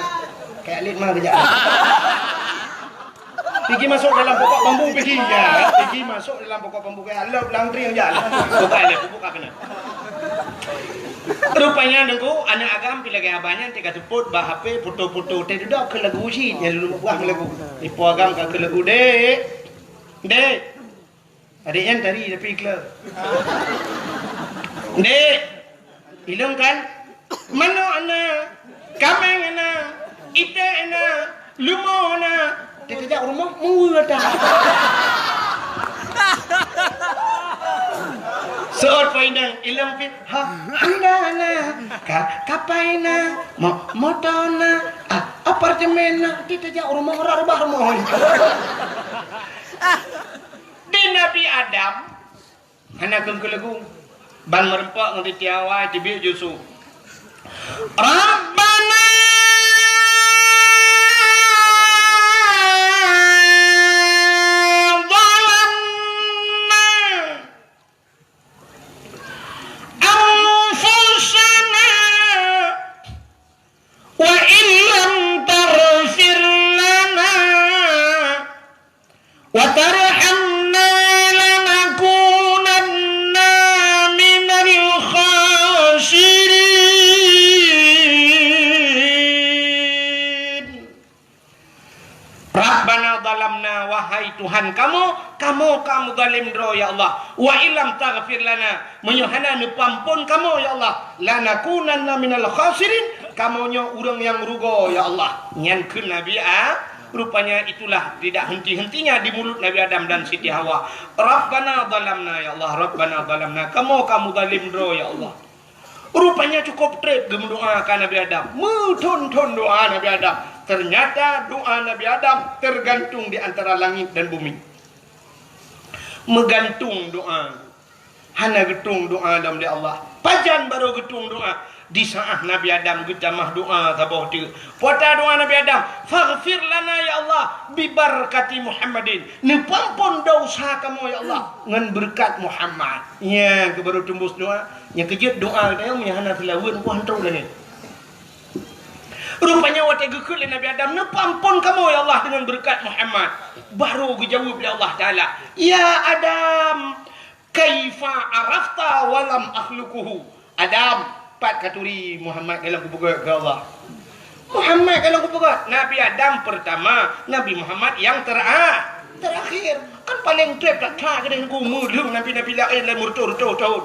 Kayak lit mah kejar. Pigi masuk dalam pokok bambu, pigi. Ya, pigi masuk dalam pokok bambu, kayak lop langkring aja. Bukan, bukan kena. Rupanya Teungku, aneuk agam pi lagèe abah nyan teuka seupôt bak H P foto-foto teuh dudoe keu lagu cit nyang lôn buah lagu. Ipo agam ka keu lagu, "Dek. Dek." Adék nyan tari tapi kleu. "Dek. Ilong kan? Manok na, kaméng na, iték na, leumo na." Teuka jak rumoh, meuweue ata. Seuôt po inong, ilong pih, ha, honda na, ka, kapai na, mo-, moto na, a, apartemen na, teuka jak rumoh, rot rubah rumoh. Di Nabi Adam, hana keuneuk keu lagu. Ban meureumpok ngon titiawai teubiet Yusuf. Rabbana zalamna وترحمنا لنكونن من الخاسرين. Rabbana zalamna, wahai Tuhan kamoe, kamoe ka meuzalim droe, ya Allah. Wa illam taghfir lana, meunyoe hana neupeuamphon kamoe, ya Allah, lanakunanna minal khasirin, kamoe nyoe ureuëng nyang rugoe, ya Allah. Nyan kheun Nabi A-, rupanya itulah tidak henti-hentinya di mulut Nabi Adam dan Siti Hawa. Rabbana zalamna, ya Allah, Rabbana zalamna, kamoe ka meuzalim droe, ya Allah. Rupanya cukup treb geumeudoa keu Nabi Adam. Meuthon-thon doa Nabi Adam. Ternyata doa Nabi Adam tergantung di antara langit dan bumi. Meugantung doa. Hana geutueng doa lom lé Allah. Pajan barô geutueng doa? Di saat Nabi Adam geutamah doa saboh teuk. Peue doa Nabi Adam? "Faghfir lana ya Allah bibarakati Muhammadin." Neupeuamphon desya kamoe ya Allah ngon beureukat Muhammad. Nyan keuh barô teumbus doa. Nyang keujeuet doa geutanyoe meunyo hana seulaweuet, boh hantom lagée. Rupanya watée geukheun lé Nabi Adam, "Neupeuamphon kamoe ya Allah deungon beureukat Muhammad." Barô geujaweueb lé Allah Taala, "Ya Adam, kaifa arafta wa lam akhluquhu?" Adam, pat katuri Muhammad ka lheueh kupeugét keu Allah? Muhammad ka lheueh kupeugét. Nabi Adam pertama, Nabi Muhammad nyang tera-, terakhir. Kan paleng treb that-that keudeh Teungku, meulheueng nabi-nabi laén lé meureutoh-reutoh thon.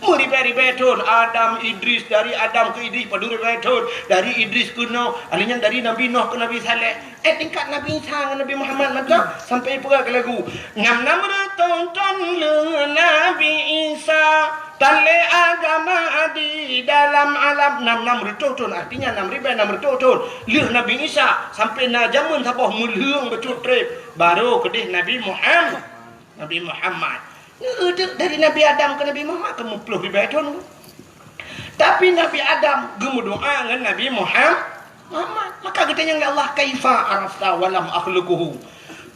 Meuribée-ribée thon. Adam, Idris, dari Adam keu Idris padum ribée thon. Dari Idris keu Noh, alheuh nyan dari Nabi Noh keu Nabi Saleh. Eh, tingkat Nabi Isa ngon Nabi Muhammad mantong sampai peugah keu lagu, "Nam-nam reutôh thon lheueh Nabi Isa, tan lé agama di dalam alam." Nam-nam reutôh thon, artinya nam ribée nam reutôh thon lheueh Nabi Isa, sampai na jameun saboh meulheueng bacut treb, barô keudeh Nabi Muham-, Nabi Muhammad. Neudeuk dari Nabi Adam keu Nabi Muhammad ka meuploh ribée thon. Tapi Nabi Adam geumeudoa ngon Nabi Muham-, Muhammad. Maka geutanyong lé Allah, "Kaifa arafta wa lam akhluquhu?"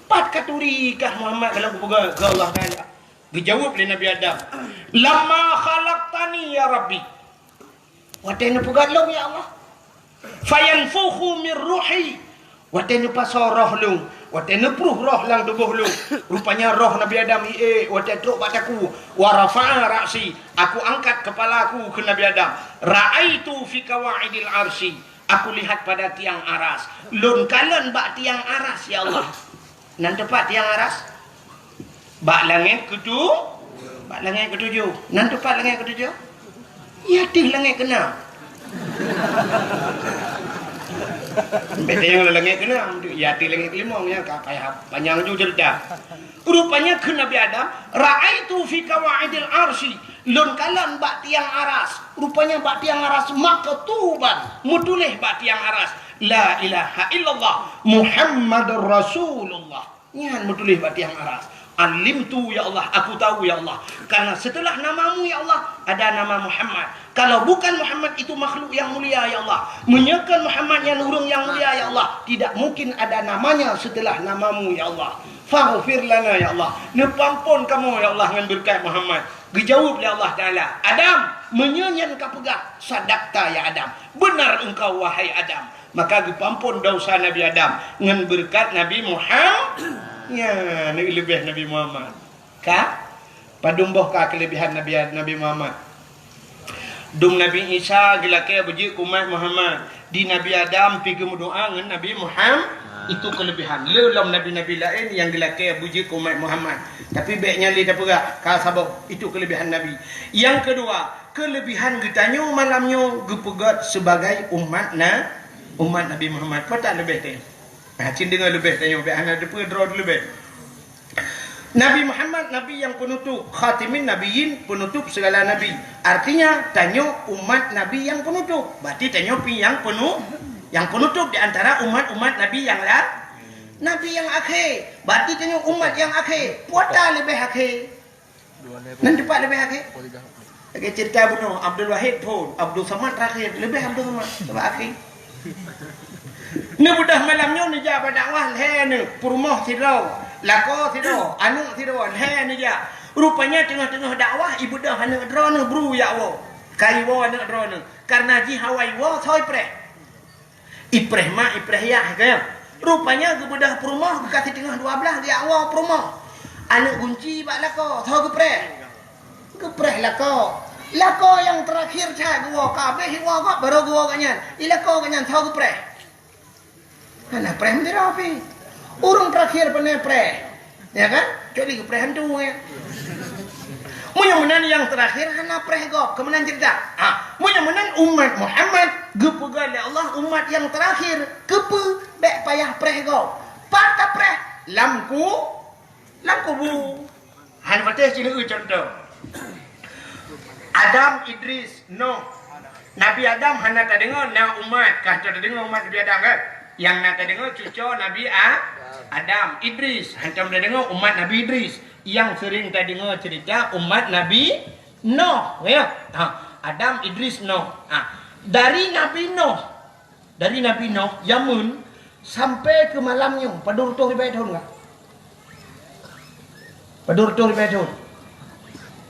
Pat katuri kah Muhammad ka lheueh kupeugét keu Allah Taala? Geujaweueb lé Nabi Adam, "Lamma khalaqtani ya Rabbi." Watée neupeugét lôn ya Allah. "Fayanfukhu mir ruhi." Watée neupasoe roh lôn, watée neupruh roh lam tuboh lôn, rupanya roh Nabi Adam iék watée trok bak takue. "Wa rafa'a ra'si," aku angkat keupala aku keu Nabi Adam. "Ra'aitu fi qawaidil arsy," aku lihat pada tiang aras. Lôn kalon bak tiang aras, ya Allah. Nan teupat tiang aras? Bak langét keutu-, bak langét keutujoh. Nan teupat langét keutujoh? Ya, teuh langét keunam. Beda nyang langét keunam, ya, teuh langét keulimong, ya, ka payah panyang ju cerita. Rupanya kheun Nabi Adam, "Ra'aitu fi qawaidil arsy," lôn kalon bak tiang aras. Rupanya bak tiang aras maktuban, meutuléh bak tiang aras, "La ilaha illallah Muhammadur Rasulullah." Nyan meutuléh bak tiang aras. "Alimtu ya Allah, aku tahu ya Allah. Karena setelah namamu ya Allah, ada nama Muhammad. Kalau bukan Muhammad itu makhluk yang mulia ya Allah. Meunyoe kon Muhammad nyan ureuëng nyang mulia ya Allah, tidak mungkin ada namanya setelah namamu ya Allah. Faghfir lana ya Allah. Neupeuamphon kamoe ya Allah ngon beureukat Muhammad." Geujaweueb lé Allah Taala, "Adam, meunyoe nyan kapeugah, sadaqta ya Adam. Beunar engkau wahai Adam." Maka geupeuamphon desya Nabi Adam ngon beureukat Nabi Muhammad. Nyan, leubeh Nabi Muhammad. Ka? Padum boh ka keuleubehan Nabi, Nabi Muhammad? Dum Nabi Isa geulakée beujeuet keu umat Muhammad. Di Nabi Adam pi geumeudoa ngon Nabi Muhammad. Itu keuleubehan. Le lom nabi-nabi laén nyang geulakée beujeuet keu umat Muhammad. Tapi bék nyan lé tapeugah, ka saboh. Itu keuleubehan Nabi. Nyang keudua, keuleubehan geutanyoe malam nyoe geupeugét sibagai umat na-, umat Nabi Muhammad. Peue that leubeh teuh? Nah, cit deungoe leubeh tanyoe, bék hana teupeue droe leubeh. Nabi Muhammad, Nabi nyang peunutup, khatimin nabiyyin, peunutup sigala nabi. Artinya, tanyoe umat Nabi nyang peunutup. Berarti tanyoe pi nyang peunu-, nyang peunutup di antara umat-umat Nabi nyang la-, Nabi nyang akhé. Berarti tanyoe umat nyang akhé. Peue that leubeh akhé? Nan teupat leubeh akhé? Lagée cerita bunoe, Abdul Wahid phon, Abdul Samad terakhir, leubeh Abdul Samad, sabab akhé. Neubeudoh malam nyoe neujak bak dakwah lhée neuh, peurumoh sidroe, lakoe sidroe, aneuëk sidroe, lhée neujak. Rupanya teungoh-teungoh dakwah, ibeudôh aneuëk droeneuh bru jak woe. Ka iwoe aneuëk droeneuh, kareuna jih awai woe soe ipreh. Ipreh mak, ipreh yah, ka nyan. Rupanya geubeudôh peurumoh, geukasih teungoh dua blaih, geujak woe peurumoh. Aneuk gunci bak lakoe, soe geupreh? Geupreh lakoe. Lakoe nyang teurakhir that geuwoe, ka abéh woe gob, barô geuwoe gobnyan. Di lakoe gobnyan, soe geupreh? Hana preh meudira pih. Ureuëng teurakhir pane preh. Ya kan? Kecuali geupreh hantu, ya. Meunyoe meunan nyang teurakhir hana preh gob, keu meunan ceurita. Ah, meunyoe meunan umat Muhammad geupeugah lé Allah umat nyang teurakhir, keupeue bék payah preh gob? Pat tapreh? Lam ku, lam kubu. Hana patéh sineuk contoh. Adam, Idris, Noh. Nabi Adam hana tadeungoe na umat, ka tadeungoe umat Nabi Adam kan? Nyang na tadeungoe cucoe Nabi A-, Adam, Idris, hantom tadeungoe umat Nabi Idris. Nyang seuring tadeungoe ceurita umat Nabi Noh, ya. Ha, Adam, Idris, Noh. Ha, dari Nabi Noh Dari Nabi Noh jameun sampai keu malam nyoe, padum reutôh ribèe thôn ka? Padum reutôh ribèe thôn?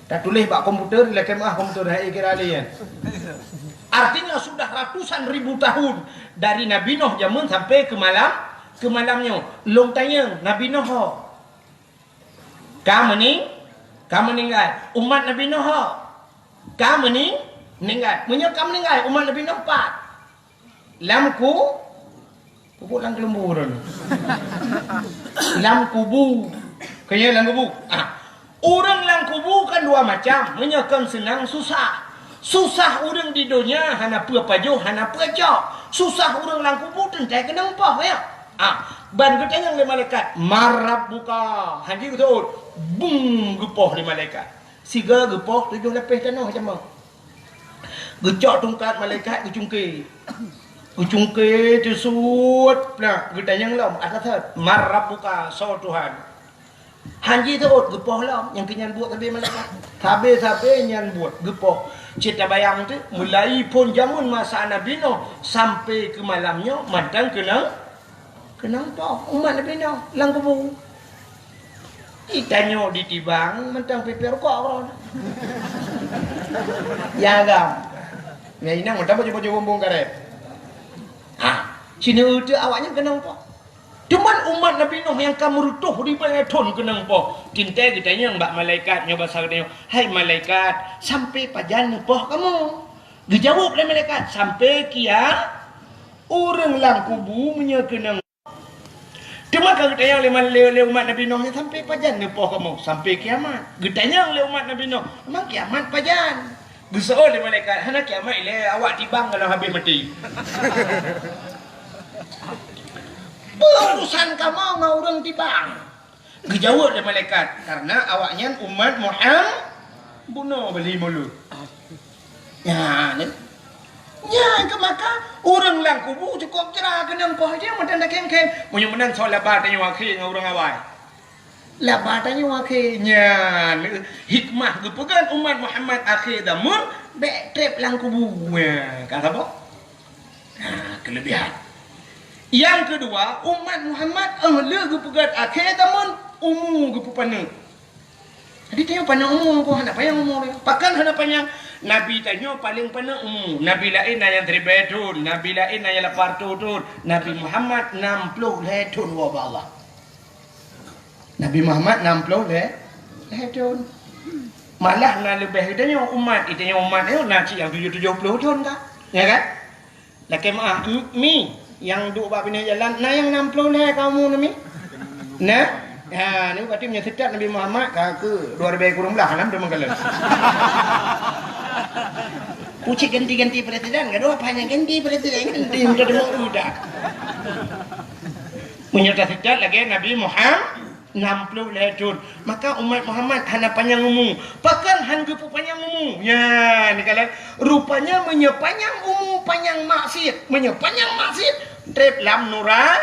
Tatuléh bak komputer, lakèe meu'ah komputer, hai kira lé nyan. Artinya sudah ratusan ribu tahun dari Nabi Noh jameun sampai keu malam, keu malam nyoe. Lôn tanyong, Nabi Noh ho? Ka meuning-, ka meuninggai. Umat Nabi Noh ho? Ka meuning-, meuninggai. Meunyoe ka meuninggai, umat Nabi Noh pat? Lam ku-, pupuk lam keulumbu ureuëng. Lam kubu. Keu nyan lam kubu. Ah. Ureuëng lam kubu kan dua macam. Meunyoe kon seunang susah. Susah ureuëng di donya hana peue pajoh, hana peue cok. Susah ureuëng lam kubu teuntèe keunong poh, ya. Ah, ban geutanyong lé malaikat, "Man rabbuka?" Hana geuseuôt. Bum, geupoh lé malaikat. Sigoe geupoh tujoh lapéh tanoh jameun. Geucok tungkat malaikat geucungké. Geucungké teusuet na geutanyong lom, "Ata that, man rabbuka, soe Tuhan?" Hana jiseuôt geupoh lom, nyang keu nyan buet sabe malaikat. Sabe-sabe nyan buet geupoh. Cit tabayang teuk, mulai phon jameun masa Nabi Noh sampai keu malam nyoe mantong keunong, keunong poh umat Nabi Noh lam kubu. Itanyoe ditibang mantong pipée rukok keudroe. Ya agam. Ya inong mantong baju-baju bumbong karet. Ha, sineuk teuk awaknyan keunong poh. Cuman umat Nabi Nuh nyang ka meureutôh ribèe thôn keunong poh. Teuntèe geutanyong bak malaikat nyoe basa geutanyoe, "Hai malaikat, sampai pajan neupoh kamoe?" Geujaweueb lé malaikat, "Sampai kia-, ureueng lam kubu meunyoe keunong." Teuma ka geutanyong lé mal-, lé, lé umat Nabi Nuh nyan, "Sampai pajan neupoh kamoe?" "Sampai kiamat." Geutanyong lé umat Nabi Nuh, "Memang kiamat pajan?" Geuseuôt lé malaikat, "Hana kiamat ilèe, awak tibang ka lheueh habéh maté." Peue urusan kamoe ngon ureueng tibang? Geujaweueb lé malaikat, "Karena awaknyan umat Muham-, bunoe bali mulut." Nyan, nyan keuh maka ureueng lam kubu cukôp jra keunong poh jih mantong takhém-khém. Meunyoe meunan soe laba tanyoe akhé ngon ureueng awai. Laba tanyoe akhé nyan hikmah geupeugöt umat Muhammad akhé zameun bèk trép lam kubu. Nyan, ka saboh? Nah, keulebihan. Nyang keudua, umat Muhammad, eh, le geupeugöt akhé zameun umu geupeupaneuk. Jadi tanyoe paneuk umu, hana panyang umu. Pakon hana panyang? Nabi tanyoe paleng paneuk umu. Nabi laén na nyang siribèe thôn, nabi laén na nyang lapan reutôh thôn. Nabi Muhammad nam ploh lhèe thôn woe bak Allah. Nabi Muhammad nam ploh lhèe, lhèe thôn. Malah na leubeh geutanyoe umat, geutanyoe umat nyoe na cit nyang tujoh, tujoh ploh thôn ka. Ya kan? Lakèe meu'ah, mi, nyang duek bak binéh jalan, na nyang nam ploh lhèe ka umu na mi? Na? Ha, ni berarti meunyoe seutôt Nabi Muhammad ka keu dua ribèe kureueng blah, alhamdulillah meukalon. Ucit ganti-ganti presiden, gadoh apa nyang ganti presiden, ganti minta deungoe udah. Meunyoe taseutôt lagèe Nabi Muham-, nam ploh lhèe thôn. Maka umat Muhammad hana panyang umu. Pakon han geupeupanyang umu? Nyan, kalon. Rupanya meunyoe panyang umu, panyang maksiet. Meunyoe panyang maksiet, trép lam nura-,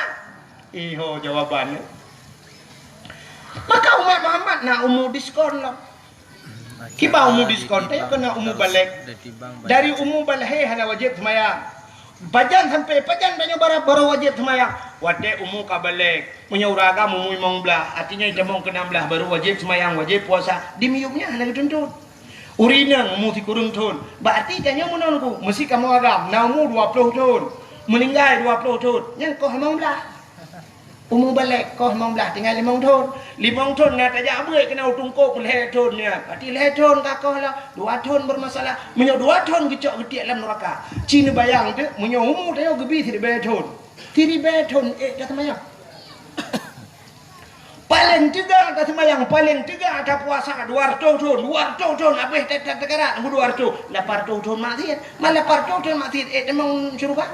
iho jawaban. Maka umat Muhammad na umu diskon lom. Kiban umu diskon, tanyoe keuneuk umu balek. Dari umu balek hana wajéb seumayang. Pajan sampai pajan tanyoe bara-, baru wajéb seumayang? Watèe umu ka balek. Meunyoe ureueng agam umu limong blah, artinya jitamong keu nam blah, baru wajéb seumayang, wajéb puasa. Di miyueb nyan hana geutuntut. Ureueng inong umu sikureueng thôn. Berarti tanyoe meunan ku, meusi kamoe agam, na umu dua ploh thôn. Meuninggai dua ploh thôn. Nyan koh limong blah. Umu balek koh limong blaih, tinggai limong thon. Limong thon na tajak beuet keunan u teungku lhèe thon nyan. Berarti lhèe thon ka koh lah, dua thon bermasalah. Meunyoe dua thon geucok geutiek lam nuraka. Ci neubayang teuk, meunyoe umu tanyoe geubi siribèe thon. Siribèe thon ék taseumayang. Paleng teuga taseumayang, paleng teuga tapuasa dua reutôh thon, dua reutôh thon habéh ta-, ta-, takarat ngon dua reutôh, lapan reutôh thon maksiat. Man lapan reutôh thon maksiat ék tamong syeuruga?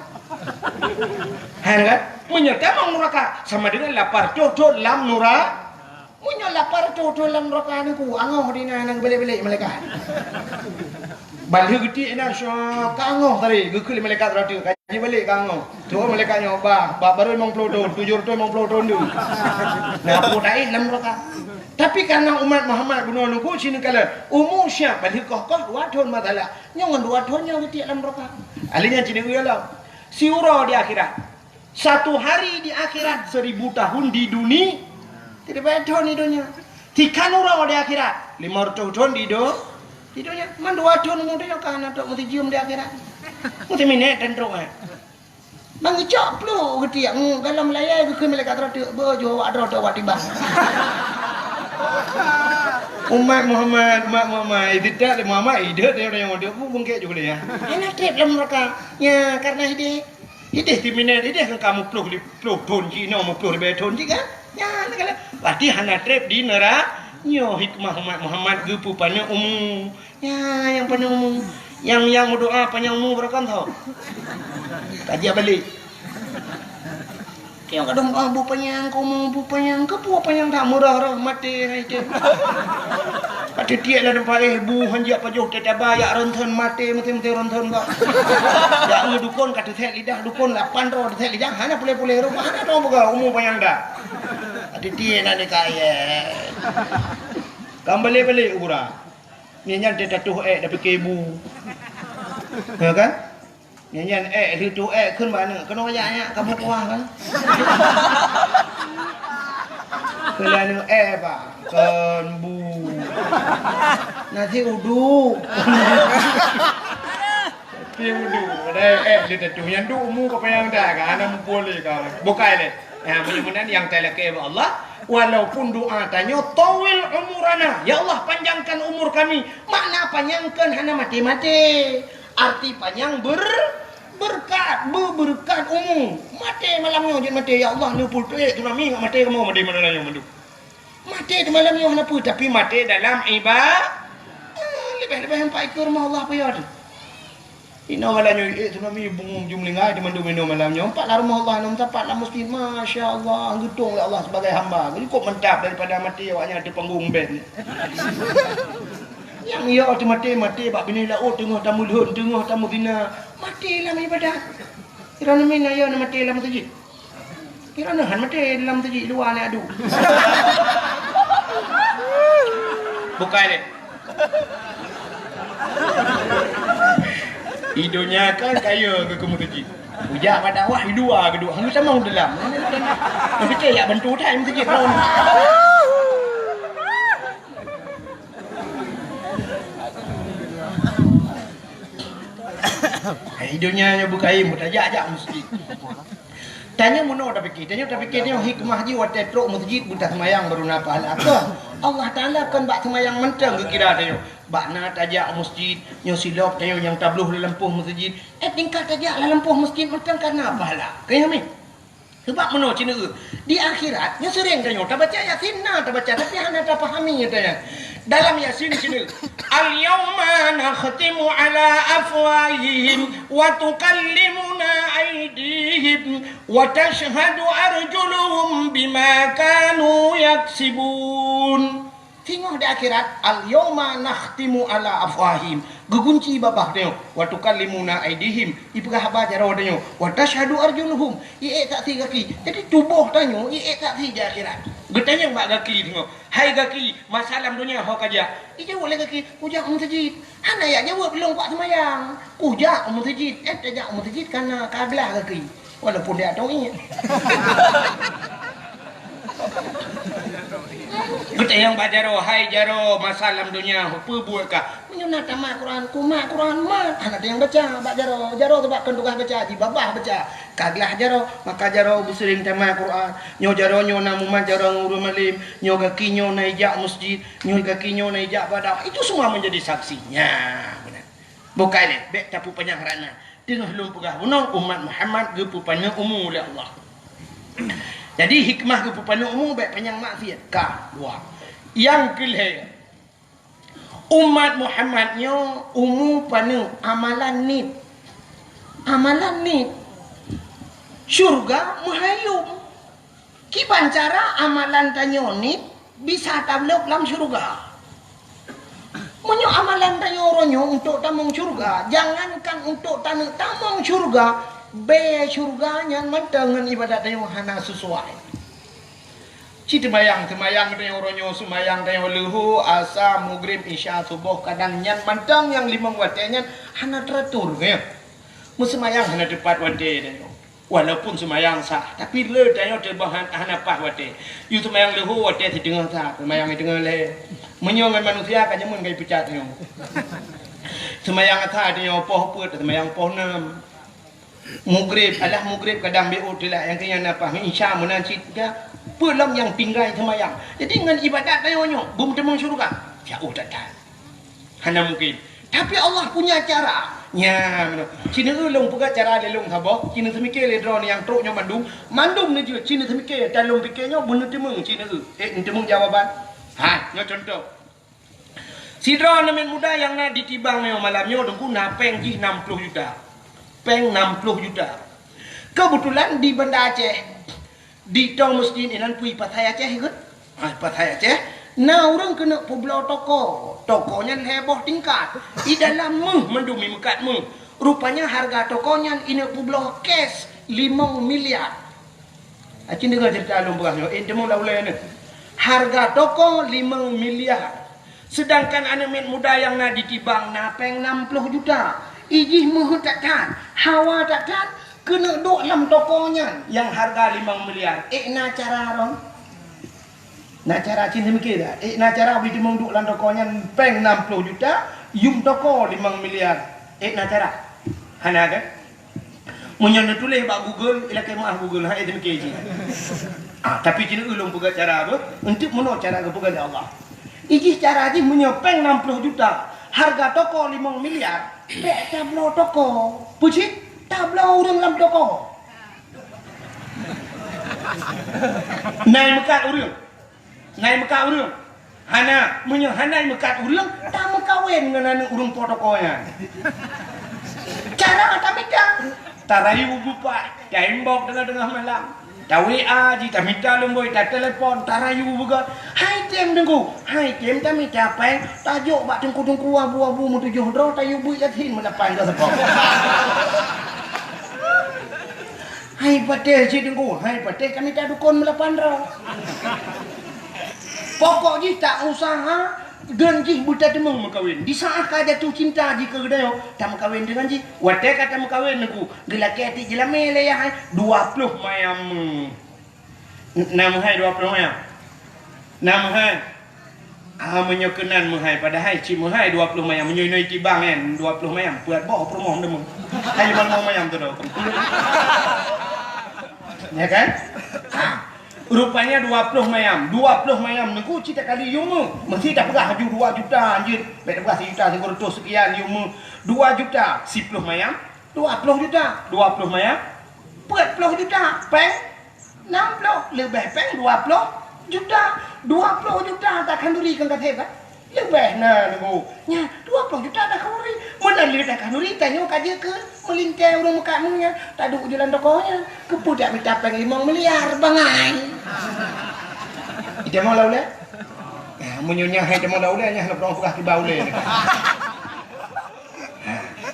Hana kan? Meunyoe tamong nuraka sama dengan lapan reutôh thon lam nura-, meunyoe lapan reutôh thon lam nuraka nangku angoh di na nang belek-belek malaikat. Ban lheueh geutiek inan, syok, ka angoh tadi, geukheun lé malaikat rot, ka jibalek ka angoh. Tuh malaikat nyoe, bah, bah baru limong ploh thon, tujoh reutôh limong ploh thon tu. Nah, peue taéh lam nuraka. Tapi karena umat Muhammad bunoe nunggu sini kala, umu siap ban lheueh koh-koh dua thon masalah. Nyoe ngon dua thon nyoe geutiek lam nuraka. Ahli nyan cina uya lom. Siuroe di akhirat. Satu hari di akhirat, seribu tahun di duni-, siribèe thon di donya. Tiga uroe di akhirat, lima reutôh thon di do-, di donya. Man dua thon umu donya ka hana trok meusijeum di akhirat. Meusiminèt tan trok, eh. Ban geucok pluek geutiek, ngu, galom layèe geukheun malaikat rot teuk, beuh, jeuet awak droe teuk awak tibang. Umat Muhammad, umat Muhammad, tidak Muhammad, hidup dia orang yang hidup, bungkek juga dia. Hana trép lam nuraka. Ya, karena hidéh. Hidéh siminèt, hidéh kan kamoe ploh li-, ploh thon jih, inoe ploh ribèe thon jih kan? Nyan kan. Berarti hana trép di neura-, nyoe hikmah umat Muhammad geupeupaneuk umu. Nyan nyang paneuk umu. Nyang, nyang meudoa panyang umu barokon tho. Ka jiak balek. Nyang kadang, "Ah, bu panyang, keu umu bu panyang, keu peue panyang that meurah-rah maté hai teuh." Ka teutiek lam teumpat éh, bu han jiak pajoh teuh taba, jak ronson maté, meuté-meuté ronson bak. Jak ngon dukon ka teusék lidah dukon lapan droe teusék lidah, hana puléh-puléh rupa, hana tong peugah umu panyang dah. Ka teutiek na nikah, ye. Kan balek-balek u gura. Nyan nyan teuh tatuh ék dah pike bu. Ya kan? Nyan nyan ék, lheueh tu ék kheun bak aneuk, keunoe jak nyak kamoe kuah kan. Kheun lé aneuk ék bah, kon bu. Nasi uduk. Nasi uduk. Padahai ék lheueh tatuh nyan duek umu ka panyang dah kan, hana muphom lé ka. Bukai lé. Nah, meunyoe meunan nyang talakée bak Allah, walaupun doa tanyoe, "Tawwil umurana," ya Allah, panjangkan umur kami. Makna panyangkan hana maté-maté. Arti panyang ber-, berkat, beubeureukat umu. Maté malam nyoe jeuet maté, ya Allah, neupeutrok tsunami ngat maté kamoe, maté malam nyoe mandum. Maté di malam nyoe hana peue, tapi maté dalam iba-, ah, leubeh-leubeh empat ikeu rumoh Allah peue teuh. Inoe malam nyoe, eh, tsunami bungong jumlinggai di mandum inoe malam nyoe. Empat lah rumoh Allah, enam sapat lah masjid. Masya Allah, geutong lé Allah sebagai hamba. Cukup mantap daripada maté awak nyan di panggung band. Nyang iya teuh maté, maté bak binéh laôt teungoh tameulhon, teungoh tameuzina. Maté lam ibadat. Kira nami na iya na maté lam masjid. Kira na han maté dalam masjid, luwa na adu. Bukai deh. Di donya kan kaya ke, ke masjid. Ujak bak dakwah di luwa ke duek, hana sama dalam. Tapi cek yak bantu tai masjid. Hai, donya nyoe bukai, mutajak-jak masjid. Tanyoe meunoe tapike, tanyoe tapike nyoe hikmah jih watée trok masjid beuta seumayang baru na pahala. Kon, Allah Taala kon bak seumayang mantong geukira tanyoe. Bak na tajak masjid, nyoe silop tanyoe nyang tabloh lam lampôh masjid. Eh, tingkat tajak lam lampôh masjid mantong ka na pahala. Keu nyoe mi. Sebab meunoe cina eu. Di akhirat, nyoe sering tanyoe tabaca Yasin na tabaca, tapi hana tapahami tanyoe. Dalam Yasin cina eu, "Al-yauma nakhtimu ala afwahihim wa tukallimuna aidihim wa tashhadu arjuluhum bima kanu yaksibun." Singoh di akhirat, "Al-yauma nakhtimu ala afwahihim." Geugunci babah tanyoe, "Wa tukallimuna aidihim." Ipeugah haba jaroe tanyoe, "Wa tashhadu arjuluhum." Iék saksi gaki. Jadi tuboh tanyoe, iék saksi di akhirat. Geutanyong bak gaki singoh, "Hai gaki, masa lam donya ho kajak?" Ijaweueb lé gaki, "Kujak u meuseujid." Hana yak jaweueb lôn kuat seumayang. "Kujak u meuseujid." Eh, tajak u meuseujid kana ka glah gaki. Walaupun dia atong iék. Geutanyong bak jaroe, "Hai jaroe, masa lam donya ho peue buet kah?" Meunyoe na tamat Quran, kumat Quran mat. Hana teunyang baca bak jaroe. Jaroe teuh bak kon tugaih baca, jibabah baca. Taglah jaroe, maka jaroe beuseuring tamah Quran. Nyoe jaroe nyoe na mumat jaroe ngon ureueng malem. Nyoe gaki nyoe na ijak masjid. Nyoe gaki nyoe na ijak padang. Itu semua menjadi saksinya. Benar. Bukai lé, bèk tapeupanyang rana. Teungoh lôn peugah bunoe, umat Muhammad geupeupaneuk umu lé Allah. Jadi, hikmah geupeupaneuk umu bèk panyang maksiat. Ka, dua. Nyang keulhèe, umat Muhammad nyoe umu paneuk amalan nit. Amalan nit. Syurga meuhayom. Kiban cara amalan tanyoe nit bisa tabloe lam syurga? Meunyoe amalan tanyoe uroe nyoe untuk tamong syurga, jangankan untuk taneuk tamong syurga, bèe syurga nyan mantong ngon ibadat tanyoe hana sesuai. Ci teumayang, teumayang tanyoe uroe nyoe, seumayang tanyoe leuhô, asa, mugrib, isya, suboh, kadang nyan mantong nyang limong watèe nyan hana teratur, ya. Meuseumayang hana teupat watèe tanyoe. Walaupun seumayang sah, tapi le tanyoe teuboh han-, hana paih watèe. Yue seumayang leuhô watèe siteungoh sah, seumayang siteungoh lhèe. Meunyoe ngon manusia ka jameun ka ipeucat nyoe. Seumayang asa tanyoe poh peuet, seumayang poh nam. Mugrib, alah mugrib kadang beuôt telat, nyang keu nyan na paih, isya meunan cit ka. Peue lom nyang tinggai seumayang. Jadi ngon ibadat tanyoe nyoe, beumeuteumong syeuruga. Jauh that-that. Hana mungkin. Tapi Allah punya cara. Nyan, ci neueu lôn peugah cara lé lôn saboh, ci neuseumiké lé droeneuh nyang trok nyoe mandum, mandum neujeuet ci neuseumiké, dan lôn piké nyoe beuneuteumong ci neueu. Eh, neuteumeung jawaban. Ha, nyoe contoh. Sidroe aneuk muda nyang na di Tibang nyoe malam nyoe, Teungku, na péng jih nam ploh juta. Péng nam ploh juta. Keubeutulan di Banda Aceh, di Tong Mesjid inan peue, Pasai Aceh ikôt? Ah, Pasai Aceh, na ureueng keuneuk peubloe toko. Toko nyan lhèe boh tingkat. I dalam méuh mandum, i meukat méuh. Rupanya hareuga toko nyan ineuk peubloe cash limong miliar. Aci deungö ceurita lôn peugah nyoe, eh, teuma ula-ula nyoe. Hareuga toko limong miliar. Seudangkan aneuk miet muda nyang na di Tibang na péng nam ploh juta. I jih meuheuet that-that, hawa that-that, keuneuk duek lam toko nyan nyang hareuga limong miliar. Ék na cara droe? Na cara cit, neumikir dak? Ék na cara beuteumong duek lam toko nyan péng nam ploh juta, yum toko limong miliar. Ék na cara? Hana kan? Meunyoe neutuléh bak Google, ilakèe meu'ah Google, hai teumikir jih. Ah, tapi ci neueu lôn peugah cara beuh, eunteuk meunoe cara geupeugah lé Allah. I jih cara jih meunyoe péng nam ploh juta, hareuga toko limong miliar, bèk tabloe toko. Peue cit? Tabloe ureueng lam toko. Na i meukat ureueng. Na i meukat ureueng? Hana. Meunyoe hana i meukat ureueng, tameukawen ngon aneuk ureueng po toko nyan. Cara tamita. Tarayu beupat, taimbok teungoh-teungoh malam. Ta-W A jih, tamita lumbôi, tatelepon, tarayu beugöt. Hai tem Teungku, hai tem tamita péng, tajok bak teungku-teungku abu-abu meutujoh droe, tayue beuet Yasin meulapan droe seupôt. Hai patéh cit Teungku, hai patéh tamita dukon meulapan droe. Pokok jih ta usaha, deun jih beutateumong meukawen. Di saat ka jatuh cinta jih keu geutanyoe, tameukawen deungon jih. Watèe ka tameukawen Teungku, geulakèe tiep jeulamé lé yah hai, dua ploh mayam. Na meuhai dua ploh mayam? Na meuhai? Ah, meunyoe keunan meuhai, padahai cit meuhai dua ploh mayam. Meunyoe inoe Tibang nyan, dua ploh mayam, peuet boh peurumoh meuteumé. Hai, limong mayam tu dah. Ya kan? Ah, rupanya dua ploh mayam. Dua ploh mayam Teungku cit takali yum méuh. Meusti tapeugah laju dua juta, anjeut. Bèk tapeugah sijuta sikureueng reutôh seukian yum méuh. Dua juta, siploh mayam, dua ploh juta. Dua ploh mayam, peuet ploh juta. Péng Nam ploh, leubeh péng dua ploh juta. Dua ploh juta takhanduri keu gasép, kan? Leubeh na Teungku. Nyan, dua ploh juta takhanduri. Meunan lé takhanduri, tanyoe ka jeuet keu meulintèe ureueng meukat méuh nyan. Taduek u jalan toko nyan. Keupeue dak mita péng limong miliar, bangai. Ita mau lau lé? Nah, meunyoe nyan hai ita mau lau lé, nyan hana peurong peugah kiban ulèe. Ha,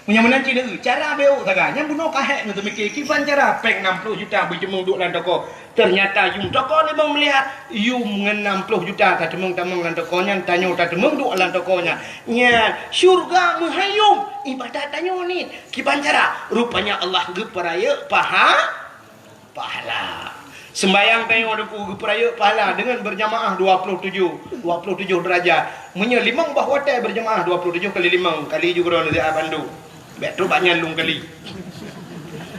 meunyoe meunan cit neueu, cara beuh sagai. Nyan bunoe ka hék ngon teumikir, kiban cara péng nam ploh juta beuteumong duek lam toko. Teunyata yum toko limong miliar, yum ngon nam ploh juta tateumong-teumong lam toko nyan, tanyoe tateumong duek lam toko nyan. Nyan, syurga meuhai yum, ibadat tanyoe nit. Kiban cara? Rupanya Allah geupeurayeuk paha-, Pahala. Seumbayang tanyoe Teungku geupeurayeuk pahala deungon beurjamaah dua ploh tujoh, dua ploh tujoh deurajat. Meunyoe limong boh watèe beurjamaah dua ploh tujoh kali limong, kali ju keudroe lé bandu. Bèk trok bak nyan lôn kali.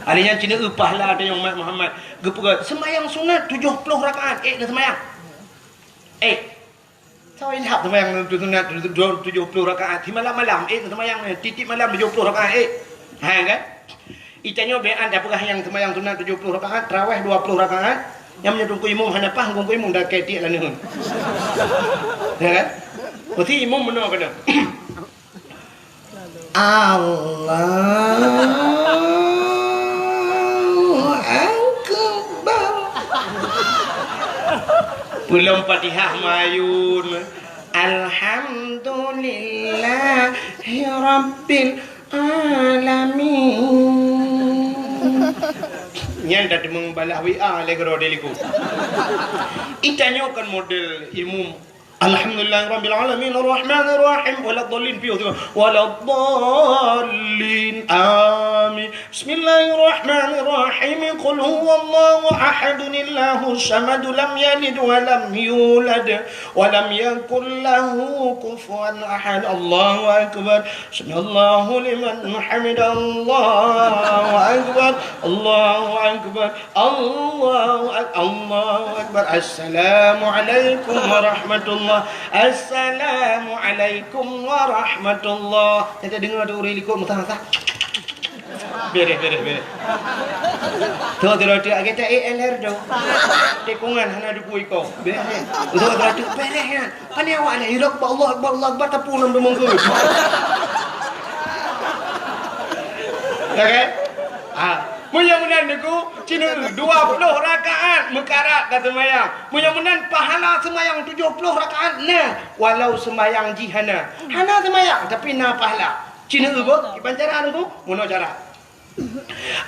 Alèh nyan cina eu pahala teuh nyang umat Muhammad. Geupeugah, "Seumayang sunat tujoh ploh rakaat." Eh, na seumayang. Eh. Sawa ilhab seumayang sunat tujoh ploh rakaat. Simalam-malam, eh, seumayang, eh, tiep-tiep malam tujoh ploh rakaat, eh. Ha, kan? Itanyoe bèk an tapeugah nyang seumayang sunat tujoh ploh rakaat, tarawèh dua ploh rakaat. Nyang meunyoe teungku imum hana paih, teungku imum dah kèe tiek laneuen. Ya, kan? Meusti imum meunoe keunoe. Allahu Akbar. Peulom Fatihah mayun. Alhamdulillahirabbil alamin. Nyan dah teumeng balah W A lé keudroe di likot. Itanyoe kan model imum. Alhamdulillahirabbil alamin, arrahmanirrahim, waladdallin, piôh tu. Waladdallin, amin. Bismillahirrahmanirrahim. Qul huwallahu ahadun, Allahus samad, lam yalid wa lam yulad, wa lam yakul lahu kufuwan ahad. Allahu akbar. Sami'allahu liman hamidah. Allahu akbar. Allahu akbar. Allahu ak-, Allahu akbar. Assalamualaikum warahmatullah. Assalamualaikum warahmatullah. Nyan tadeungoe tu ureueng likot meusaha-saha. Bereh, bereh, bereh. Tu, tu, tu, agak tak A L R tu. Tikungan hana duku iko. Bereh. Tu, tu, tu, bereh nyan. Pane awak ni, Allahu Akbar, Allahu Akbar, Allahu Akbar, tapue lam deungon. Ya kan? Ah, meunyoe meunan Teungku, cina dua ploh rakaat meukarat ka seumayang. Meunyoe meunan pahala seumayang tujoh ploh rakaat na, walau seumayang jih hana. Hana seumayang, tapi na pahala. Cina beuh, kiban cara Teungku, meunoe cara.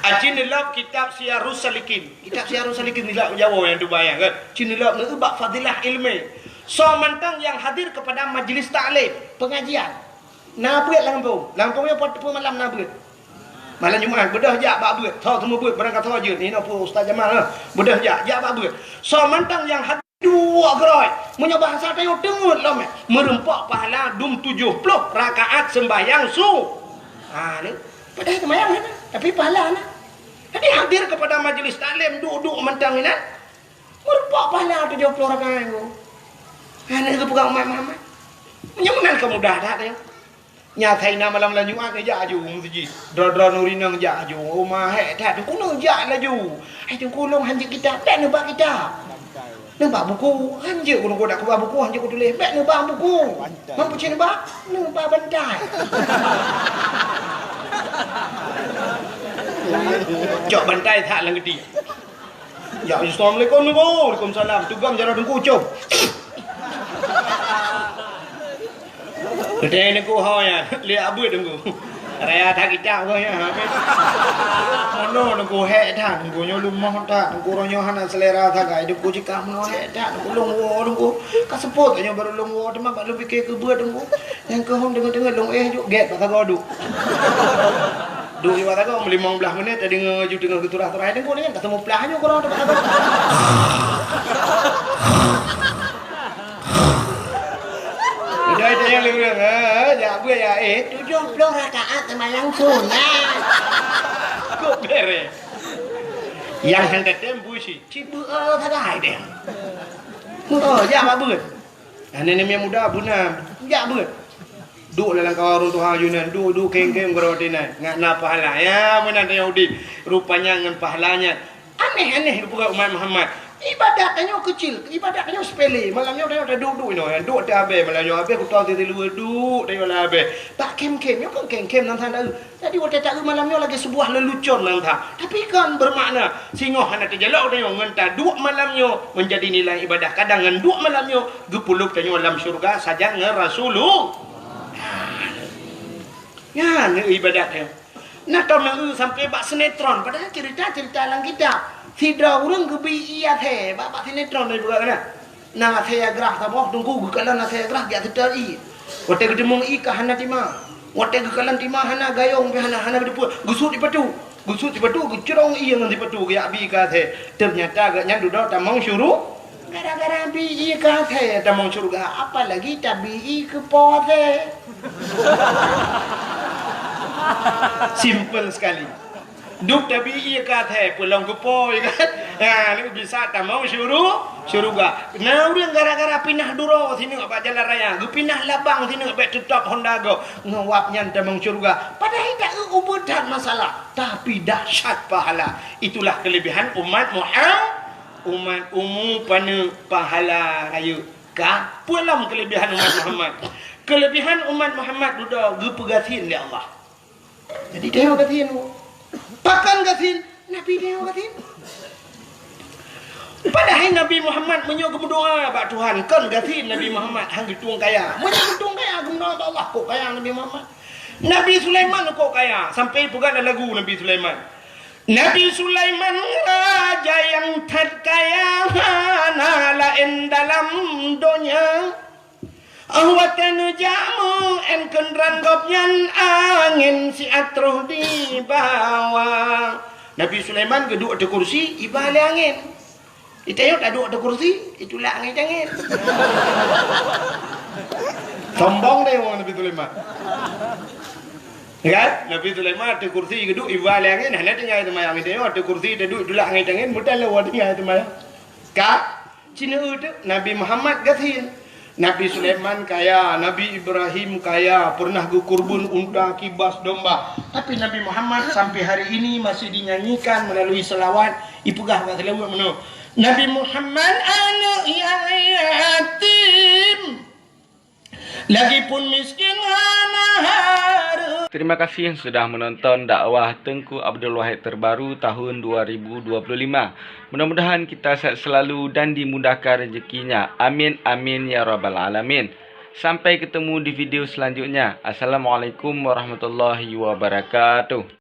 Aci neulok kitab Siyarus Salikin. Kitab Siyarus Salikin nilak Jawa nyang tubai nyan kan. Ci neulok neu bak fadilah ilmu. Soe mantong nyang hadir kepada majlis taklim, pengajian. Na beuet lam gampông. Lam gampông nyoe po teupeu malam na beuet. Malam Jumat beudôh jak bak beuet. Tho teumeu beuet barang ka tho jeuet. Inoe peue Ustaz Jamal, ha. Beudôh jak, jak bak beuet. Soe mantong nyang hadir Duek keurôi. Meunyoe bahasa tanyoe teungeut lom, eh. Meurumpok pahala dum tujoh ploh rakaat seumbahyang su-, ha, ni. Padahai seumbahyang hana, tapi pahala na. Jadi hadir kepada majlis taklim, duek-duek mantong inan. Meurumpok pahala tujoh ploh rakaat nyoe. Hana geupeugah umat Muhammad. Meunyoe meunan ka mudah that nyoe. Nyan asai na malam Jumat neujak aju u meuseujid. Droe-droe nuri neujak aju. Uma hék that, Teungku neujak laju. Hai Teungku, lôn hanjeuet kitab, bèk neuba kitab. Neuba buku, hanjeuet ku, Teungku, dak kuba buku, hanjeuet kutuléh, bèk neuba buku. Bantai. Meunyo peucit neuba, neuba bantai. Cok bantai that lam geuti. Ya, assalamualaikum, Teungku. Waalaikumsalam. Tugam jaroe Teungku, com. Geutanyoe Teungku ho nyan, lé abeuet Teungku. Raya that kitab ho nyan, habéh. Meunoe Teungku hék that, Teungku nyoe leumoh that, Teungku uroe nyoe hana seulera sagai, Teungku jikah meunoe hék that, Teungku lôn woe Teungku. Ka seupôt nyoe barô lôn woe, teuma bak lôn pike keu beuet Teungku. Nyang keuhom deungon-deungon lôn éh juk gét bak sagoe duek. Duek di bak sagoe limong blaih menit, tadeungoe ju teungoh geuturah-turah, "Hai Teungku, nyan ka seumeuplah nyoe keudroe bak sagoe." Udah itu nyang lurus, ha, jak beuet ya, eh, tujoh ploh rakaat seumayang sunat. Kok bereh? Nyang han tatem bui si, ci beuet sagai deh. Oh, jak bak beuet. Aneuk-aneuk muda beuna, jak beuet. Duek lam kawan ureueng tuha yunan, duek-duek keng-keng keudroe inan, ngat na pahala. Ya, meunan tanyoe udép. Rupanya ngon pahala nyan. Aneh-aneh geupeugah umat Muhammad. Ibadat tanyoe keucil, ibadat tanyoe sepele. Malam nyoe tanyoe taduek-duek inoe, duek teuh abéh. Malam nyoe abéh, kutoe teuh siluweue duek tanyoe lam abéh. Bak kem-kem, nyoe kon kem-kem nan sana. Jadi, watèe taeu malam nyoe lagèe seubuah leulucon mantha. Tapi kon beumakna singoh hana teujalok tanyoe ngon taduek malam nyoe meunjadi nilai ibadah. Kadang ngon duek malam nyoe geupeuleueb tanyoe lam syeuruga sajan ngon Rasulullah. Nyan ibadat nyoe. Na tom nyang eu sampai bak sinetron, padahal cerita-cerita lam kitab. Sidroe ureueng geubi ie athée bak, bak sinetron dari buka kana. Na asèe grah saboh, Teungku geukalon asèe grah geujak seutôt ie. Watèe geuteumeung ie ka hana tima. Watèe geukalon tima hana, gayong pih hana, hana geuteupeue. Geusut sipatu. Geusut sipatu, geucrong ie ngon sipatu geujak bi keu asèe. Teunyata gobnyan dudoe tamong syuru-, gara-gara bi ie keu asèe tamong syeuruga, apalagi tabi ie keu po asèe. Simple sekali. Duek tabi ie ka thèe, peulông keupoe kan. Ha, lé bisa tamong syuru-, syuruga. Na ureuëng gara-gara pinah duroe sineuk bak jalan raya, geupinah labang sineuk bèk teutap honda gob, ngon wab nyan tamong syuruga. Padahai dak eu ubeut that masalah, tapi dahsyat pahala. Itulah kelebihan umat Muhammad. Umat umu paneuk pahala rayeuk ka. Peue lom kelebihan umat Muhammad? Kelebihan umat Muhammad dudoe geupeugasien lé Allah. Jadi tanyoe gasien. Pakon gasien? Nabi tanyoe gasien. Padahai Nabi Muhammad meunyoe geumeudoa bak Tuhan, kon gasien Nabi Muhammad han geutueng kaya. Meunyoe geutueng kaya geumeudoa bak Allah, kok kaya Nabi Muhammad. Nabi Sulaiman kok kaya, sampai peugah lam lagu Nabi Sulaiman. Nabi Sulaiman raja nyang that kaya, hana laén dalam donya. Óh watée neujak meu-én keudroe gobnyan, angén siat troh dibawa. Nabi Sulaiman geuduek ateueh kursi, iba lé angén. Di tanyoe taduek ateueh kursi, itulak angén-angén. Sombong deh ureuëng Nabi Sulaiman. Ya kan? Nabi Sulaiman ateueh kursi geuduek, iba lé angén, hana tinggai teumayang. Di tanyoe ateueh kursi taduek, itulak angén-angén, meuteuleu tinggai teumayang. Ka? Cina teuk Nabi Muhammad gasien. Nabi Sulaiman kaya, Nabi Ibrahim kaya, pernah geukurban unta, kibas domba. Tapi Nabi Muhammad sampai hari ini masih dinyanyikan melalui selawat. Ipeugah bak selawat meunoe, "Nabi Muhammad aneuk nyang yatim, lagipun miskin hana hareuem." Terima kasih sudah menonton dakwah Teungku Abdul Wahid terbaru tahun dua ribu dua puluh lima. Mudah-mudahan kita sehat selalu dan dimudahkan rezekinya. Amin, amin, ya rabbal alamin. Sampai ketemu di video selanjutnya. Assalamualaikum warahmatullahi wabarakatuh.